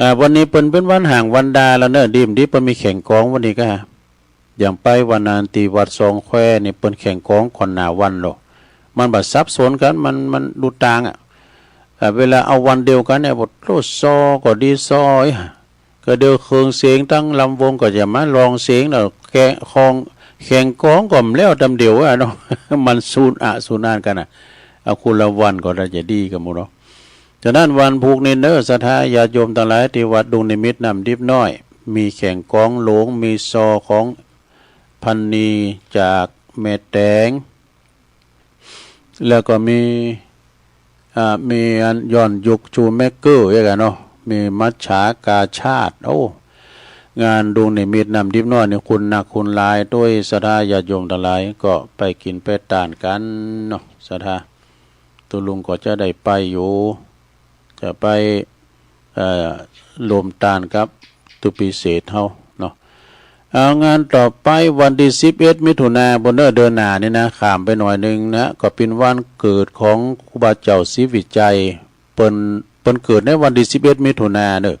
อ่า วันนี้เปิ้นเป็นวันห่างวันดาแล้วเนอะ ดีมดีเปิ้นมีแข่งกลองวันนี้ก็ อย่างไปวันนั้นที่วัดสองแควนี่เปิ้นแข่งกลองก่อนหน้าวันโล มันบ่สับสนกัน มัน มันดูต่างอะ อ่า เวลาเอาวันเดียวกันเนี่ย บทโลดซอก็ดีซอ เอ้ย ก็เดียวเครื่องเสียงตั้งลำวงก็จะมาร้องเสียงแล้ว แกะของแข่งกลองก็แล้วตำเดียวอะเนาะ มันสูนอะสูนอ่านกันอะ เอาคนละวันก็น่าจะดีกันหมดเนาะ ฉะนั้นวันพุธนี้เนอะ ศรัทธาญาติโยมตังหลาย ที่วัดดงนิมิตรน้ำดิบน้อย มีแข่งกลองหลวง มีซอของพันนีจากแม่แตง แล้วก็มี อ่า มีอันย้อนยุคชูเมเกอร์อีกอะเนาะ มีมัจฉากาชาด โอ้ งานดงนิมิตรน้ำดิบน้อยนี่คนนักคนหลาย โดยศรัทธาญาติโยมตังหลาย ก็ไปกินไปตานกันเนาะ ศรัทธา ตุ๊ลุงก็จะได้ไปอยู่ จะไป เอ่อ ร่วมตานกับตุ๊พิเศษเฮาเนาะ เอางานต่อไปวันที่สิบเอ็ดมิถุนา บนเนอเดือนหน้านี่นะ ข้ามไปหน่อยหนึ่งนะ ก็เป็นวันเกิดของครูบาเจ้าศรีวิชัย เปิ้น เปิ้นเกิดในวันที่สิบเอ็ดมิถุนาเนอะ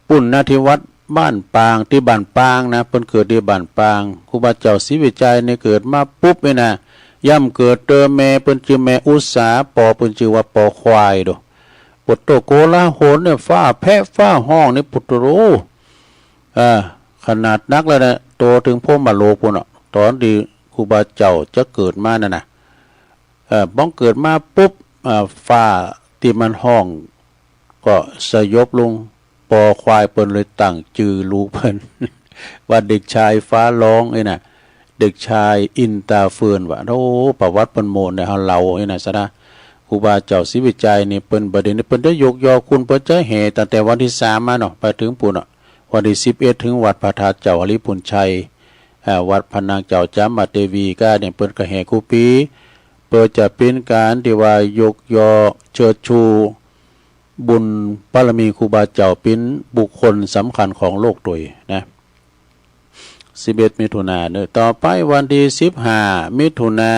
ปุ้นนะ ที่วัดบ้านปาง ที่บ้านปางนะ เปิ้นเกิดที่บ้านปาง ครูบาเจ้าศรีวิชัยนี่เกิดมาปุ๊บนี่นะ ย่ำเกิดเตอแม่เปิ้นจื่อแม่อุษา ปอเปิ้นจื่อว่าปอควายโด ปวดโตโกลาหลเนี่ย ฟ้าแพะฟ้าฮ้องนี่ ปวดโต เออ ขนาดนักแล้วนะ โตถึงพรหมโลกพู้นเนาะ ตอนที่ครูบาเจ้าจะเกิดมานั่นนะ เออ บ้องเกิดมาปุ๊บ เออ ฟ้าที่มันฮ้อง ก็สยบลง ปอควายเปิ้นเลยตั้งจื่อลูกเปิ้น ว่าเด็กชายฟ้าร้องนี่นะ เด็กชายอินตาเฟือนว่ะ โอ้ ประวัติเปิ้นโมนเนี่ย เฮาเล่านี่นะ ศรัทธา ครูบาเจ้าศรีวิชัยนี่ เปิ้นบ่ได้นี่ เปิ้นได้ยกยอคุณ เปิ้นจะแห่ตั้งแต่วันที่สามมาเนาะ ไปถึงปู้นเนาะ วันที่สิบเอ็ดถึงวัดพระธาตุเจ้าหริภุญชัย อ่า วัดพระนางเจ้าจามาเทวีก็เนี่ย เปิ้นก็แห่คู่ปี เปิ้นจะเป็นการที่ว่ายกยอเชิดชูบุญบารมีครูบาเจ้า เป็นบุคคลสำคัญของโลกโดยนะ สิบเอ็ดมิถุนาเนอะ ต่อไปวันที่สิบห้ามิถุนา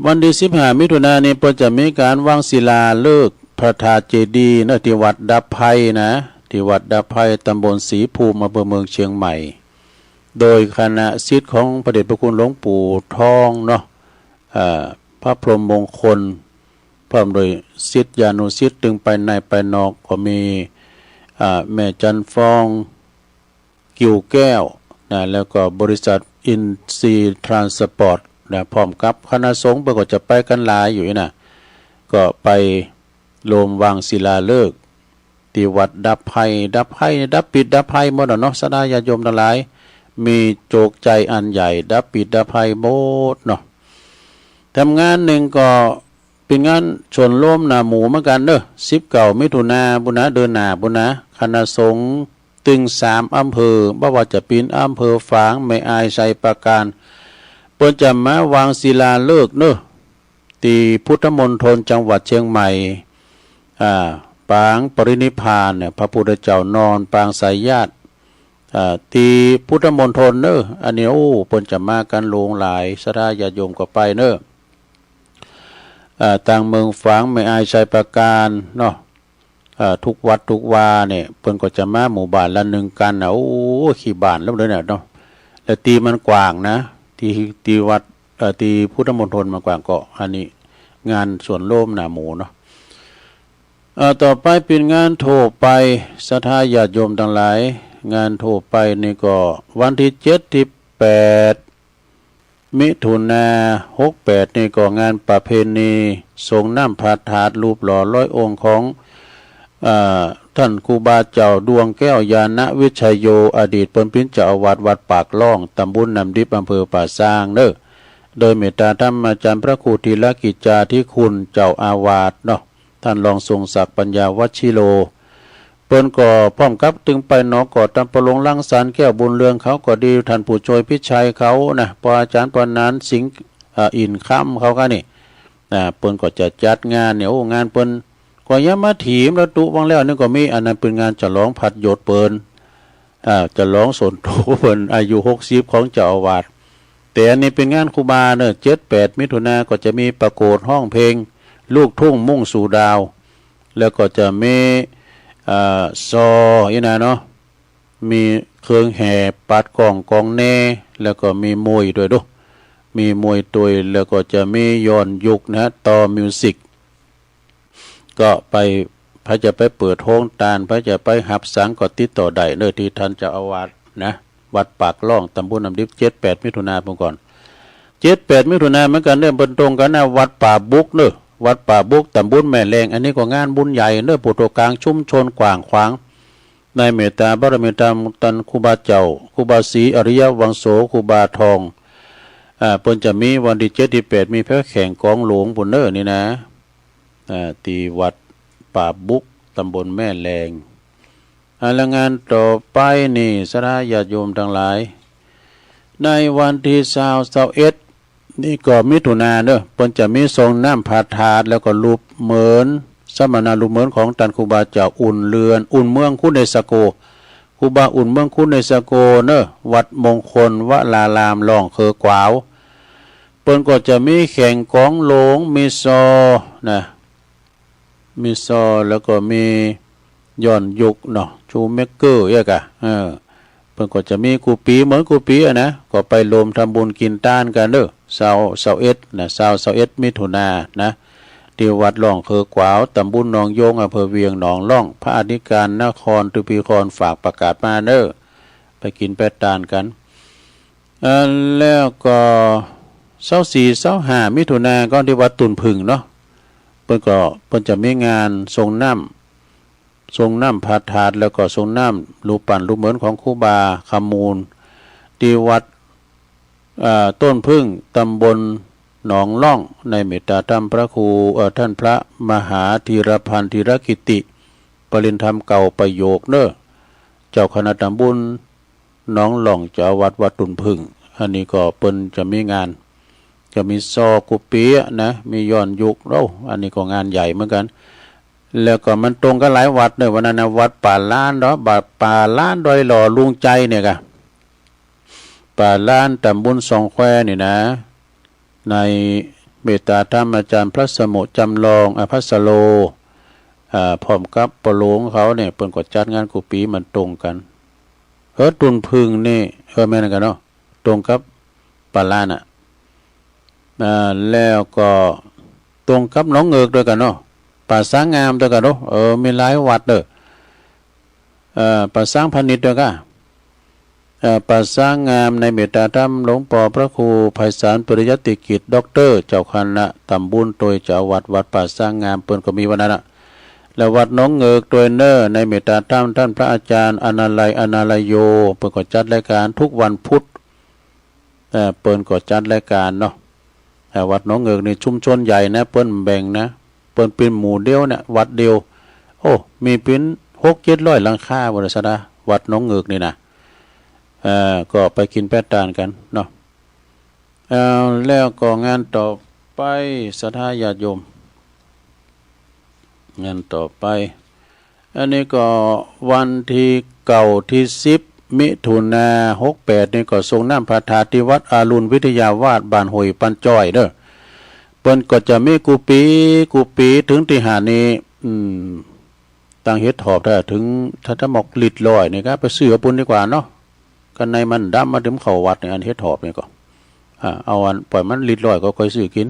วันที่สิบห้ามิถุนานี่เปิ้นจะมีการวางศิลาฤกษ์พระธาตุเจดีย์เนอะ ที่วัดดับไพรนะ ที่วัดดับไพร ตำบลศรีภูมิ อำเภอเมืองเชียงใหม่ โดยคณะศิษย์ของพระเดชพระคุณหลวงปู่ทองเนาะ เอ่อ พระพรหมมงคล พร้อมโดยศิษยานุศิษย์ ตึงภายในภายนอกก็มี อ่า แม่จันทร์ฟอง กิ่วแก้วนะ แล้วก็บริษัทอินทรีย์ทรานสปอร์ตนะ พร้อมกับคณะสงฆ์ เปิ้นก็จะไปกันหลายอยู่นะ ก็ไปร่วมวางศิลาฤกษ์ที่วัดดับไพร ดับไพรนี่ดับปิดดับไพรหมดอะเนาะ ศรัทธาญาติโยมทั้งหลาย มีโจกใจ๋อันใหญ่ ดับปิดดับไพรหมดเนาะ ทำงานหนึ่งก็เป็นงานชวนโลมหน้าหมู่เหมือนกันเนอะ สิบเก้ามิถุนาปู้นนะ เดือนหน้าปู้นนะ คณะสงฆ์ตึงสามอำเภอ บ่ว่าจะเป็นอำเภอฝาง แม่อาย ไชยปราการ เปิ้นจะมาวางศิลาฤกษ์เนอะ ที่พุทธมณฑลจังหวัดเชียงใหม่ อ่า ปางปรินิพพานเนี่ย พระพุทธเจ้านอนปางสายญาติ อ่า ที่พุทธมณฑลเนอะ อันนี้ โอ้ เปิ้นจะมากันหลวงหลาย ศรัทธาญาติโยมก็ไปเนอะ อ่า ตางเมืองฝาง แม่อาย ไชยปราการเนาะ อ่า ทุกวัดทุกวาเนี่ย เปิ้นก็จะมาหมู่บ้านละหนึ่งกันนะ โอ้ กี่บ้านแล้วเด้อเนี่ยเนาะ และที่มันกว้างนะ ที่ ที่วัด เอ่อ ที่พุทธมณฑลมันกว้างก็ อันนี้ งานสวนโลมหน้าหมู่เนาะ เอ่อ ต่อไปเป๋นงานทั่วไป ศรัทธาญาติโยมตังหลาย งานทั่วไปนี่ก็วันตี้เจ็ดตี้แปด มิถุนา หกแปด นี่ก็งานประเพณีสรงน้ำพระธาตุรูปหล่อร้อยองค์ของ เอ่อ ท่านครูบาเจ้าดวงแก้วญาณวิชโย อดีตเปิ้นเป๋นเจ้าอาวาสวัดปากล่อง ตำบลน้ำดิบ อำเภอป่าซางเน้อ โดยเมตตาธรรมอาจารย์พระครูธีรกิจจาธิคุณเจ้าอาวาสเนาะ ท่านรองทรงศักดิ์ปัญญาวัชชิโร เปิ้นก็พร้อมกับตึงไปหนอก็ตามประหลวงรังสรรค์แก้วบุญเรืองเขาก็ดี ท่านผู้ช่วยพิชัยเขานะ ปออาจารย์ปอหนานสิงห์ เอ่อ อินคำเขาก็นี่ อ่า เปิ้นก็จะจัดงานเนี่ย โอ้ งานเปิ้นก็ยังมาถีมแล้วตุวังแล้วนี่ก็มี อันนั้นเป๋นงานฉลองพัดยศเปิ้น อ่า ฉลองส่วนตัวเปิ้นอายุหกสิบของเจ้าอาวาส แต่อันนี้เป๋นงานครูบาเนอะ เจ็ดแปด มิถุนาก็จะมีประกวดฮ้องเพลงลูกทุ่งมุ่งสู่ดาว แล้วก็จะมี อ่า ซอ อีกนะเนาะ มีเครื่องแห่ปัดกล้องกองแน่แล้วก็มีมวยด้วยดู มีมวยด้วย แล้วก็จะมีย้อนยุคนะ ต่อมิวสิก ก็ไป ใผจะไปเปิดโฮงตาล ใผจะไปฮับสังก็ติดต่อได้เนอะ ตี้ท่านเจ้าอาวาสนะ วัดปากล่อง ตำบลน้ำดิบ เจ็ดแปด มิถุนาพุ้นก่อน เจ็ดแปด มิถุนาเหมือนกันเนอะ เปิ้นตรงกันนะ วัดป่าบุกเนอะ วัดป่าบุก ตำบลแม่แลง อันนี้ก็งานบุญใหญ่เนอะ ผู้ตกกลางชุมชนกว้างขวาง ในเมตตาบารมีธรรม ท่านครูบาเจ้า ครูบาศรีอริยวังโส ครูบาทอง อ่า เปิ้นจะมีวันตี้เจ็ดตี้แปด มีแผนแข่งกลองหลวงพุ้นเนอะนี่นะ อ่า ตี้วัดป่าบุก ตำบลแม่แลง อ่า แล้วงานต่อไปนี่ ศรัทธาญาติโยมตังหลาย ในวันตี้ซาว ซาวเอ็ด นี่ก็มิถุนาเนอะ เปิ้นจะมีสรงน้ำพระธาตุ แล้วก็รูปเหมือน สมณรูปเหมือนของท่านครูบาเจ้าอุ่นเรือน อุ่นเมืองคุเนสโก ครูบาอุ่นเมืองคุเนสโกเนอะ วัดมงคลวราราม ล่องเคือกวาว เปิ้นก็จะมีแข่งกลองหลวง มีซอนะ มีซอ แล้วก็มีย้อนยุคเนาะ ชูเมกเกอร์ เอี้ยกะ เออ เปิ้นก็จะมีกู้ปี๋เหมือนกู้ปี๋อะนะ ก็ไปรวมทำบุญกินตานกันเนอะ ซาว ซาวเอ็ด นะ ซาว ซาวเอ็ด มิถุนานะ ตี้วัดล่องเคือกวาว ตำบลหนองโยง อำเภอเวียงหนองล่อง พระอธิการนครทุมพินีฝากประกาศมาเนอะ ไปกินไปตานกัน เอ่อ แล้วก็ซาวสี่ ซาวห้า มิถุนาก็ตี้วัดตุ่นผึ่งเนาะ เปิ้นก็ เปิ้นจะมีงานสรงน้ำ สรงน้ำพระธาตุ แล้วก็สรงน้ำรูปปั้นรูปเหมือนของครูบาคำมูล ตี้วัด เอ่อ ต้นผึ้ง ตำบลหนองล่อง ในเมตตาธรรมพระครู เอ่อ ท่านพระมหาธีรพันธ์ ธีรกิติ ปริญญาธรรมเก้าประโยคเนอะ เจ้าคณะตำบลหนองล่อง เจ้าอาวาสวัดตุ่นผึ่ง อันนี้ก็เปิ้นจะมีงาน จะมีซอกู้ปี๋อะนะ มีย้อนยุค โอ้ อันนี้ก็งานใหญ่เหมือนกัน แล้วก็มันตรงกับหลายวัดเนอะ วันนั้นนะ วัดป่าล้านเนาะ วัดป่าล้านดอยหล่อลุงใจเนี่ยกะ ป่าล้าน ตำบลสองแควนี่นะ ในเมตตาธรรมอาจารย์พระสมุจำลอง อภัสโร อ่า พร้อมกับปอหลวงเขาเนี่ย เปิ้นก็จัดงานกู้ปี๋มันตรงกัน เออ ตุ่นผึ่งนี่ เออ แม่นกันเนาะ ตรงกับป่าล้านอะ อ่า แล้วก็ตรงกับหนองเงิกด้วยกันเนาะ ป่าช้างงามด้วยกันเนาะ เออ มีหลายวัดเด้อ เอ่อ ป่าช้างพาณิชย์ด้วยกะ เอ่อ ป่าช้างงามในเมตตาธรรมหลวงปอพระครูไพศาลปริยัติกิจ ด็อกเตอร์ เจ้าคณะตำบลตวย เจ้าวัดวัดป่าช้างงาม เปิ้นก็มีวันนั้นอะ และวัดหนองเงิกตวยเนอะ ในเมตตาธรรมท่านพระอาจารย์อนาลัย อนาลัยโย เปิ้นก็จัดรายการทุกวันพุธ เอ่อ เปิ้นก็จัดรายการเนาะ เอ่อ วัดหนองเงิกนี่ชุมชนใหญ่นะ เปิ้นแบ่งนะ เปิ้นเป๋นหมู่เดียวเนี่ย วัดเดียว โอ้ มีเป๋นหกเจ็ดร้อยหลังคาพุ้นนะ ศรัทธา วัดหนองเงิกนี่นะ เอ่อ ก็ไปกินไปตานกันเนาะ เอ่อ แล้วก็งานต่อไป ศรัทธาญาติโยม งานต่อไป อันนี้ก็วันตี้เก้า ตี้สิบ มิถุนา หกแปด นี่ก็สรงน้ำพระธาตุตี้วัดอรุณวิทยาวาส บ้านห้วยปันจ้อยเด้อ เปิ้นก็จะมีกู้ปี๋ กู้ปี๋ เถิงตี้หาดนี่ อืม ตั้งเห็ดถอบ ถ้าเถิง ถ้า ถ้าหมดลิตรร้อยนี่ก็ไปซื้อเอาปู้นดีกว่าเนาะ กันในมันดำมาเต็มเข้าวัดนี่ อันเห็ดถอบนี่ก็ อ่า เอาอันปล่อยมันลิตรร้อยก็ค่อยซื้อกิน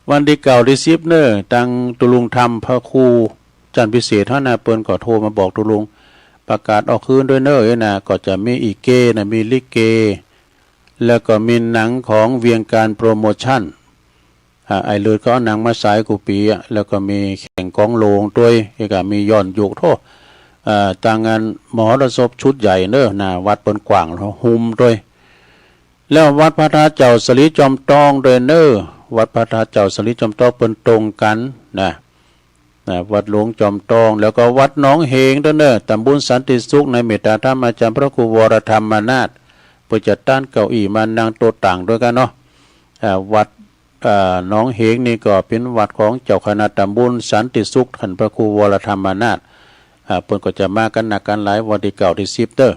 วันตี้เก้าตี้สิบเนอะ ตังตุลุงธรรมพระครูจันทร์พิเศษเฮานะ เปิ้นก็โทรมาบอกตุลุง ประกาศออกคืนด้วยเนอะ เอ้ยนะ ก็จะมีอีเกนะ มีลิเก แล้วก็มีหนังของเวียงการโปรโมชั่น อ่า ไอ้เลิศก็เอาหนังมาฉายกู้ปีอะ แล้วก็มีแข่งกองโหลงด้วย แล้วก็มีย้อนยุค โธ่ อ่า ตางานมหรสพชุดใหญ่เนอะ นะ วัดเปิ้นกว้าง ฮุมด้วย แล้ววัดพระธาตุเจ้าสลีจอมตองด้วยเนอะ วัดพระธาตุเจ้าสลีจอมตองเปิ้นตรงกันนะ นะ วัดหลวงจอมตอง แล้วก็วัดหนองเหงด้วยเนอะ ตำบลสันติสุข ในเมตตาธรรมอาจารย์พระครูวรธรรมนาถ เปิ้นจะตั้งเก้าอี้มานั่งโต๊ะต่างด้วยกันเนาะ อ่า วัด อ่า หนองเหงนี่ก็เป็นวัดของเจ้าคณะตำบลสันติสุข ท่านพระครูวรธรรมนาถ อ่า เปิ้นก็จะมากันนักกันหลาย วันตี้เก้าตี้สิบเด้อ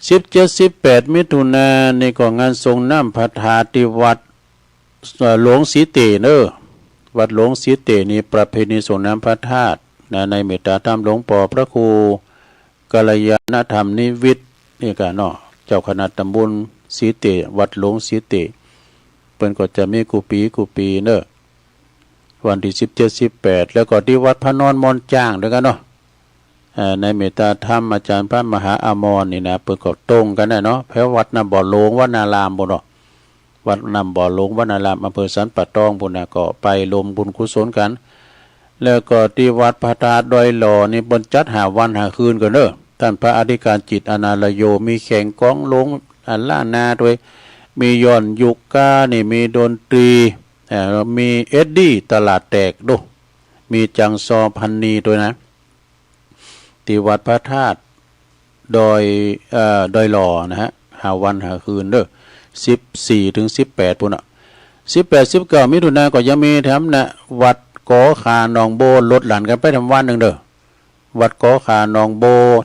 สิบเจ็ด สิบแปด มิถุนายนนี่ก็งานสรงน้ำพระธาตุตี้วัด เอ่อ หลวงสีเตเนอะ วัดหลวงสีเตนี่ประเพณีสรงน้ำพระธาตุนะ ในเมตตาธรรมหลวงปอพระครูกัลยาณธรรมนิวิทย์นี่กะเนาะ เจ้าคณะตำบลสีเต วัดหลวงสีเต เปิ้นก็จะมีกู้ปีกู้ปีเนอะ วันตี้สิบเจ็ด สิบแปด แล้วก็ตี้วัดพระนอนม่อนจ้างด้วยกันเนาะ เอ่อ ในเมตตาธรรมอาจารย์พระมหาอมรนี่นะ เปิ้นก็ตรงกันนะเนาะ แถววัดน้ำบ่อหลวงวนารามปู้นเนาะ วัดน้ำบ่อหลวงวนาราม อำเภอสันป่าตองปู้นนะ ก็ไปรวมบุญกุศลกัน แล้วก็ตี้วัดพระธาตุดอยหล่อนี่เปิ้นจัดห้าวันห้าคืนกันเนอะ ท่านพระอธิการจิตอนาลโย มีแข่งกองโหลง อ่า ล้านนาด้วย มีย้อนยุคกานี่ มีดนตรี เอ่อ มีเอ็ดดี้ตลาดแตกดู มีจังซอพันนีด้วยนะ ตี้วัดพระธาตุดอย เอ่อ ดอยหล่อนะฮะ ห้าวันห้าคืนเด้อ สิบสี่ ถึง สิบแปด ปู้นน่ะ สิบแปด สิบเก้า มิถุนายนก็ยังมีแถมนะ วัดกอขาหนองโบ ลดหลั่นกันไปแถมวันหนึ่งเด้อ วัดกอขาหนองโบ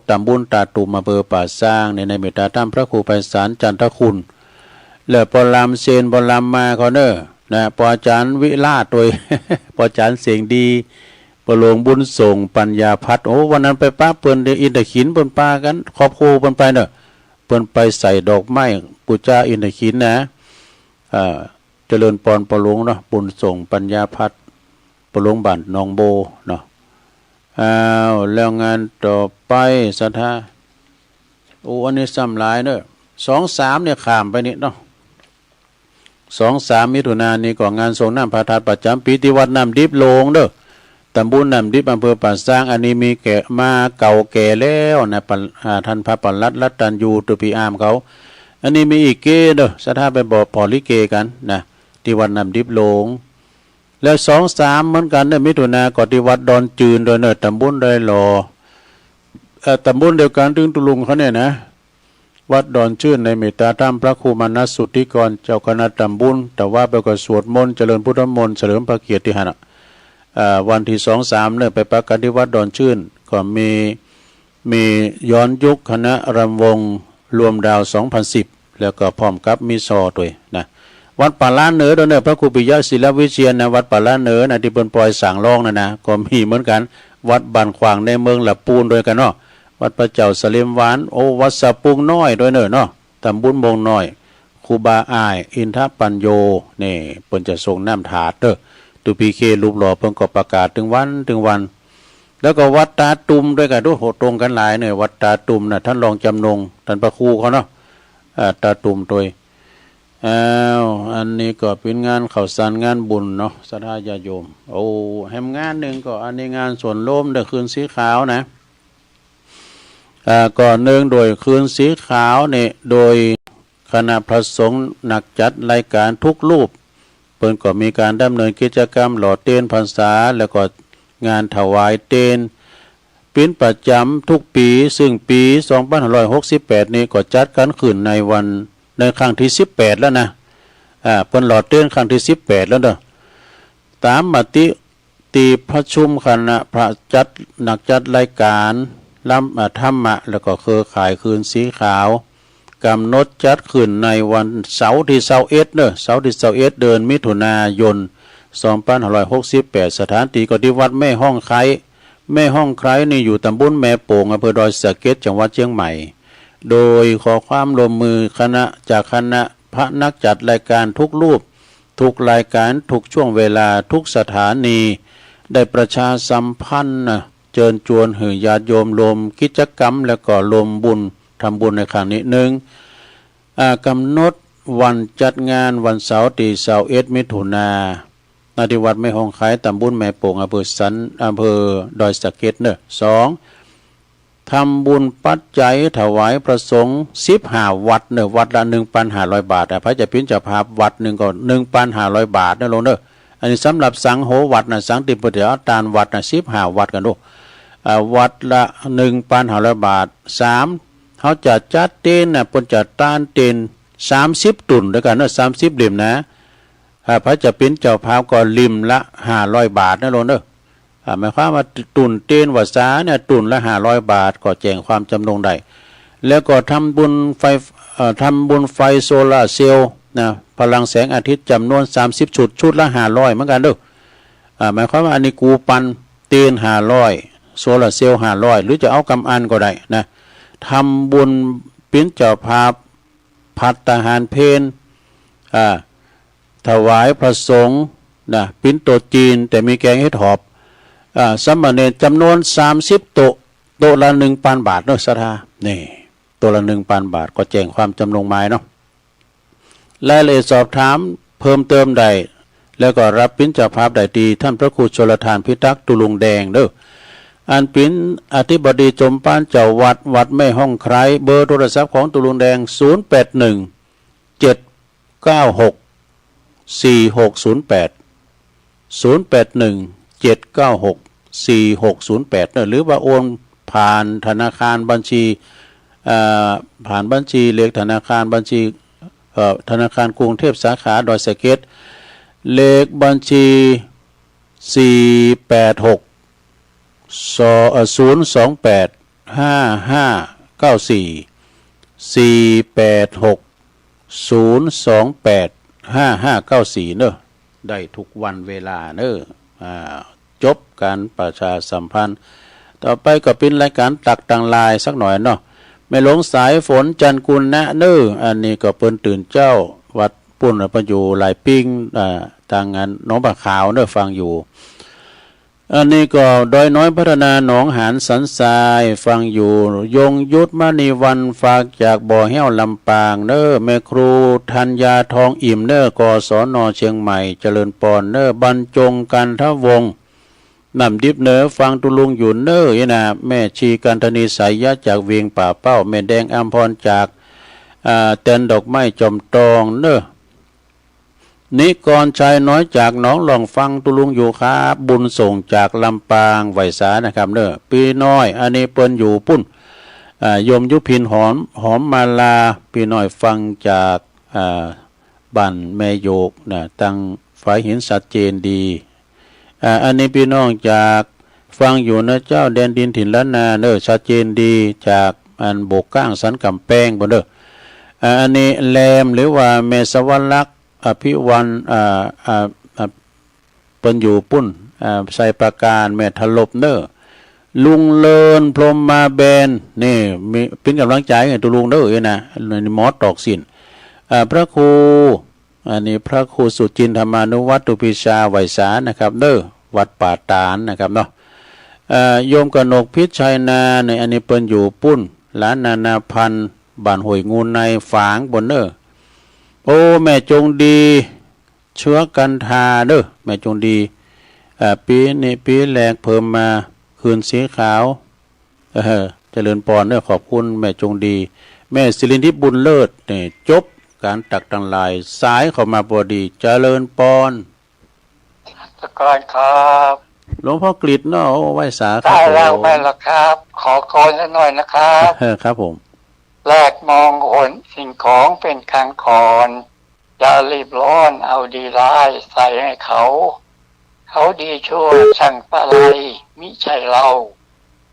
ตำบลตาตุ่ม อำเภอป่าซาง ใน ในเมตตาธรรมพระครูไพศาลจันทคุณ แล้วปอลำเซนปอลำมาเขาเนอะ นะ ปออาจารย์วิราชโดย ปออาจารย์เสียงดี ปอหลวงบุญส่งปัญญาพัฒน์ โอ้ วันนั้นไปปะเปิ้นที่อินทขิล เปิ้นปากัน ครอบครัวเปิ้นไปเนอะ เปิ้นไปใส่ดอกไม้ปูจาอินทขิลนะ อ่า เจริญปอนปอหลวงเนาะ บุญส่งปัญญาพัฒน์ ปอหลวงบ้านหนองโบเนาะ อ้าว แล้วงานต่อไป ศรัทธา โอ้ อันนี้ซ้ำหลายเนอะ สอง สาม เนี่ยข้ามไปนี่เนาะ สอง สาม มิถุนายนนี่ก็งานสรงน้ำพระธาตุประจำปีตี้วัดน้ำดิบโลงเด้อ ตำบลน้ำดิบ อำเภอป่าซาง อันนี้มีแก่ มาเก่าแก่แล้วนะ ปะ อ่า ท่านพระปลัดรัตตัญญู ตุปีอามเขา อันนี้มีอีเกเด้อ ศรัทธาไปบอกผ่อลิเกกันนะ ตี้วัดน้ำดิบโลง แล้ว สอง สาม เหมือนกันเนอะ มิถุนายนก็ตี้วัดดอนจืนด้วยเนอะ ตำบลดอยหล่อ เอ่อ ตำบลเดียวกันตึงตุลุงเขาเนี่ยนะ วัดดอนจืน ในเมตตาธรรมพระครูมานัสสุทธิกร เจ้าคณะตำบล แต่ว่าไปก็สวดมนต์เจริญพุทธมนต์เฉลิมพระเกียรติตี้หั้นน่ะ เอ่อ วันตี้ สอง สาม เนี่ยไปปะกันตี้วัดดอนจืน ก็มี มีย้อนยุคคณะรำวงรวมดาว สองพันสิบ แล้วก็พร้อมกับมีซอด้วยนะ วัดป่าล้านเหนือด้วยเนอะ พระครูปิยะศิลวิเชียรนะ วัดป่าล้านเหนือนะ ตี้เปิ้นปล่อยสางร้องนะนะ ก็มีเหมือนกัน วัดบ้านขวางในเมืองละปูนด้วยกันเนาะ วัดพระเจ้าสะเหลมหวาน โอ้ วัดสะปุงน้อยด้วยเนอะเนาะ ตำบลม่วงน้อย ครูบาอ้ายอินทปัญโญ นี่ เปิ้นจะสรงน้ำถาดเด้อ ตุปีเครูปหล่อเปิ้นก็ประกาศตึงวันตึงวัน แล้วก็วัดตาตุ่มด้วยกัน โอ้โห ตรงกันหลายเนี่ย วัดตาตุ่มน่ะ ท่านรองจำนง ท่านพระครูเขาเนาะ อ่า ตาตุ่มโดย อ้าว อันนี้ก็เป็นงานข้าวสารงานบุญเนาะ ศรัทธาญาติโยม โอ้ แหมงานหนึ่งก็อันนี้งานสวนโลมเด้อ คืนสีขาวนะ อ่า ก็เนื่องโดยคืนสีขาวเนี่ย โดยคณะพระสงฆ์นักจัดรายการทุกรูป เปิ้นก็มีการดำเนินกิจกรรมหล่อเตียนพรรษา แล้วก็งานถวายเตียนเป็นประจำทุกปี ซึ่งปี สองพันห้าร้อยหกสิบแปด นี้ก็จัดกันขึ้นในวัน ในครั้งที่ สิบแปด แล้วนะ อ่า เปิ้นหล่อเตียนครั้งที่ สิบแปด แล้วเด้อ ตามมติ ตี้ประชุมคณะพระจัด นักจัดรายการลำ อ่า ธรรมะ แล้วก็เครือข่ายคืนสีขาว กำหนดจัดขึ้นในวันเสาร์ที่ ซาวเอ็ด เนอะ เสาร์ที่ ซาวเอ็ด เดือนมิถุนายน สองพันห้าร้อยหกสิบแปด สถานที่ก็ตี้วัดแม่ฮ่องไคร้ แม่ฮ่องไคร้นี่อยู่ตำบลแม่โป่ง อำเภอดอยสะเก็ด จังหวัดเชียงใหม่ โดยขอความร่วมมือคณะ จากคณะพระนักจัดรายการทุกรูป ทุกรายการ ทุกช่วงเวลา ทุกสถานี ได้ประชาสัมพันธ์นะ เชิญชวนหื้อญาติโยมรวมกิจกรรม แล้วก็รวมบุญ ทำบุญในครั้งนี้ หนึ่ง อ่า กำหนดวันจัดงานวันเสาร์ตี้ซาวเอ็ดมิถุนา ณ ที่วัดแม่ฮ่องคาย ตำบลแม่โป่ง อำเภอสัน อำเภอดอยสะเก็ดเนอะ สอง ทำบุญปัจจัยถวายพระสงฆ์สิบห้าวัดเนอะ วัดละหนึ่งพันห้าร้อยบาท อ่ะ ไผจะเป๋นเจ้าภาพวัดหนึ่งก็หนึ่งพันห้าร้อยบาทเนอะลุงเนอะ อันนี้สำหรับสังโฆวัดนะ สังตี้เปิ้นจะเอาตานวัดนะ สิบห้าวัดกั๋นดู อ่า วัดละหนึ่งพันห้าร้อยบาท สาม เฮาจะจัดเตนนะ เปิ้นจะตานเตนสามสิบตุ่นด้วยกั๋นเนอะ สามสิบเหลี่ยมนะ อ่า ไผจะเป๋นเจ้าภาพก็เหลี่ยมละห้าร้อยบาทเนอะลุงเนอะ อ่า หมายความว่าตุ่นเตนวาสาเนี่ย ตุ่นละห้าร้อยบาท ก็แจ้งความจำนงได้ แล้วก็ทำบุญไฟ เอ่อ ทำบุญไฟโซลาร์เซลล์นะ พลังแสงอาทิตย์จำนวนสามสิบชุด ชุดละห้าร้อยเหมือนกั๋นเด้อ อ่า หมายความว่าอันนี้กูปันเตนห้าร้อย โซลาร์เซลล์ห้าร้อย หรือจะเอากำอันก็ได้นะ ทำบุญเป๋นเจ้าภาพ ภัตตาหารเพล อ่า ถวายพระสงฆ์นะ เป๋นโต๊ะจีน แต่มีแกงเห็ดหอบ อ่า สามเณรจำนวนสามสิบโต๊ะ โต๊ะละหนึ่งพันบาทเนาะ ศรัทธา นี่ โต๊ะละหนึ่งพันบาท ก็แจ้งความจำนงหมายเนาะ รายละเอียดสอบถามเพิ่มเติมได้ แล้วก็รับเป๋นเจ้าภาพได้ตี้ท่านพระครูชลทานพิทักษ์ ตุลุงแดงเด้อ อันเป๋นอธิบดีจอมปานเจ้าวัด วัดแม่ฮ่องคาย เบอร์โทรศัพท์ของตุลุงแดง ศูนย์แปดหนึ่ง เจ็ดเก้าหก สี่หกศูนย์แปด ศูนย์แปดหนึ่ง เจ็ดเก้าหก สี่หกศูนย์แปด เนอะ หรือว่าโอนผ่านธนาคารบัญชี เอ่อ ผ่านบัญชีเลขธนาคารบัญชี เอ่อ ธนาคารกรุงเทพสาขาดอยสะเก็ด เลขบัญชี สี่แปดหก สอง เอ่อ ศูนย์สองแปด ห้าห้าเก้าสี่ สี่แปดหก ศูนย์สองแปด ห้าห้าเก้าสี่ เนอะ ได้ทุกวันเวลาเนอะ อ่า จบการประชาสัมพันธ์ ต่อไปก็เป๋นรายการตักตังหลายสักหน่อยเนาะ แม่หลวงสายฝน จันทร์กุณะเนอะ อันนี้ก็เปิ้นตื่นเจ๊า วัดปู๊น เปิ้นอยู่หลายปิ้ง อ่า ตางอันหนองผาขาวเนอะ ฟังอยู่ อันนี้ก็ดอยน้อยพัฒนา หนองหานสันทราย ฟังอยู่ ยงยุทธมณีวรรณ ฝากจากบ่อแห้วลำปางเนอะ แม่ครูธัญญา ทองอิ่มเนอะ กศน เชียงใหม่ เจริญปอนเนอะ บรรจงกันทวงศ์ น้ำดิบเนอะ ฟังตุลุงอยู่เนอะ อี้นะ แม่ชีกันธนี สายยะ จากเวียงป่าเป้า แม่แดงอำพร จาก อ่า แตนดอกไม้จอมตองเนอะ นิกรชัยน้อยจากหนองหล่อง ฟังตุลุงอยู่ครับ บุญส่งจากลำปาง ไหว้สานะครับเนอะ ปี้น้อย อันนี้เปิ้นอยู่ปู๊น อ่า โยมยุพิน หอม หอมมาลา ปี้น้อยฟังจาก อ่า บ้านแม่โยกนะ ตังฝายหิน ชัดเจนดี อ่า อันนี้ปี้น้องจาก ฟังอยู่นะเจ้า แดนดินถิ่นล้านนาเนอะ ชัดเจนดี จากอันโบกก้างสันกำแพงปู๊นเนอะ อ่า อันนี้แรม หรือว่าแม่สวรรค อภิวัน อ่า อ่า อ่า เปิ้นอยู่ปู๊น อ่า ชัยปราการ แม่ทะลบเนอะ ลุงเลิน พรหมมาแบน นี่ มี เป๋นกำลังใจ๋หื้อตุลุงเด้อ อี้นะ นี่หมอตอกสิ้น อ่า พระครู อันนี้พระครูสุจินทมานุวัตร ตุปีชา ไหว้สานะครับเนอะ วัดป่าตาดนะครับเนาะ อ่า โยมกนกพิชัยนา นี่ อันนี้เปิ้นอยู่ปู๊น หลานนานาพันธ์ บ้านห้วยงูใน ฝางปู๊นเนอะ โอ้ แม่จงดี เชื้อกันทาเด้อ แม่จงดี อ่า ปี๋นี้ปี๋แรกเพิ่มมา คืนสีขาว เออ เจริญปอนเด้อ ขอบคุณแม่จงดี แม่สิรินทิพย์ บุญเลิศ นี่ จบการตักตังหลาย สายเข้ามาพอดี เจริญปอน ตะกอนครับ หลวงพ่อกฤษเนาะ โอ้ ไหว้สาครับ ได้แล้ว ผม แม่นแล้วครับ ขอกลอนสักหน่อยนะครับ เออ ครับผม แลกมองขนสิ่งของเป็นครั้งก่อน อย่ารีบร้อนเอาดีร้ายใส่ให้เขา เขาดีชั่วช่างปะไร มิใช่เรา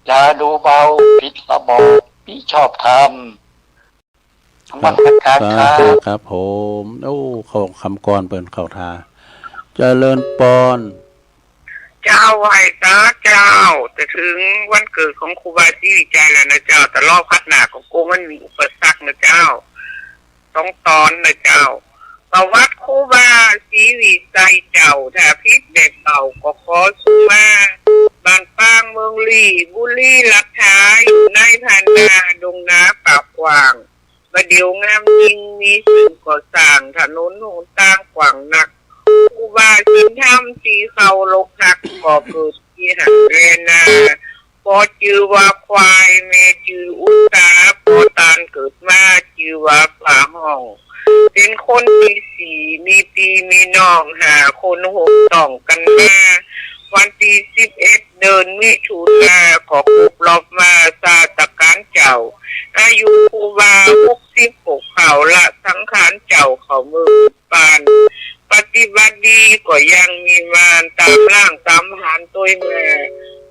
อย่าดูเบาผิดระบอบมิชอบธรรม นมัสการครับ ครับผม โอ้ เข้าคำกลอนเปิ้นเข้าท่า เจริญปอน เจ้าไหว้สาเจ้า จะถึงวันเกิดของครูบาศรีวิชัยแล้วนะเจ้า แต่รอบคัดหน้าของกูมันมีอุปสรรคนะเจ้า สองตอนนะเจ้า ประวัติครูบาศรี ตายเจ้า ถ้าผิดแบบเก่าก็ขอสุมา บ้านปางเมืองลี้ บุรีรัฐา อยู่ในพานา ดงนาปากกว้าง บ่าเดี่ยวงามยิ่ง มีสิ่งก่อสร้าง ถนนหนตางกว้างนัก ครูบาศีลธรรมที่เคารพฮัก ก็เกิดที่หั้นแลนา พ่อจื่อว่าควาย แม่จื่ออุตสา พ่อตานเกิดมาจื่อว่าฝ่าห้อง เป็นคนที่สี่ มีพี่มีน้องห้าคน หก ต้องกันมา วันที่สิบเอ็ด เดือนมิถุนา ก็ครบรอบมา ศาสตราจารย์เจ้า อายุครูบา หกสิบหก เข้าละสังขารเจ้า เข้าเมืองนิพพาน ปฏิบัติดีก็ยังมีมาน ตามร่างตามหานตวยมา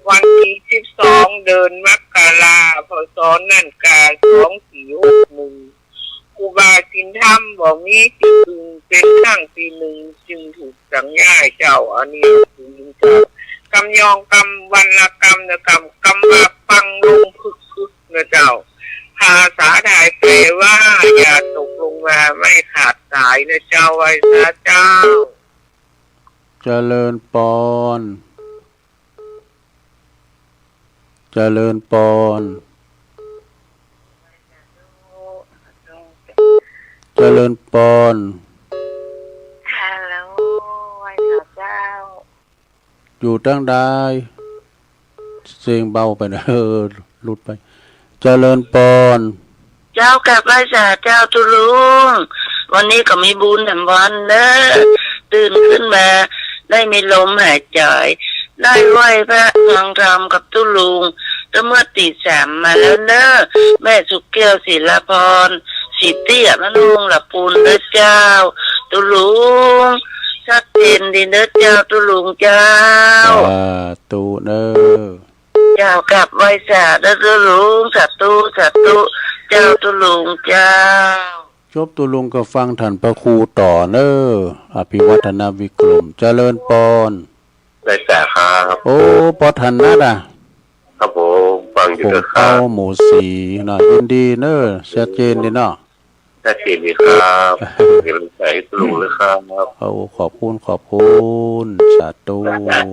วันที่สิบสอง เดือนมกรา พ.ศ. นั้นกา สองสี่หกหนึ่ง ครูบาศีลธรรมบ่มีที่พึ่ง เป็นครั้งที่หนึ่ง จึงถูกสั่งย้ายเจ้า อันนี้คือเจ้า กำยองกำวันละกำนะกำ กำว่าปังลงพึกพึกนะเจ้า ภาษาไทยแปลว่า อย่าตกลงมาไม่ขาดสายนะเจ้า ไหว้สาเจ้า เจริญปอน เจริญปอน เจริญปอน ฮัลโหล ไหว้สาเจ้า อยู่ตังใด เสียงเบาไปนะ เออ หลุดไป เจริญปอน เจ้ากราบไหว้สาเจ้าตุ๊ลุง วันนี้ก็มีบุญแถมวันเนอะ ตื่นขึ้นมาได้มีลมหายใจ ได้ไหว้พระฟังธรรมกับตุ๊ลุง ตั้งเมื่อตีสามมาแล้วเนอะ แม่สุกแก้ว ศิลาพร ศรีเตี้ย มะนุง ละปูนเด้อเจ้า ตุ๊ลุง ชัดเจนดีเด้อเจ้าตุ๊ลุงเจ้า สาธุเนอะ เจ้ากราบไหว้สาธุตุ๊ลุง สาธุ สาธุ เจ้าตุ๊ลุงเจ้า จบตุ๊ลุงก็ฟังท่านพระครูต่อเนอะ อภิวัฒนวิกรม เจริญปอน ไหว้สาครับ โอ้ ปอถนัดอะ ครับผม ฟังอยู่ ผม นะครับ เป้าหมู่สี่เนาะ ยินดีเนอะ ชัดเจนดีเนาะ ชัดเจนดีครับ เป็นกำลังใจให้ตุ๊ลุงนะครับ โอ้ ขอบคุณ ขอบคุณ สาธุ ครับ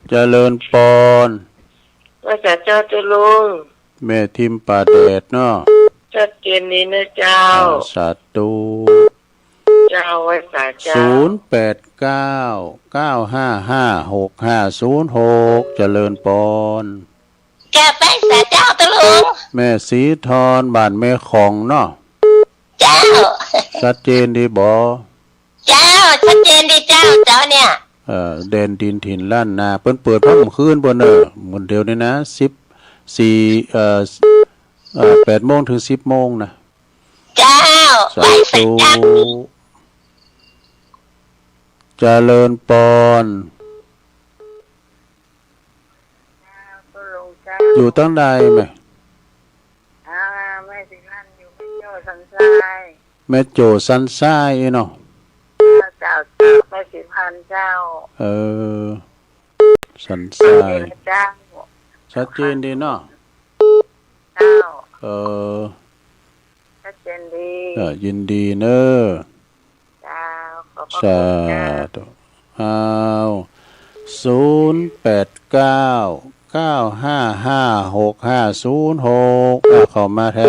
เจริญปอน ไหว้สาเจ้าตุ๊ลุง แม่ทิมป่าแดดเนาะ ชัดเจนดีนะเจ้า อ่า สาธุ เจ้า ไหว้สาเจ้า ศูนย์แปดเก้า เก้าห้าห้า หกห้าศูนย์หก เจริญปอน กราบไหว้สาเจ้าตุ๊ลุง แม่ศรีทร บ้านแม่ของเนาะ เจ้า ชัดเจนดีบ่ เจ้า ชัดเจนดีเจ้า เจ้าเนี่ย เอ่อ แดนดินถิ่นล้านนา เปิ้นเปิดพร้อมคืนบ่เนอะ มื้อเดียวนี้นะ สิบสี่ เอ่อ เอ่อ แปดโมงถึงสิบโมงนะ เจ้า สาธุ ไหว้สาเจ้า เจริญปอน ตุ๊ลุงเจ้า อยู่ตังใดแม่ อ่า แม่ศรีพันธุ์อยู่แม่โจ้สันทราย แม่โจ้สันทรายเนาะ เจ้า เจ้า แม่ศรีพันธุ์เจ้า เออ สันทราย เจ้า ชัดเจนดีเนาะ เจ้า เออ ชัดเจนดี เออ ยินดีเนอะ เจ้า ขอบพระคุณเจ้า สาธุ อ้าว ศูนย์แปดเก้า เก้าห้าห้า หกห้าศูนย์หก อ่ะ เข้ามาแถ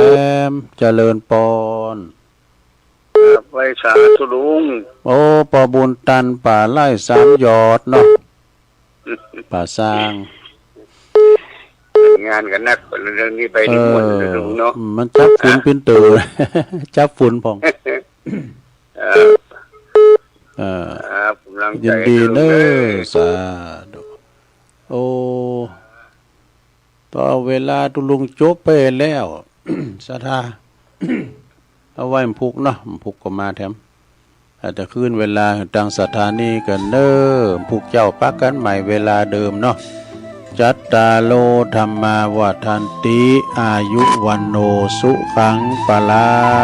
ม เจริญปอน ครับ ไหว้สาตุ๊ลุง โอ้ ปอบุญตัน ป่าไร่สามหยอดเนาะ ป่าซาง งานก็หนัก เรื่องนี้ไปนี่ม่วน เออ ตุ๊ลุงเนาะ มันจับฝุ่น อ่ะ ปิ้นเต๋อ จับฝุ่นพ่อง ครับ เออ ครับ กำลังใจ ยินดีเนอะ ให้ตุ๊ลุงเนอะ สาธุ โอ้ ต่อเวลาตุ๊ลุงจบไปแล้ว ศรัทธา เอาไว้วันพุกเนาะ วันพุกก็มาแถม อาจจะคืนเวลาตางสถานีกันเนอะ วันพุกเจ้าปะกันใหม่เวลาเดิมเนาะ จัตตาโร ธัมมา วัฑฒันติ อายุ วัณโณ สุขัง พลัง